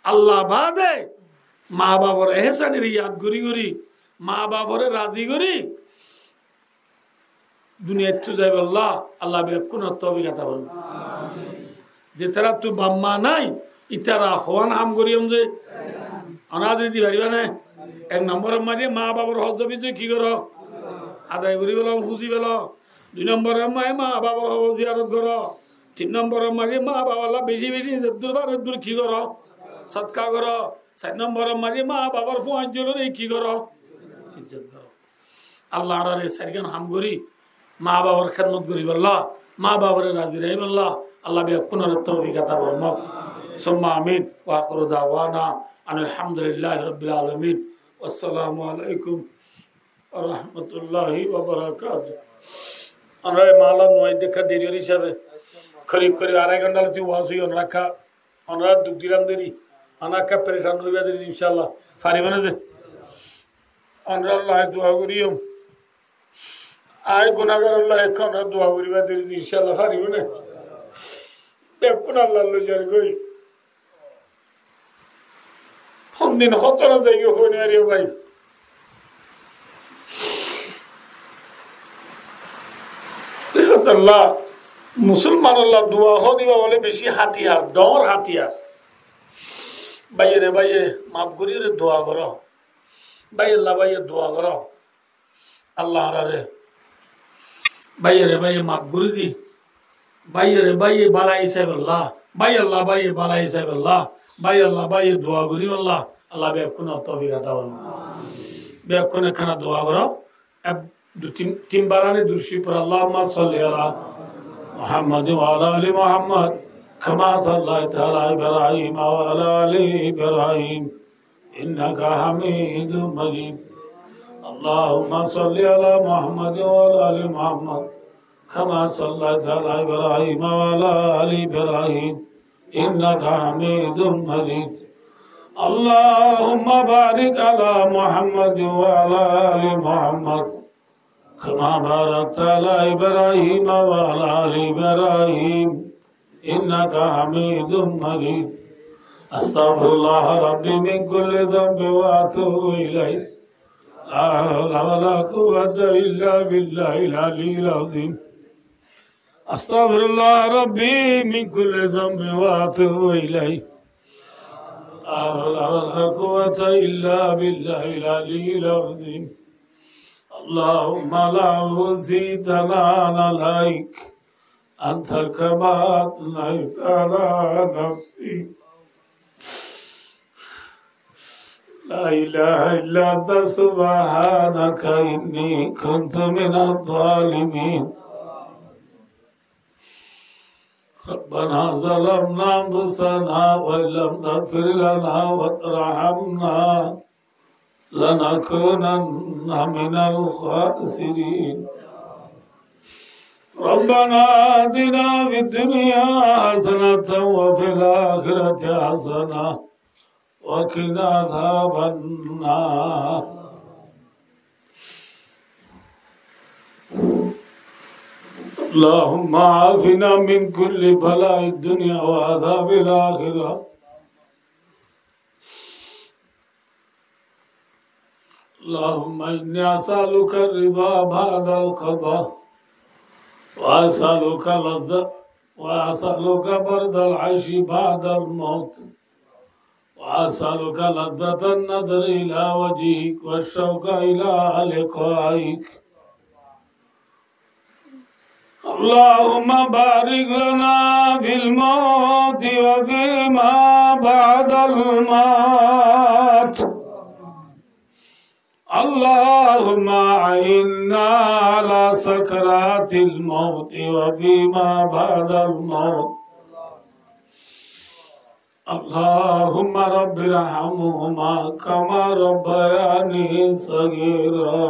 Allah baade maa bafor ehsánore yad gorí gorí, maa bafore razi gorí duniyaittú zaibolla Allah bekkúnore toufik ata formo. Zetaráttu baf maa nái, itará hoón ham goijjum ze? Onora di faribá né? Ek nombor or maze maa bafor hok zobin ki goró? Adai gorí felo, fuzi felo. Dui nombor or maze maa bafor hok ziyarot goró. Tin nombor or maze maa bafolla beci beci zeddur faro eddur ki goró? Sodka goró. Sair nombor or maze maa bafor fuain ókkolore ki goró? Izzot goró. Allah añárare sari gán ham gorí maa bafor hédmot goríbolla, maa bafore razi raikíbolla Allah bekkúnore toufik ata formo. Summa amin. Wa akhiru da'wana anil hamdulillahi rabbil alamin. Wassalamu alaikum wa rahmatullahi wa barakatuh. Onora e maála no aiyé de ekka deri ór hísabe, korib korib arai gonta lóti waz óiye, onora ekka, onora duk dilam deri, onora ekka perecan óiba deri, incállah. Faribá né ze? Onora Allah dua goijjum. Añí gunagar, Allah ekka onora dua goríba deri, incállah, faribá né? Bekkún Allah loi zargói. Hondin hotó no zaigói hoi no fari bái. Allah, musolman olla dua hoó de ibá óile beci hátiyar, dóñr hátiyar. Báiye re báiye maf gorí re dua goró. Báiye re báiye dua goró. Allah añárare báiye re báiye maf gorí di, báiye re báiye bála hísabolla, báiye re báiye bála hísabolla, báiye re báiye dua goríbolla Allah bekkúnore toufik ata formo. Bekkúne ekkána dua goró. Ek, dui, tin, tin bar añí durud corif fori. Allahumma salli ala Muhammadin wa ala ali Muhammad, kama sallaita ala Ibrahim wa ala ali Ibrahim. إنك حميد مجيد. اللهم صل على محمد وعلى آل محمد كما صليت على إبراهيم وعلى آل إبراهيم إنك حميد مجيد. اللهم بارك على محمد وعلى آل محمد كما باركت على إبراهيم وعلى آل إبراهيم إنك حميد مجيد. أستغفر الله ربي من كل ذنب وأتوب إليه. لا حول ولا قوة إلا بالله العلي العظيم. أستغفر الله ربي من كل ذنب وأتوب إليه. لا حول ولا قوة إلا بالله العلي العظيم. اللهم لا أحصي ثناء عليك أنت كما أثنيت على نفسك. لا إله إلا أنت سبحانك إني كنت من الظالمين. ربنا ظلمنا أنفسنا وإن لم تغفر لنا وترحمنا لنكونن من الخاسرين. ربنا آتنا في الدنيا حسنة وفي الآخرة حسنة وقنا عذاب النار. اللهم عافنا من كل بلاء الدنيا وعذاب الآخرة. اللهم إني أسألك الرضا بعد القضاء، وأسألك لذة، وأسألك برد العيش بعد الموت، وأسألك لذة النظر إلى وجهك والشوق إلى لقائك. اللهم بارك لنا في الموت وفيما بعد الموت. اللهم أعنا على سكرات الموت وفيما بعد الموت. اللهم رب ارحمهما كما ربياني صغيرا.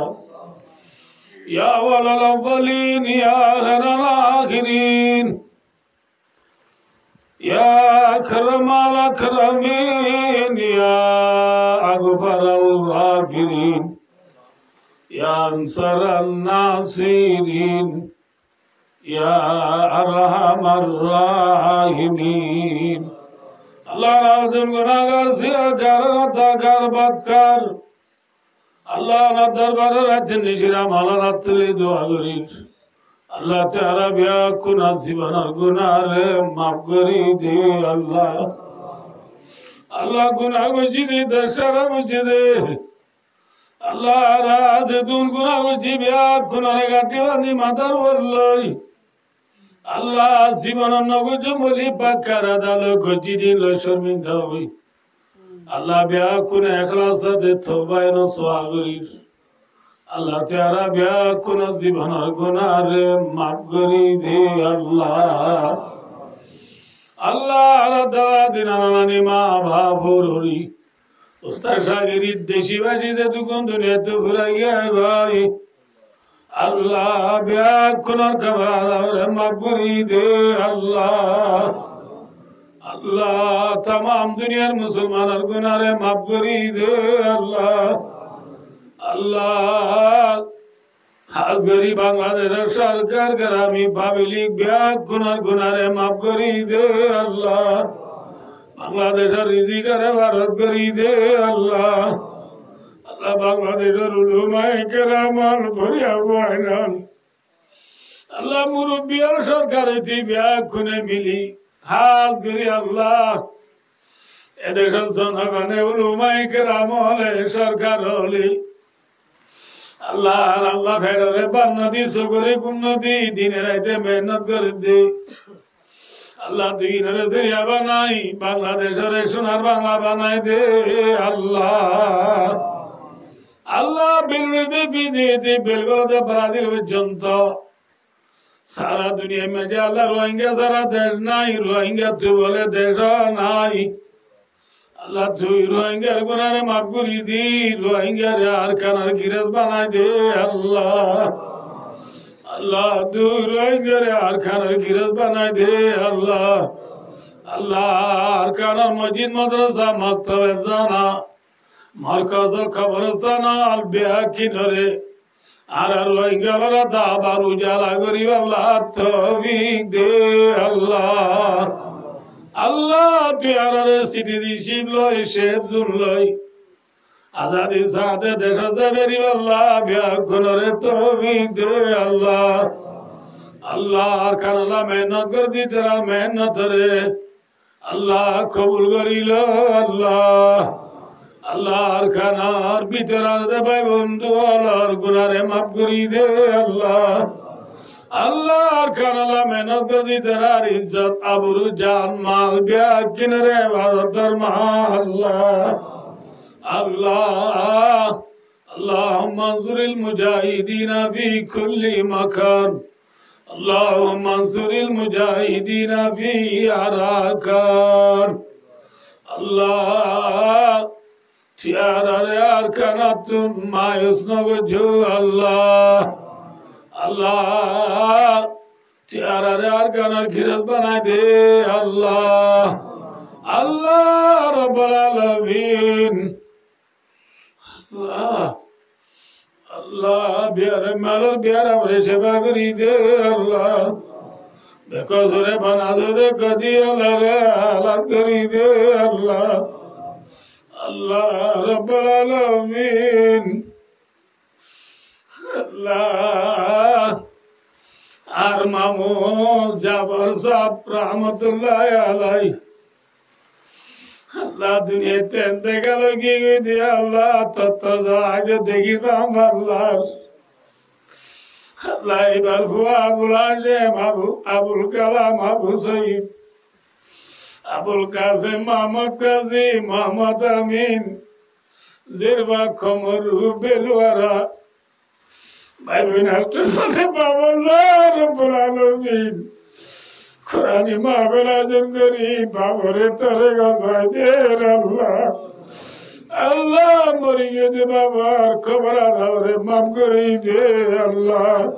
يا أول الأولين، يا خير الآخرين، يا أكرم الأكرمين، يا أغفر الغافرين، يا أنصر الناصرين، يا أرحم الراحمين. Allah, añára gunágar, sirakar, hotákar, bidakar. Allah, añárar dorbarot raitó nicíram, Allah, añára tuli dua gorír. Allah, tui añára beggúnor zibonor gunáre maf gorí de, Allah. Allah, guná goijjí de, dec hára goijjí de. Allah, añára zedún guná goijjí, beggúnore gañthí bañdí matár uore loi. Allah, zibonot no goijjóm buli fakka erada loi goijjí de, loi córminda ói. Allah, beggúne eklasor sáte touba nasuha gorír. Allah, tui añára beggúnor zibonor gunáre maf gorí de, Allah. Allah, añárar dada didi, nana nani, ma baf, hóor hori, ustad cagird, deci baci zedukkún duniyaittú fúrai giyé goi, Allah, beggúnor kobor azabore maf gorí de, Allah. Allah, tamam duniyar musolmanor gunáre maf gorí de, Allah. Allah, hás gorí Bangladecor sorkar, gerami fablik, beggúnor gunáre maf gorí de, Allah. Bangladecor rizikore barak gorí de, Allah. Allah, Bangladecor ulamaye keram ól, foriya fuain ól, Allah, murubbi ól, sorkar óite beggúne mili, hás gorí Allah, e decor zonogone, ulamaye keram óle, sorkar óle, Allah, ar Allah, feçore banna di, sukore gunna di, dine raite mehénnot gorer de. Allah, dui dinore zeriya banai Bangladecore cúnar Bangla banai de, Allah. Allah, belure de Fiji óite belgore de Brazil foijjonto sara duniyar maze, Allah, Rohingya sara dec nai, Rohingyattú bole dec nai. Allah, tui Rohingyar gunáre maf gorí de, Rohingyare Arkanor girós banai de, Allah. Allah, tui Rohingyare Arkanor girós banai de, Allah. Allah, Arkanor mosjid, madrasa, maktab, efzana, morkaz ól, kobrorstan ól, beggúnore añára Rohingya ókkol ore daba ujala goríballa toufik de, Allah. Allah, tui añárare citizenship loi, safe zone loi, azadír sáte decót zai fariballa beggúnore toufik de, Allah. Allah, Arkanot mehénnot gorer de, tarár mehénnotore Allah, kobul gorí lo, Allah. Allah, Arkanor bútore asé bái bondú ólor gunáre maf gorí de, Allah. Allah, Arkanot mehénnot gorer de, tarár izzot, abru, jan, mal, beggúnor hefazotor maf, Allah. Allah, اللهم انصر المجاهدين في كل مكان. اللهم انصر المجاهدين في أراكان. Allah, tui añárare Arkanottú mayus no goijjó, Allah. Allah, tui añárare Arkanor girós banai de, Allah. Allah Rabbul Alamin. Allah, Allah, biyaram malor biyaramre cefa gorí de, Allah. Bekosure bana de kodi, Allah, re alat gorí de, Allah. Allah Rabbul Alamin. Allah, añár mamu Jabar sáb rahmatullahi alaih. Allah, duniyaittú entekal ói giyé de, Allah, tottó za aijjó dekí fam, Allah. Allah, ibar fua Abul Hacem, Abu, Abul Kalam, Abu Said, Abul Kasim, Muhammad Kasim, Muhammad Amin, Zirba, Komor, Beluara, bái boin, atró zone baba, Allah Rabbul Alamin, Kurani mahfil ayojon gorí, babare toré gosái de, Allah. Allah, mori giyé de babar kobor azabore maf gorí de, Allah.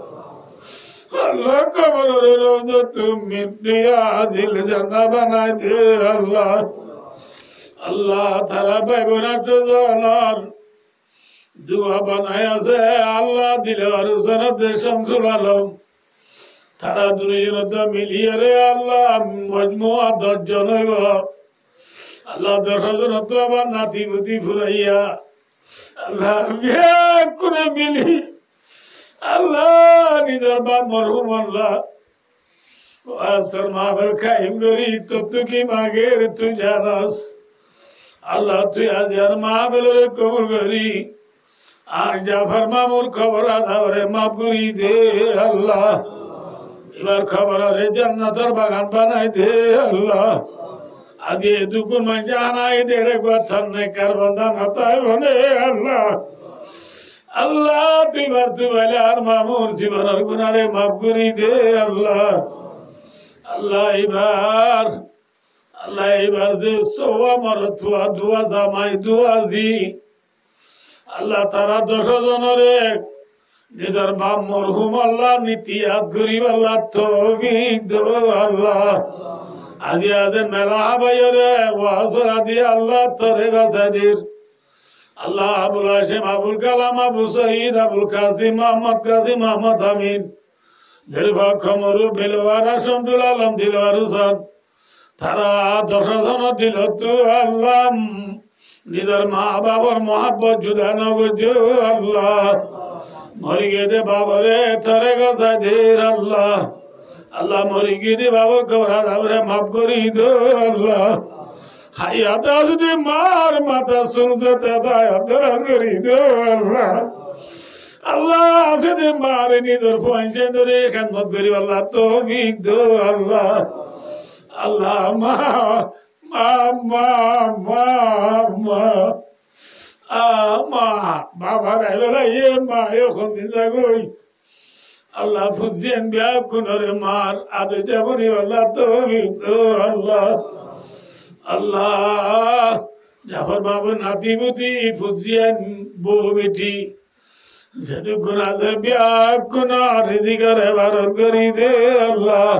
Allah, koborore rauzatum min riyadil jannah banai de, Allah. Allah, tará bái boin atró zonor dua banai asé, Allah, Dilbar Husén de Shamsul Alom. Tará dui zone dua miliyóre, Allah, mojmua doc zon óibo. Allah, doc zon ottu abar nati futi furaiya, Allah, beggune mili, Allah, nizor baf morhum, Allah, waazor mahfil kaim gorí, tottu ki mager tui zanos. Allah, tui aijjar mahfilore kobul gorí, ar Jafar mamur kobor azabore maf gorí de, Allah. Ibar koborore jannator bagan banai de, Allah. Aijja e dukkun manjana aiyé de, eçé gua tar nekkar banda no táibo né, Allah. Allah, tui bar tui bailar mamur zibonor gunare maf gorí de, Allah. Allah, ibar, Allah, ibar ze sówa morot fua, dua zamai, dua zi, Allah, tará doc zonore nizor baf morhum, Allah, niti yad goríballa toufik do, Allah. Aijja ze mela hábaiyóre waaz fora di, Allah, toré gosái dir. Allah, Abul Hacem, Abul Kalam, Abu Said, Abul Kasim, Muhammad Kasim, Muhammad Amin, Zirba, Komor, Beluara, Shamsul Alom, Dilbar Husén, tará doc zonor dilottu, Allah, nizor ma bafor muhabbot juda no goijjo, Allah. Mori giyé de babore toré gosái dir, Allah. Allah, mori giyé de bafor kobor azabore maf gorí do, Allah. Hayat asé de mar matá sul zete dayat daraz gorí do, Allah. Allah, asé de mare nizor fuain zendilla hédmot goríballa toufik do, Allah. Allah, ma, ma, ma, ma, ma. Ah, ma, babar aibálla, e ma, e hondin zagói? Allah, fuain beggúnore mar ador di foribálla toufik do, Allah. Allah, Jafar babur nati futi, fuain, bou beti, zedukkun asé beggúnor rizikore barok gorí de, Allah.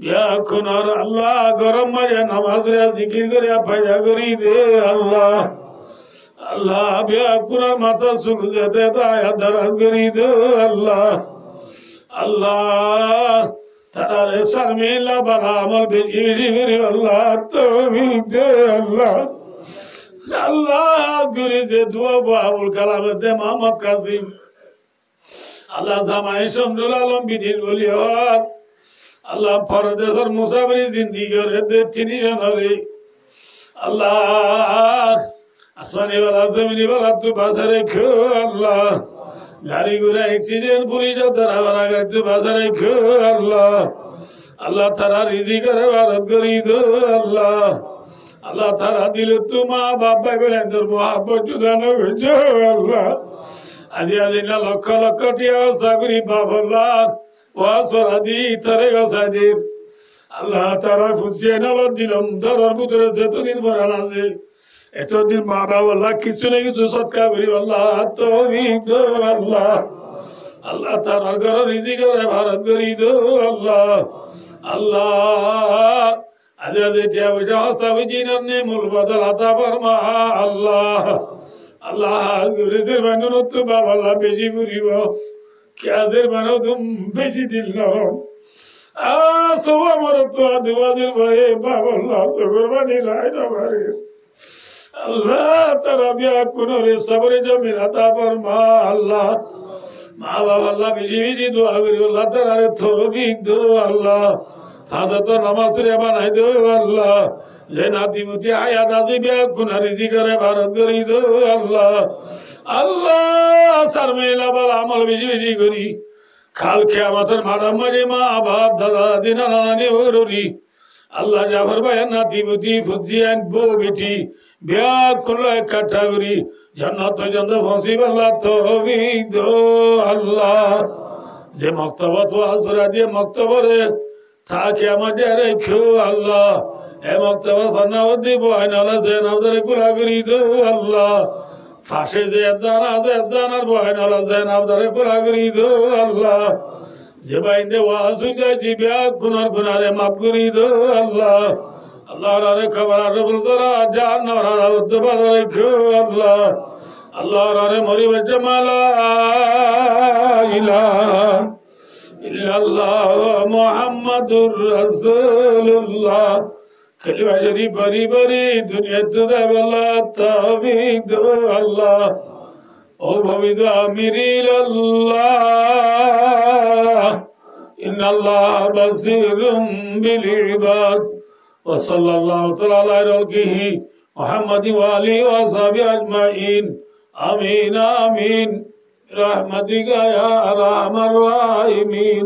Beggúnor, Allah, góror maze nomaz foriya, zikir goriya foida gorí de, Allah. Allah, beggúnor matá sul zete dayat daraz gorí de, Allah. Allah, tarare sarmila bala amol beci beci goríballa toufik de, Allah. Allah, hás gorí ze dua bo Abul Kalam de Muhammad Kasim, Allah, zamai Shamsul Alom bidesh boli hoór, Allah, pordesor musafiri zindigi gorer de tin zonore, Allah, asmani bala, zomini bala ttu basai raikkó, Allah. Gari gura eksiden, fulisor dara bara gari ttu basai raikkó, Allah. Allah, tará rizikore barok gorí do, Allah. Allah, tará dilottu ma baf bái boinor muhabbot juda no goijjo, Allah. Aijja zendilla lokkó lokkó tiya hóros gorí baf, Allah, waaz fora di toré gosái dir. Allah, tará fuain ólor dilor dóror bútore zetodin foran asé, etodin ma bafalla kissú na kissú sodka goríballa toufik do, Allah. Allah, tarár góror rizikore barok gorí do, Allah. Allah, aijja ze tiya foisa hóros goijjí, inor nemul bodol ata forma, Allah. Allah, hás gorí zerbainor ottu bafalla beci foribo. Kiyá zerbain ottun beci dil norom. Ah, sówa morot fua, dua zerba, e bafalla sókor faní rai no farir. Allah, tará beggúnore sobore jamil ata forma, Allah. Ma bafalla beci beci dua goríballa tarare toufik do, Allah. Fañs wokto nomaz foriya banai do, Allah. Ze nati futi hayat asé, beggúnor rizikore barok gorí do, Allah. Allah, sarmila bala amol beci beci gorí, Kal kiyamotor maçot maze ma baf, dada dadi, nana nani, uor uri, Allah, Jafor báiyor nati futi, fuziyan, bou beti, beggún loi ekkattha gori jannat forzonto foñsibálla toufik do Allah. Ze moktobot waz gora diye, moktobore ta kiyamot de raikkó Allah. E moktobor fonná foredde fuain ókkole zeén abdare kula gori do Allah. Fase ze zana, ze zanar fuain ókkole zeén abdare kula gori do Allah. Ze báinde waz fúni aiccé, beggúnor gunáre maf gori do Allah. Allah, añrare koboror fursóra, jahannamor azabottu bazai raikkó Allah. Allah, añrare moribar cómot la ilaha illallah Muhammadur Rasulullah kalima corif fori fori duniyattu zaibolla toufik do Allah. Ó fobitro amir ilallah, innallaha basirun bil ibad. Wa sallallahu taala ala khairi khalqihi Muhammadin wa alihi wa sahbihi ajmain. Amin, amin. Birahmatika ya arhamar rahimin.